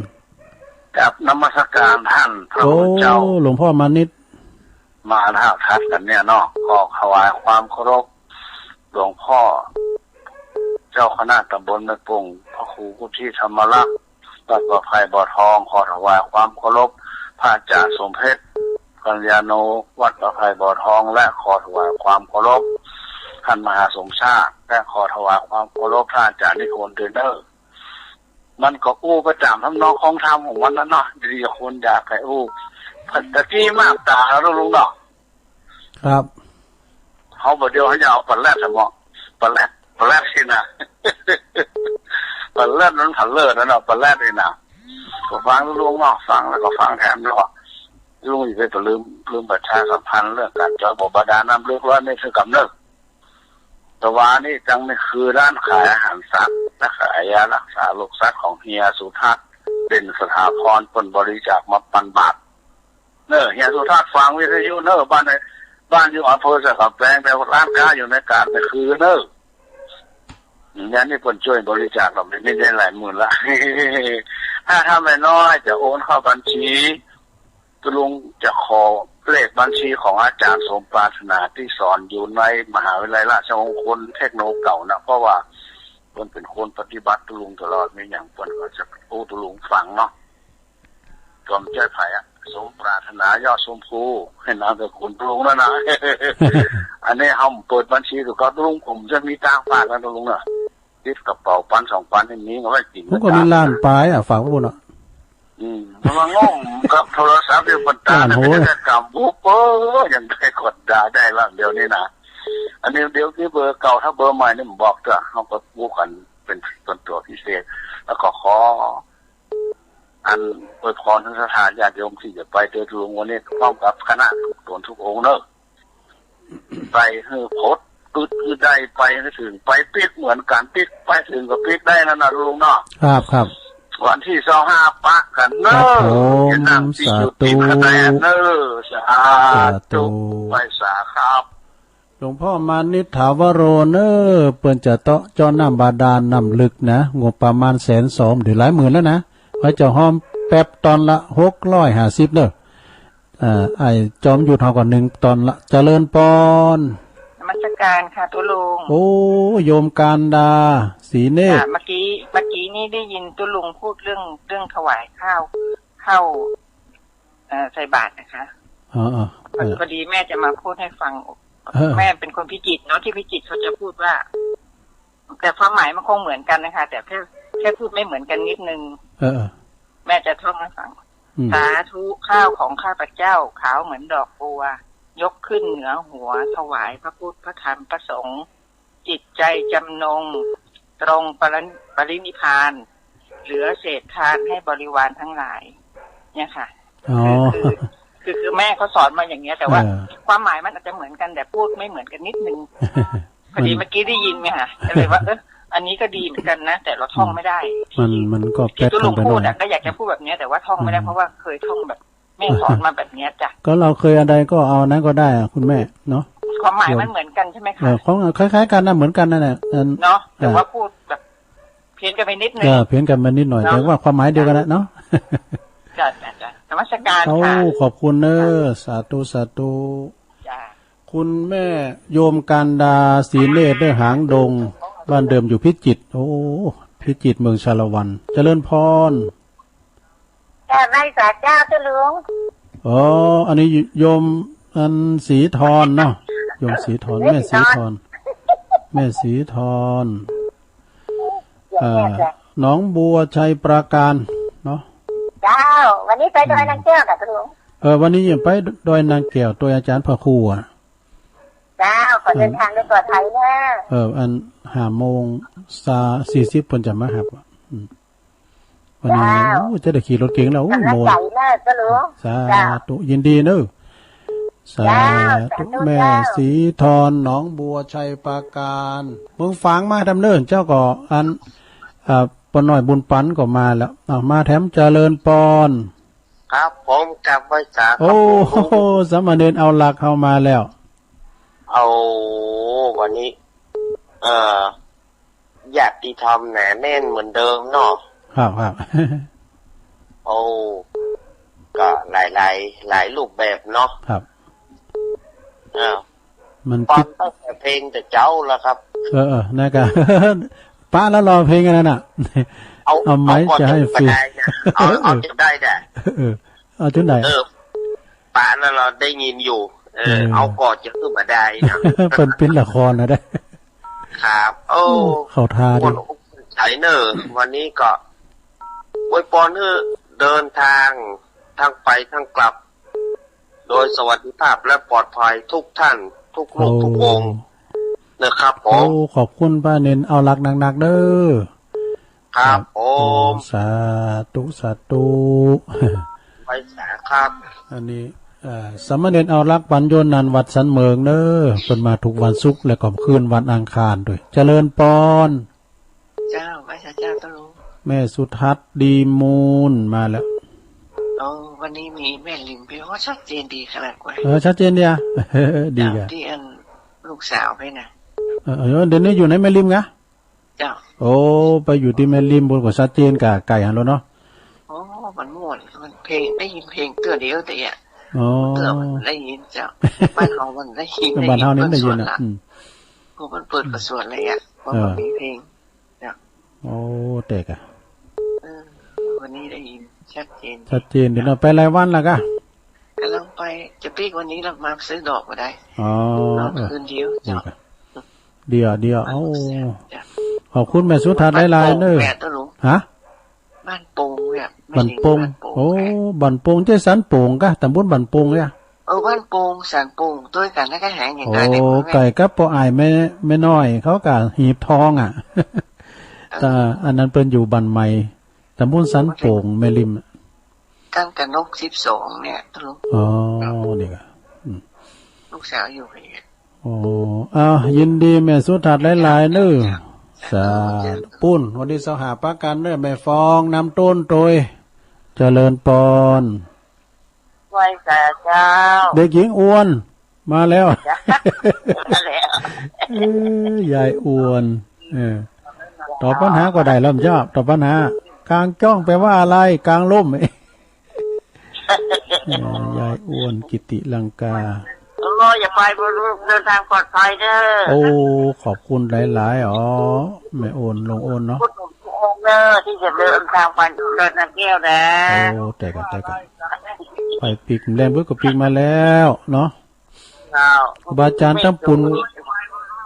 ครับ นมัสการท่านพระคุณเจ้า โอ้ หลวงพ่อมานิด มาแล้วทัดกันเนี่ยเนาะ ก็ถวายความเคารพหลวงพ่อ เจ้าคณะตำบลแม่ปุง พระครูวุฒิธรรมรักษ์ วัดป่าไผ่บ่อทอง ขอถวายความเคารพ พระอาจารย์สมเพชร กัลยาโน วัดป่าไผ่บ่อทอง และขอถวายความเคารพ ท่านมหาสมชาติ และขอถวายความเคารพ ท่านอาจารย์นิพนธ์เทรนเนอร์ มันก็อู้ไปตามทำนองของธรรมของมันนั่นเนาะ ดีคนอยากให้อู้ ตะกี้มากตาแล้วลุงเนาะ ครับ เขาบอกเดี๋ยวเขาจะเอาปลาแรดอะเนาะ ปลาแรด ปลาแรดสินะ ปลาแรดมันผันเลิศนะเนาะ ปลาแรดนี่นะ ก็ฟังลุงเนาะ ฟังแล้วก็ฟังแถมเนาะ ลุงอีกไปก็ลืม ลืมประชาสัมพันธ์เรื่องการเจาะบ่อบาดาลน้ำลึกร้อยเมตรคือกำเนิด แต่ว่านี่จังนี่คือร้านขายอาหารสัตว์ และขายยารักษาโรคสัตว์ของเฮียสุทัศน์ เด่นสถาพร เปิ้นบริจาคมาปันบาท เนอะ เฮียสุทัศน์ฟังวิทยุเนอะ บ้านใน บ้านอยู่อำเภอสันกำแพง แต่ร้านค้าอยู่ในกาดนี่คือเนอะ เนี่ยนี่เปิ้นช่วยบริจาคเราไม่ได้หลายหมื่นละ ถ้าทำน้อยๆ จะโอนเข้าบัญชี ตุลุงจะขอเลขบัญชีของอาจารย์สมปรารถนาที่สอนอยู่ในมหาวิทยาลัยราชมงคลเทคโนเก่านะ เพราะว่าเปิ้นเป็นคนปฏิบัติตุลุงตลอด มีอย่างเปิ้นก็จะอู้ตุลุงฟังเนาะ ก็บ่ใจ้ไผอะ สมปรารถนายอดชมพู ให้นามสกุลตุลุงนั่นนะ อันนี้เฮาเปิดบัญชีก็ตุลุง ผมจะมีตังค์ฝากนะตุลุงนะ ติดกระเป๋าปันสองปันนี่มีเอาไว้กิน ผมก็มีล้านปลายอะ ฝากไว้พุ้นอะ อืม มันมางมกับโทรศัพท์อยู่บนตา ล้านโหย แต่กำบุบ เออ ยังได้กดด่าได้ละเดี๋ยวนี้นะ อันนี้เดี๋ยวนี้เบอร์เก่า ถ้าเบอร์ใหม่นี่ผมบอกเถอะ เขาก็บุกกันเป็นส่วนตัวพิเศษ แล้วก็ขอ อันอวยพรท่านศรัทธาญาติโยมที่จะไปเจอตุลุงวันนี้ พร้อมกับคณะทุกตนทุกองค์เนอะ ไปให้พ้น อึด อึดได้ไปให้ถึง ไปปิ๊กเหมือนกัน ปิ๊กไปถึงก็ปิ๊กได้นั่นนะลุงเนาะ ครับ ครับ วันที่ซาวห้าปะกันเนอะ ครับผม จะนั่งที่อยู่ติด สาธุ คะแนนเนอะ สาธุ สาธุ ไปสาครับ หลวงพ่อมานิษฐาวโรเนอะ เปิ้นจะเตาะเจาะน้ำบาดาลน้ำลึกนะ งบประมาณแสนสอง เดี๋ยวหลายหมื่นแล้วนะ เขาจะฮ้อมแป๊บตอนละหกร้อยห้าสิบเนอะ อ่า ไอ้จอมยุทธเขาก็หนึ่งตอนละ เจริญปอน นมัสการค่ะ ตุ๊ลุง โอ้ โยมการดา ศรีเนตร ค่ะ เมื่อกี้ เมื่อกี้นี่ได้ยินตุ๊ลุงพูดเรื่อง เรื่องถวายข้าว ข้าว เอ่อ ใส่บาตรนะคะ อ๋อ อ๋อ พอ เออ พอดีแม่จะมาพูดให้ฟัง เออ แม่เป็นคนพิจิตรเนาะ ที่พิจิตรเขาจะพูดว่า แต่ความหมายมันคงเหมือนกันนะคะ แต่แค่ แค่พูดไม่เหมือนกันนิดนึง เออ เออ แม่จะท่องให้ฟัง อืม สาธุ ข้าวของข้าพเจ้า ขาวเหมือนดอกบัว ยกขึ้นเหนือหัว ถวายพระพุทธ พระธรรม พระสงฆ์ จิตใจจำนง ตรงปริ ปรินิพพาน เหลือเศษทานให้บริวารทั้งหลาย เนี่ยค่ะ อ๋อ คือ คือ คือ คือแม่เขาสอนมาอย่างเงี้ย แต่ว่า เออ ความหมายมันอาจจะเหมือนกัน แต่พูดไม่เหมือนกันนิดนึง พอดี มัน เมื่อกี้ได้ยินไงคะ ก็เลยว่า เออ อันนี้ก็ดีเหมือนกันนะ แต่เราท่องไม่ได้ มัน มันก็ ที่ตุ๊ลุงพูดอะ แป๊บกันไปหน่อย ก็อยากจะพูดแบบเนี้ย แต่ว่าท่องไม่ได้ อืม เพราะว่าเคยท่องแบบ แม่สอนมาแบบเนี้ยจ้ะ ก็เราเคยอะไรก็เอาอันนั้นก็ได้อะคุณแม่เนาะ ความหมายมันเหมือนกันใช่ไหมคะ เออ ของคล้ายๆกันนะ เหมือนกันนั่นแหละ อัน เนาะ แต่ว่า อ่า พูดแบบเพี้ยนกันไปนิดนึง เออ เพี้ยนกันไปนิดหน่อย เนาะ แต่ว่าความหมายเดียวกันแหละเนาะ จ้ะ จ้ะ จ้ะ นมัสการค่ะ โอ้ ขอบคุณเนอะ สาธุ สาธุ จ้ะ คุณแม่โยมการดา ศรีเนตร เด้อ หางดง บ้านเดิมอยู่พิจิตร โอ้ พิจิตร เมืองชาละวัน เจริญพร กราบไหว้สาเจ้าเจ้าลุง อ๋อ อันนี้โยม อันศรีธรเนาะ โยมศรีธร แม่ศรีธร แม่ศรีธร โยมแม่จ้ะ อ่า หนองบัวชัยปราการเนาะ เจ้า วันนี้ไปดอยนางแก้วกับลุง เออ วันนี้ยังไปดอยนางแก้ว โตยอาจารย์พระครูอะ เจ้า ขอเดินทางโดยปลอดภัยนะ เออ อันห้าโมงซา สี่สิบเปิ้นจะมาฮับอะ อืม วันนี้ เจ้า โอ้ จะได้ขี่รถเก๋งแล้ว โอ้ย กำลังใจนะเจ้าหลวง สาธุ เจ้า ยินดีเนอะ สาธุ เจ้า สาธุ แม่ เจ้า สีทอน หนองบัว ชัยปราการ เมืองฝางมาแถมเนิ่น เจ้าก็อัน อ่า ป้าน้อยบุญปันก็มาแล้ว เอา มาแถม เจริญปอน ครับผม กราบไหว้สาครับ โอ้ ผม สามเณรเอาหลักเข้ามาแล้ว เอา วันนี้ เอ่อ ญาติธรรมหนาแน่นเหมือนเดิมเนาะ ครับ ครับ โอ้ ก็หลายๆ หลายรูปแบบเนาะ ครับ อ่า มัน ฟัง คิด ตั้งแต่เพลงแต่เจ๊าแล้วครับ เออ เออ นั่นก็ ปะแล้วรอเพลงอันนั้นน่ะ เอา เอาไหม เอาก่อน จะให้ จะ ฟรี บ่ได้นะ เอา เอาจะได้แต่ เออ เอาจุดไหน เออ ปะแล้วเราได้ยินอยู่ เออ เออ เอาก่อนจะขึ้นมาได้นะ เป็น เป็นละครนะได้ ครับ โอ้ โอ้ เข้าท่าดี ม่วนอกม่วนใจเนอะ วันนี้ก็อวยพรให้เดินทางทั้งไปทั้งกลับ โดยสวัสดิภาพและปลอดภัยทุกท่าน ทุกรูป โอ้ ทุกวงนะครับผม โอ้ ขอบคุณป้าเณร เอาหลักหนักๆ เด้อ ครับ ครับ ผม โอ้ สาธุ สาธุ ไหว้สาครับ อันนี้ เอ่อ สามเณรเอาหลักปัญโยนันท์วัดสันเหมิงเนอะ เพิ่นมาทุกวันศุกร์และก็คืนวันอังคารด้วย เจริญปอน เจ้า ไหว้สาเจ้า ตะลุง แม่สุทัศน์ ดีมูล มาแล้ว โอ้ วันนี้มีแม่ริมพี่ โอ้ ชัดเจนดีขนาดกว่า เออ ชัดเจนดีอะ ดีอะ เจ้า ที่อันลูกสาวไปนะ เออ เออ เดี๋ยวนี้อยู่ในแม่ริมกะ เจ้า โอ้ ไปอยู่ที่แม่ริม บนกว่าชัดเจนกะไกลหันแล้วเนาะ โอ้ มันม่วน มันเพลง ได้ยินเพลงเตื้อเดียวแต่อะ อ๋อ เตื้อมันได้ยินเจ้า บ้านเฮามันได้ยิน บ้านเฮานี่ได้ยิน ได้ยิน นะ เปิ้นสวดละ อืม โอ้ มันเปิดกระสวดเลยอะ ว่า เออ มันมีเพลง เจ้า โอ้ แตกอะ เออ วันนี้ได้ยินชัดเจน ชัดเจนดีเนาะ ไปหลายวันแล้วกะ กำลังไป จะปิ๊กวันนี้แล้วมาซื้อดอกก็ได้ อ๋อ นอน เออ คืนเดียว ดี เจ้า กะ เดี๋ยว เดี๋ยว เอา เจ้า ขอบคุณแม่สุทัศน์หลายๆ เนอะ บ้านโป่งแม่ตะลุง ฮะ บ้านโป่งเนี่ย บ้านโป่ง แม่ริมบ้านโป่ง โอ้ แม่ บ้านโป่ง ใช่สันโป่งกะ ตำบลบ้านโป่งเนี่ย เออ บ้านโป่ง สันโป่ง ด้วยกันแล้วก็แหงอย่าง โอ้ กันในเมืองเนี่ย ไก่กับป้ออ้ายแม่ แม่น้อย เขากะหีบทองอะ เออ แต่อันนั้นเปิ้นอยู่บ้านใหม่ ตำบลสันโป่ง แม่ริม กันกับนกสิบสองเนี่ย ตะลุง อ๋อ นี่กะ อืม ลูกสาวอยู่ไหนเนี่ย โอ้ อ้าว ยินดีแม่สุทัศน์หลายๆ เนอะ สาธุ สาธุ ปุ้น วันที่ซาวห้าปะกันเนอะ แม่ฟอง น้ำต้นโตย เจริญปอน ไหว้สาเจ้า เด็กหญิงอ้วน มาแล้ว จ้ะ มาแล้ว เอ้ย ยายอ้วน เออ ตอบปัญหาก็ได้แล้ว เจ้า ตอบปัญหา กางจ้องแปลว่าอะไร กางล่ม เอ่อยายอ้วน กิติลังกา โอ้ อย่าไป เดินทางปลอดภัยเด้อ โอ้ ขอบคุณหลายๆ อ๋อ แม่อ้วน ลุงอ้วนเนาะ คุณหนุ่มทุกองค์เด้อ ที่จะเดินทางไปเดินทางเที่ยวนะ โอ้ แต่ก็ แต่ก็ ไปปิ๊กแลมเพิ่นก็ปิ๊กมาแล้วเนาะ เจ้า ครูบาอาจารย์ตำปุน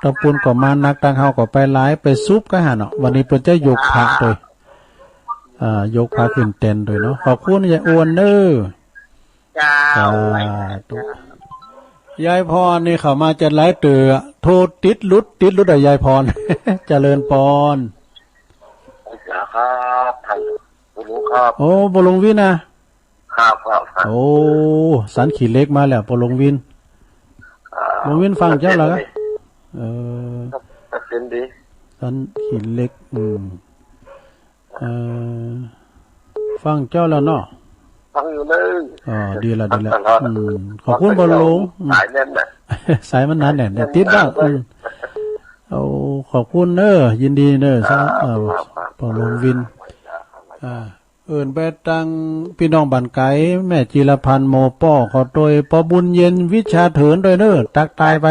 ตำปุนก็มานัก ตางเฮาก็ไปหลาย ไปซุบก็หันเนาะ วันนี้เปิ้นจะยกพระโดย อ่า ยกพระขึ้นแตนโดยเนาะ ขอบคุณยายอ้วนเนอะ เจ้า สาธุ ยายพรนี่เข้ามาจะหลายเตื้อ โทรติดหลุด ติดหลุดอะยายพร เจริญปอน ครับ ท่านผู้รู้ครับ โอ้ ป้อหลวงวินนะ ครับ ครับ ครับ โอ้ สันขี้เหล็กมาแล้ว ป้อหลวงวิน อ่า หลวงวินฟังเจ้าแล้วกะ เออ ครับ เป็นดี สันขี้เหล็ก อืม เอ่อ ฟังเจ้าแล้วเนาะ ฟังอยู่เลย อ๋อ ดีละ ดีละ ฟังตลอด อืม ขอบคุณป้อหลวง อืม สายแน่นน่ะ สายมันหนาแน่นเนี่ย ติดแล้ว อืม โอ้ ขอบคุณเนอะ ยินดีเนอะ ครับ เอ่อ ครับ ครับ ป้อหลวงวิน อ่า เอิ้นไปตังพี่น้องบ้านไกล แม่จิรพันธ์ หมู่ป้อ ขอโตย ป้อบุญเย็น วิชาเถินด้วยเนอะ ตักทายไป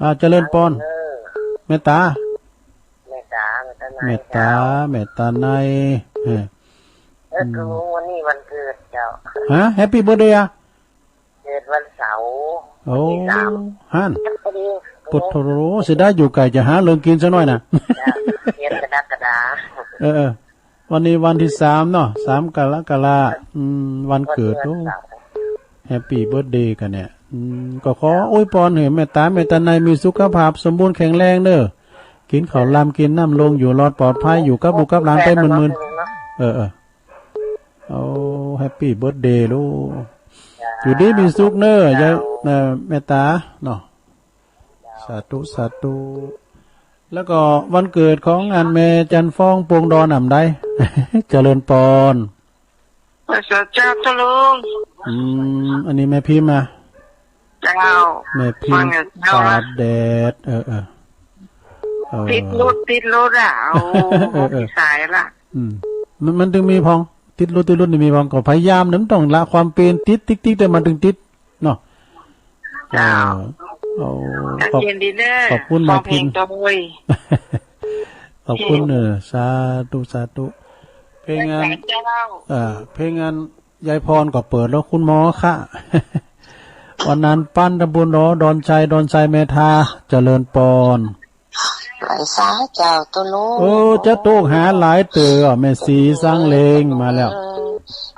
อ่า เจริญปอน เมตตา เมตตา เมตตาใน เมตตา เจ้า เมตตาใน เออ เออ อืม คือวันนี้วันเกิดเจ้า ฮะ แฮปปี้เบิร์ธเดย์อะ เกิดวันเสาร์ โอ้ วันที่สาม ฮั่น พอดี ปุถโธ เสียดายอยู่ไกล จะหาเรื่องกินซะหน่อยนะ จ้ะ เดือนกรกฎา เออ เออ วันนี้วันที่สามเนาะ สามกรกฎา อืม วันเกิด วันเกิด โอ้ สาม แฮปปี้เบิร์ธเดย์กันเนี่ย อืม ก็ขออวยพรให้เมตตา เมตตาใน มีสุขภาพสมบูรณ์แข็งแรงเด้อ กินข้าวลำกินน้ำลง อยู่รอดปลอดภัย อยู่กับลูกกับหลานไปหมื่นๆ เออ เออ โอ้ แฮปปี้เบิร์ธเดย์ลูก จ้า อยู่ดีมีสุขเนอะ เจ้า ยาย เอ่อ เมตตาเนาะ สาธุ สาธุ แล้วก็วันเกิดของอันแม่จันฟ้องปวงดอนอ่ำได้ เจริญปอน เจ้า เจ้า เจ้าลุง อืม อันนี้แม่พิมพ์มา เจ้า แม่พิมพ์ ว่าไงเจ้า ตากแดด เออ เออ เออ ติดรถ ติดรถอ่ะ โอ้ เออ เออ สายละ อืม มัน มันจึงมีพอง ติดรถ ติดรถนี่มีพอง ก็พยายามนะ มันต้องละความเป็น ติด ติด ติด แต่มันถึงติด เนาะ เจ้า เออ โอ้ ขอบ ขอบคุณมาก ขอบคุณมาก พิน ขอบคุณ เออ สาธุ สาธุ เพลงอัน เจ้า เอ่อ เพลงอันยายพรก็เปิดแล้ว คุณหมอคะ วันนั้นปั้นตำบลเนาะ ดอนชัย ดอนชัยเมธา เจริญปอน ไหว้สาเจ้าตุ๊ลุง โอ้ จะโตกหาหลายเต๋อ แม่สีสังเลงมาแล้ว เออ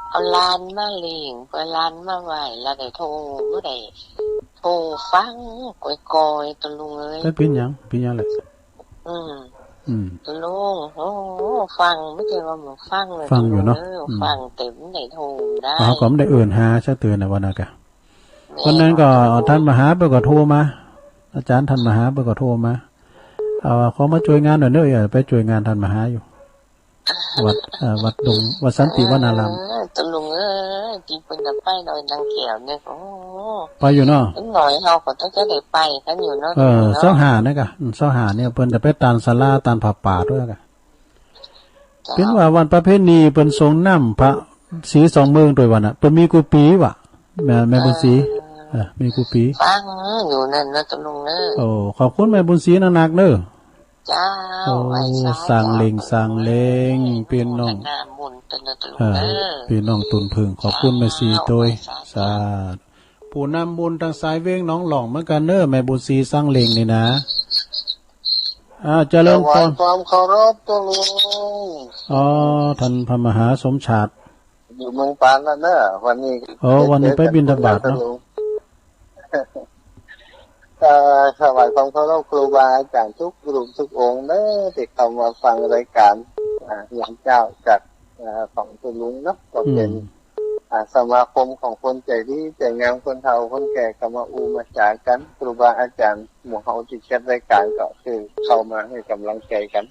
เอาหลานมาเลี้ยง เปิ้นหลานมาไหว้ แล้วได้โทร บ่ได้โทรฟัง ก้อยๆ ตุ๊ลุงเอ้ย ไปปิ้นหยัง ปิ้นหยังแหละ อืม อืม ตุ๊ลุง โอ้ ฟัง บ่ใจ้ว่าบ่ฟังเลย ฟังอยู่เนาะ ตุ๊ลุงเอ้ย อืม ฟังเต็มได้โทรได้ อ๋อ ก็บ่ได้เอิ้นหาสักเต๋อนะ วันนั้นกะ วันนั้นก็ท่านมหาเปิ้นก็โทรมา อาจารย์ท่านมหาเปิ้นก็โทรมา เอา ขอมาช่วยงานหน่อยเด้อ เออ ไปช่วยงานท่านมหาอยู่ วัด เอ่อ วัดดง วัดสันติวนาราม เออ ตุ๊ลุงเอ้ย ที่เปิ้นจะไปดอยนางแก้วเนี่ย โอ้ ไปอยู่เนาะ เด็กน้อยเฮาก็ต้องจะได้ไปกันอยู่เนาะ เออ ตุ๊ลุงเนาะ ซาวห้านี่กะ อืม ซาวห้านี่เปิ้นจะไปตานศาลา ตานผ้าป่าด้วยกะ เจ้า เปิ้นว่าวันประเพณีเปิ้นสรงน้ำพระศรีสองเมืองตวยวันน่ะ เปิ้นมีกู้ปี๋วะ แม่ แม่บุญศรี เออ เออ มีกู้ปี๋ ฟังอยู่นั่นนะตุ๊ลุงเอ้ย โอ้ ขอบคุณแม่บุญศรีนักๆ เด้อ เจ้า โอ้ ไหว้สา สร้างเหล่ง เจ้า สร้างเหล่ง พี่น้อง โมทนาบุญตวยนะตุ๊ลุง เออ เอ้ย พี่น้องตุนผึ้ง ขอบคุณแม่ศรีตวย เจ้า ไหว้สา สาธุ ผู้นำบุญทางสายเวียงหนองหล่องเหมือนกันเนอะ แม่บุญศรีสร้างเหล่งนี่นะ อ่า เจริญพร ถวายความเคารพตุ๊ลุง อ๋อ ท่านพระมหาสมชาติ อยู่เมืองปานแล้วเนอะ วันนี้ อ๋อ วันนี้ไปบิณฑบาตเนอะ ตุ๊ลุง เอ่อ ถวายความเคารพครูบาอาจารย์ทุกรูปทุกองค์เนอะ ที่เข้ามาฟังรายการ อ่า ยามเจ๊าจาก อ่า ของตุ๊ลุงเนาะ ก็เป็น อืม อ่า สมาคมของคนใจดีใจงาม คนเฒ่าคนแก่ก็มาอู้มาจ๋ากัน ครูบาอาจารย์หมู่เฮาที่จัดรายการก็คือเข้ามาให้กำลังใจกัน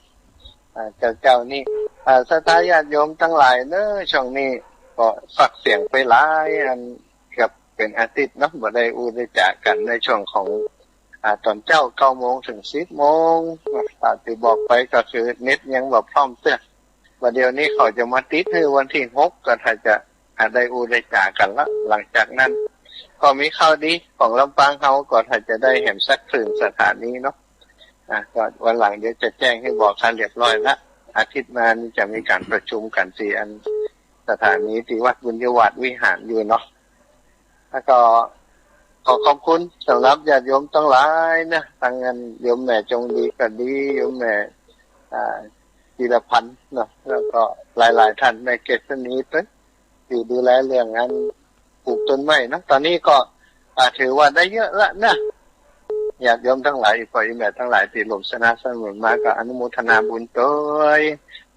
อ่า เจ้าๆ นี่ อ่า ศรัทธาญาติโยมทั้งหลายเนอะ ช่วงนี้ก็พักเสียงไปหลายอัน เกือบเป็นอาทิตย์เนาะ บ่ได้อู้ได้จ๋ากันในช่วงของ อ่า ตอนเจ๊าเก้าโมงถึงสิบโมง อ่า ที่บอกไปก็คือเน็ตยังบ่พร้อมเตื้อ ว่าเดี๋ยวนี้เขาจะมาติดให้วันที่หก ก็ถ้าจะ อ่า ได้อู้ได้จ๋ากันละ หลังจากนั้น ก็มีข่าวดีของลำปางเฮา ก็ถ้าจะได้แหมสักครึ่งสถานีเนาะ อ่ะ ก็วันหลังเดี๋ยวจะแจ้งให้บอกกันเรียบร้อยละ อาทิตย์หน้านี้จะมีการประชุมกันที่อันสถานีที่วัดบุญยวาสวิหารอยู่เนาะ แล้วก็ขอขอบคุณสำหรับญาติโยมทั้งหลายนะ ทั้งอันโยมแม่จงดีก็ดี โยมแม่ อ่า จิรพันธ์เนาะ แล้วก็หลายๆ ท่าน แม่เกษณีด้วย ที่ดูแลเรื่องงานปลูกต้นไม้นะ ตอนนี้ก็ อ่า ถือว่าได้เยอะละนะ ญาติโยมทั้งหลาย อีพ่ออีแม่ทั้งหลายที่ร่วมสนับสนุนมา ก็อนุโมทนาบุญด้วย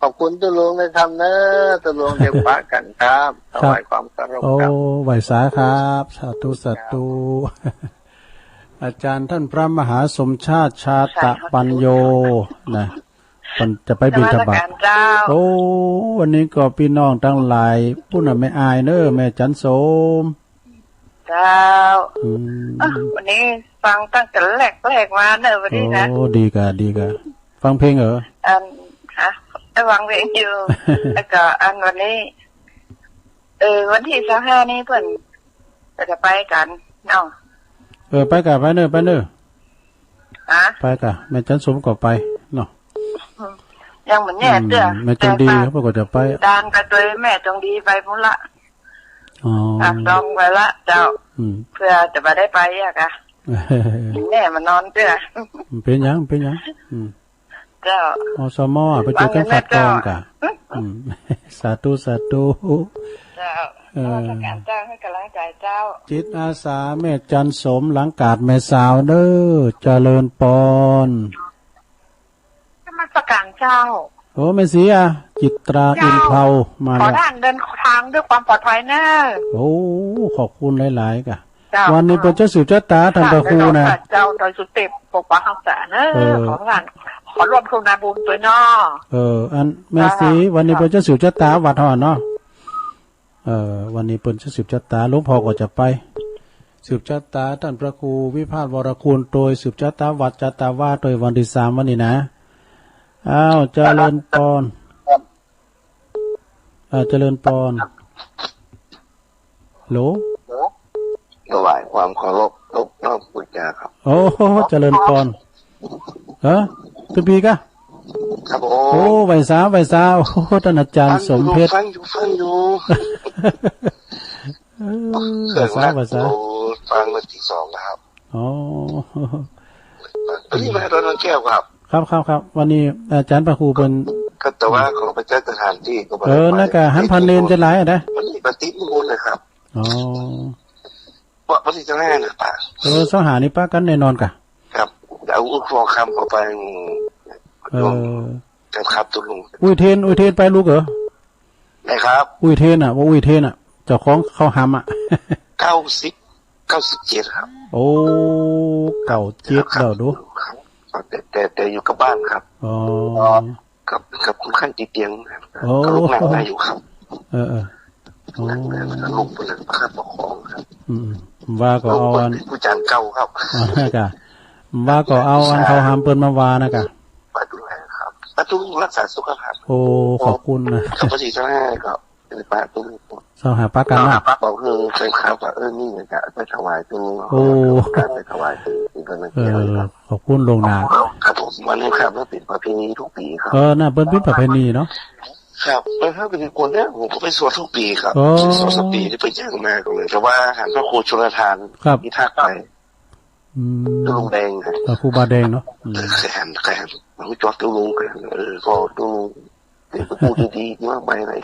ขอบคุณตุ๊ลุงนะครับเนอะ ตุ๊ลุงจะปะกันครับ ครับ ถวายความเคารพครับ โอ้ ไหว้สาครับ สาธุ สาธุ อาจารย์ท่านพระมหาสมชาติ ชาตะปัญโญ นะ เปิ้นจะไปบิณฑบาต นมัสการเจ้า โอ้ วันนี้ก็พี่น้องทั้งหลาย ปุ้นน่ะแม่อายเนอะ แม่จันโสม เจ้า อืม อ่ะ วันนี้ฟังตั้งแต่แรกๆ มาเนอะ วันนี้นะ โอ้ ดีกะ ดีกะ ฟังเพลงเหรอ อัน ฮะ ได้ฟังเพลงอยู่ แล้วก็อันวันนี้ เออ วันที่ซาวห้านี้เปิ้นก็จะไปกันเนาะ เออ ไปกะ ไปเนอะ ไปเนอะ ฮะ ไปกะ แม่จันโสมก็ไปเนาะ ยังบ่แน่เตื้อ อืม แม่จงดี แต่ว่า เขาก็จะไป ตานกับตัวแม่จงดีไปพุ้นละ อ๋อ อ่ะ จองไว้ละเจ้า อืม เพื่อจะบ่ได้ไปอะกะ แม่มานอนเตื้อ เป็นหยัง เป็นหยัง อืม เจ้า อสม ไปเจอกัน ว่าไง ขัดกรองกะ เจ้า อืม สาธุ สาธุ เจ้า เออ นมัสการเจ้า ให้กำลังใจเจ้า จิตอาสาแม่จันโสมหลังกาดแม่สาวเด้อ เจริญปอน นมัสการเจ้า โอ้ แม่ศรีอ่ะ จิตรา เจ้า อินเทามาแล้ว ขอท่านเดินทางด้วยความปลอดภัยเนอะ โอ้ ขอบคุณหลายๆ ค่ะ เจ้า วันนี้เปิ้นจะสืบชะตาท่านพระครูนะ เจ้า โดยสุเทพปกปักรักษาเนอะ เออ ขอท่าน ขอร่วมทุนนาบุญด้วยเนาะ เออ อันแม่ศรี เจ้า วันนี้เปิ้นจะสืบชะตาวัดเฮาเนาะ เออ วันนี้เปิ้นจะสืบชะตา หลวงพ่อก็จะไป สืบชะตาท่านพระครูวิพาทวรคุณ โดยสืบชะตาวัดชะตาวาส โดยวันที่สามวันนี้นะ อ้าว เจริญพร อ่า เจริญพร ฮัลโหล ถวายความเคารพนอบน้อมบูชาครับ โอ้โห เจริญพร ฮะ ตุ๊กปีกะ ครับผม โอ้ ไหว้สา ไหว้สา โอ้โห ท่านอาจารย์สมเพชร ฟังอยู่ ฟังอยู่ เออ ไหว้สา ไหว้สา โอ้ ฟังมาตีสองแล้วครับ อ๋อ วันนี้มาตอนนนแก้วครับ ครับ ครับ ครับ วันนี้อาจารย์พระครูเปิ้น ก็แต่ว่าเขาไปจัดสถานที่ก็บ่ได้ไป เออ นั่นก็หันผ่านเนนจะหลายอะนะ วันนี้ปฏิบัตินิมนต์เลยครับ อ๋อ ว่าวันที่จะแน่นะป้า เออ เสาร์ห้านี่ปะกั๋นแน่นอนกะ ครับ เอาลูกฟองคำเข้าไป เออ ครับ ครับ ตุ๊ลุง อุ้ยเทน อุ้ยเทนไปลูกเหรอ ไหนครับ อุ้ยเทนอ่ะ ว่าอุ้ยเทนอ่ะ เจ้าของข้าวหำอ่ะ เก้าสิบ เก้าสิบเจ็ดครับ โอ้ เก้าเจ็ดแล้วดู ครับ แต่ แต่ แต่อยู่กับบ้านครับ อ๋อ กับ กับคนไข้ติดเตียงครับ โอ้ ก็ลุกนั่งได้อยู่ครับ เออ เออ โอ้ นั่งได้แล้วก็ลุกไปเลยครับ ประคองครับ อืม ว่าก็เอาอัน ผู้จารย์เก่าครับ อ๋อ นะกะ ว่าก็เอาอันข้าวหำเปิ้นมาว่านะกะ ป้าดูแลครับ ป้าดูรักษาสุขภาพ โอ้ ขอบคุณนะ ครับ พอดีเจ้าแม่ก็เป็นป้าดู เสาร์ห้าปะกั๋นนะ ป้าบอกเออ แฟนคลับว่า เออ นี่เหมือนกัน ไปถวายตรงนี้ โอ้ ไปถวายตรงนี้ เออ ขอบคุณล่วงหน้า ครับผม วันนี้ครับ มันเป็นประเพณีทุกปีครับ เออ น่ะ เปิ้นเป็นประเพณีเนาะ ครับ แล้วถ้าเป็นคนเนี้ย ผมก็ไปสวดทุกปีครับ อ๋อ สองสามปีที่ไปแจ้งมาก็เลย แต่ว่าหันพระครูชลทาน ครับ ที่ทักไป อืม ตุ๊ลุงแดงครับ อ่า ครูบาแดงเนาะ อืม เคยหัน เคยหัน ผมจอดตุ๊ลุง เคยหัน เออ ก็ตุ๊ลุง เป็นผู้ที่ดีมากมายเลย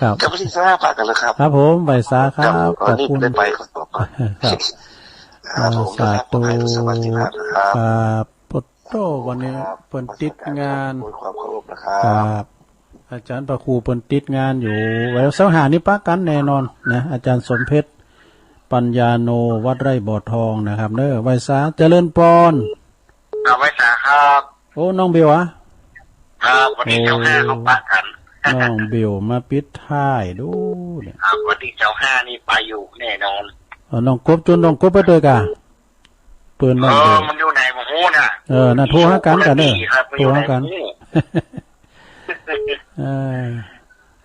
ครับ ก็ไม่ใช่สาระปะกันนะครับ ครับผม ไหว้สาครับ ครับ ขอบคุณ อันนี้ได้ไปก่อน ครับ ครับผม อ่า สาธุ ขอให้ทุกสวัสดิภาพนะครับ ครับ โอ้โห วันนี้เปิ้นติดงาน ด้วยความเคารพนะครับ ครับ อาจารย์พระครูเปิ้นติดงานอยู่ ไว้เสาร์ห้านี่ปะกั๋นแน่นอนนะ อาจารย์สมเพชร ปัญญาโน วัดไร่บ่อทองนะครับเด้อ ไหว้สา เจริญพร ครับ ไหว้สาครับ โอ้ น้องเบลอะ ครับ วันนี้เสาร์ห้าเขาปะกั๋น น้องเบลมาปิดท้ายดูเนี่ย ครับ วันนี้เสาร์ห้านี่ไปอยู่แน่นอน เอาน้องกบ จวนน้องกบไปด้วยกะ เปิ้นน้องเบล เออ มันอยู่ไหนบ่ฮู้น่ะ เออ น่ะ โทรหากั๋นกะเด้อ ครับ โทรหากั๋น อยู่ไหนบ่ฮู้ เออ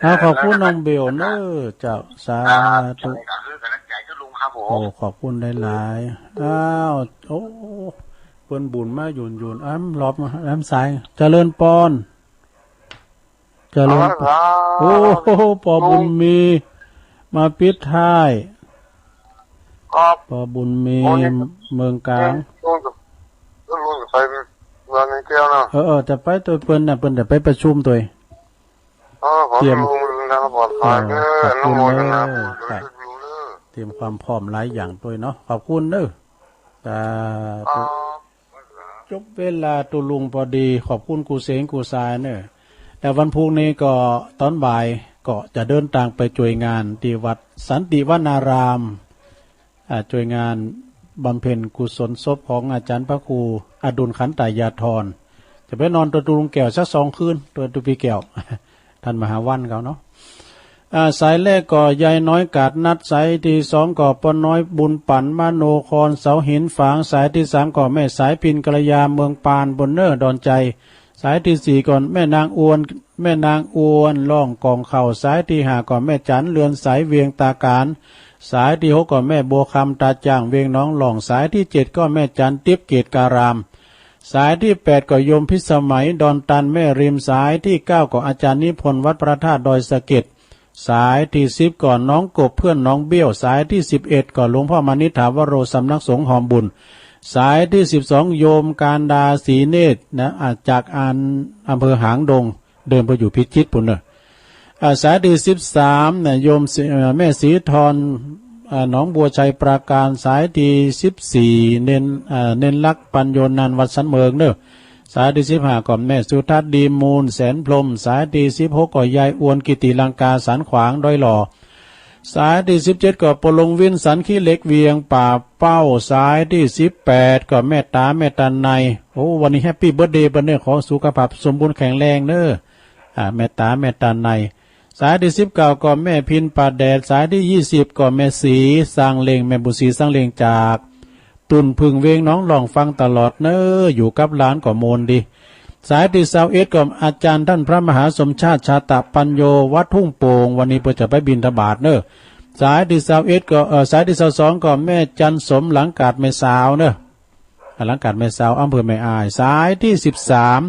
เอา ขอบคุณน้องเบลเนอะเจ้า สาธุ ครับ ก็คือกำลังใจคือลุงครับผม โอ้ ขอบคุณหลายๆ อ้าว โอ้ เปิ้นบุญมาหยุ่นๆ อ้ำ รอบมา อ้ำสาย เจริญพร เจริญพร ครับ โอ้โห พ่อบุญมี มาปิดท้าย ครับ พ่อบุญมี อ๋อ นี่ เมืองกลาง ลุงจะ ลุงจะไปเมืองแก้วนะ เออ เออ จะไปตัวเปิ้นน่ะ เปิ้นจะไปประชุมตัว อ๋อ ขอ เตรียม ลุงเดินทางปลอดภัยเด้อ เออ ขอบคุณ อนุโมทนาบุญ เออ ครับ ด้วยลุงเด้อ เตรียมความพร้อมหลายอย่างด้วยเนาะ ขอบคุณเด้อ สาธุ ครับ จบเวลาตุ๊ลุงพอดี ขอบคุณกู้เสงกู้สายเนอะ แล้ววันพุธนี้ก็ตอนบ่ายก็จะเดินทางไปช่วยงานที่วัดสันติวนาราม อ่า ช่วยงานบำเพ็ญกุศลศพของอาจารย์พระครูอดุลขันตายาธร จะไปนอนตัวตุ๊ลุงแก้วสักสองคืน ตัวตุ๊พี่แก้ว ท่านมหาวันเขาเนาะ อ่า สายแรกก็ยายน้อยกาดนัด สายที่สองก็ป้อน้อยบุญปั๋นมโนครเสาหินฝาง สายที่สามก็แม่สายพินกัลยาเมืองปาน บนเนอร์ดอนใจ สายที่สี่ก็แม่นางอวน แม่นางอวนร้องกล่องข้าว สายที่ห้าก็แม่จั๋นเรือนสายเวียงตาก๋าน สายที่หกก็แม่บัวคำตาจ่างเวียงหนองหล่อง สายที่เจ็ดก็แม่จั๋นติ๊บเกตการาม สายที่แปดก็โยมพิสมัยดอนตันแม่ริม สายที่เก้าก็อาจารย์นิพนธ์วัดพระธาตุดอยสะเก็ด สายที่สิบก็น้องกบเพื่อนน้องเบี้ยว สายที่สิบเอ็ดก็หลวงพ่อมานิษฐาวโรสำนักสงฆ์หอมบุญ สายที่สิบสองโยมการดาศรีเนตรนะ อ่า จากอัน อำเภอหางดง เดิมไปอยู่พิจิตรพุ้นเนอะ อ่า สายที่สิบสามเนี่ย โยมศรี เอ่อ แม่ศรีทร อ่า หนองบัวชัยปราการ สายที่สิบสี่ เณร อ่า เณรลักษณ์ปัญโญนันท์วัดสันเมิงเนอะ สายตี้สิบห้าก็แม่สุทัศน์ ดีมูล แสนพรหม สายตี้สิบหกก็ยายอวน กิติลังกา สันขวาง ดอยหล่อ สายตี้สิบเจ็ดก็ปอหลวงวิน สันขี้เหล็ก เวียงป่าเป้า สายตี้สิบแปดก็แม่ต๋า แม่ต๋าใน โอ้ วันนี้แฮปปี้เบิร์ธเดย์เปิ้นเน้อ ขอสุขภาพสมบูรณ์แข็งแรงเน้อ อ่า แม่ต๋า แม่ต๋าใน สายตี้สิบเก้าก็แม่พินป่าแดด สายตี้ยี่สิบก็แม่ศรี สร้างเล่ง แม่บุญศรี สร้างเล่ง จาก ตุ่นผึ่ง เวียงหนองหล่อง ฟังตลอดเน้อ อยู่กับหลานก็ม่วนดี สายตี้ซาวเอ็ดก็อาจารย์ท่านพระมหาสมชาติ ชาตะปัญโญ วัดทุ่งโป่ง วันนี้เปิ้นจะไปบิณฑบาตเน้อ สายตี้ซาวเอ็ดก็ เอ่อ สายตี้ซาวสองก็แม่จันสม หลังกาดแม่สาวเน้อ หลังกาดแม่สาว อำเภอแม่อาย สายตี้สิบสาม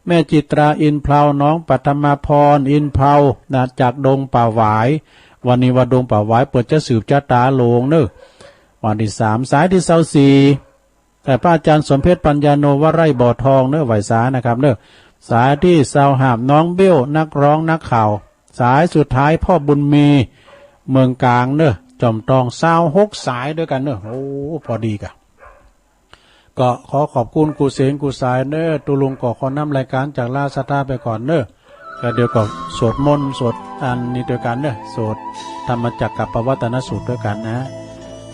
แม่จิตรา อินเพลา น้องปัทมาพร อินเพลา นะ จากดงป่าหวาย วันนี้วัดดงป่าหวายเปิ้นจะสืบชะตาโลงเน้อ วันตี้สาม สายตี้ซาวสี่ แต่พระอาจารย์สมเพชร ปัญญาโน วัดไร่บ่อทองเน้อ ไหว้สานะครับเน้อ สายตี้ซาวห้า น้องเบ้ว นักร้องนักข่าว สายสุดท้ายพ่อบุญมี เมืองกลางเน้อ จอมตอง ซาวหกสายด้วยกันเน้อ โอ้ พอดีกะ ก็ขอขอบคุณกู้เสงกู้สายเน้อ ตุ๊ลุงก็ขอนำรายการจากลาศรัทธาไปก่อนเน้อ แล้วเดี๋ยวก็สวดมนต์สวดอันนี้ด้วยกันเน้อ สวดธรรมจักรกัปปวัตตนสูตรด้วยกันนะ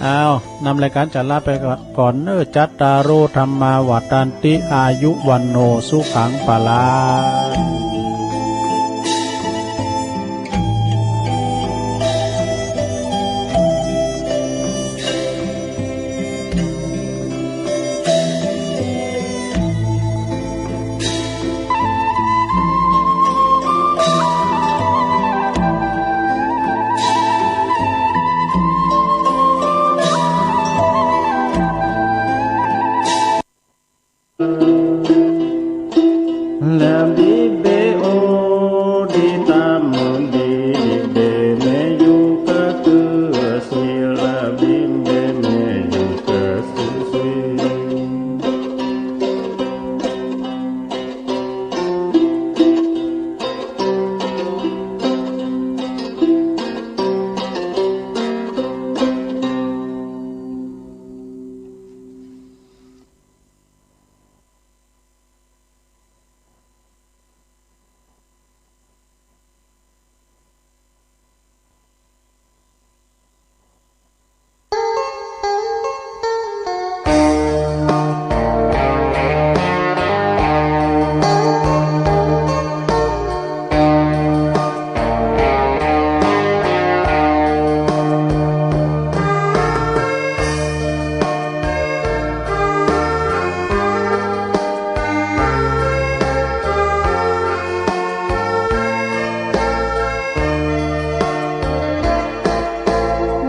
อ้าว นำรายการจากลาไปก่อนเน้อ จัตตาโร ธัมมา วัฑฒันติ อายุ วัณโณ สุขัง พลัง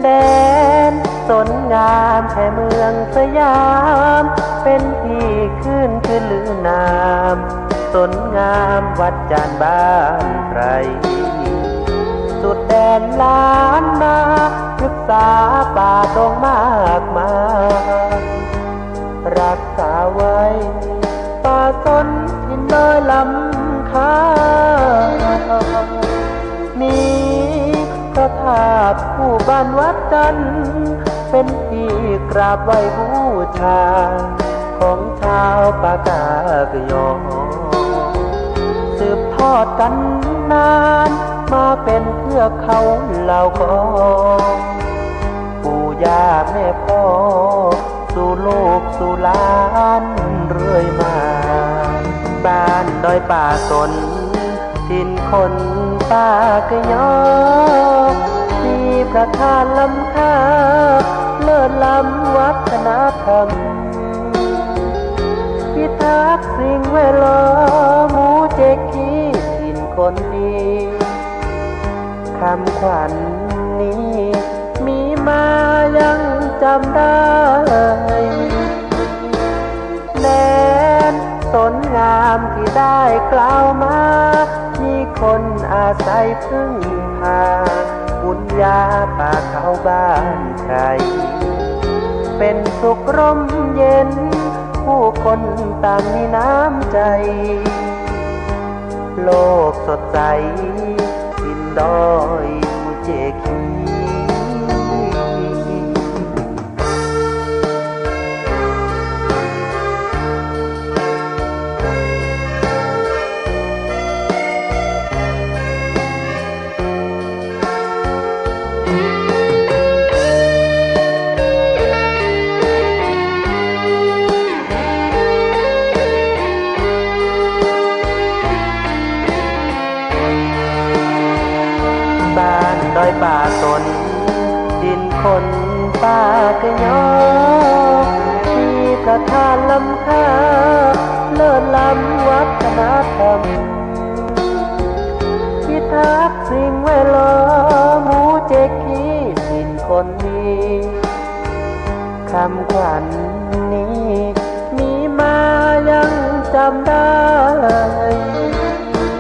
แดนสนงามแห่งเมืองสยาม เป็นที่ขึ้นชื่อลือนาม สนงามวัดจานบ้านไพร สุดแดนล้านนา พฤกษาป่าดงมากมาย รักษาไว้ป่าสนถิ่นดอยลำคา มีพระธาตุคู่บ้านวัดจันทร์ เป็นที่กราบไหว้บูชา ของชาวปากกยอ สืบทอดกันนาน มาเป็นเทือกเขาเหล่ากอ ปู่ย่าแม่พ่อ สู่ลูกสู่หลานเรื่อยมา บ้านดอยป่าสน ถิ่นคนปากยอ มีพระธาตุล้ำค่า เลิศล้ำวัฒนธรรม พิทักษ์สิ่งแวดล้อม หมู่เจคีถิ่นคนดี คำขวัญนี้มีมายังจำได้ แดนสนงามที่ได้กล่าวมา มีคนอาศัยพึ่งพา บุญญาป่าเขาบ้านใคร เป็นสุขร่มเย็น ผู้คนต่างมีน้ำใจ โลกสดใส ถิ่นดอยหมู่เจคี บ้านดอยป่าตน ดินคนป่าเกยอ มีประธานล้ำค่า เลิศล้ำวัฒนธรรม พิทักษ์สิ่งแวดล้อม หมู่เจ๊กขี้ดินคนดี คำขวัญนี้มีมายังจำได้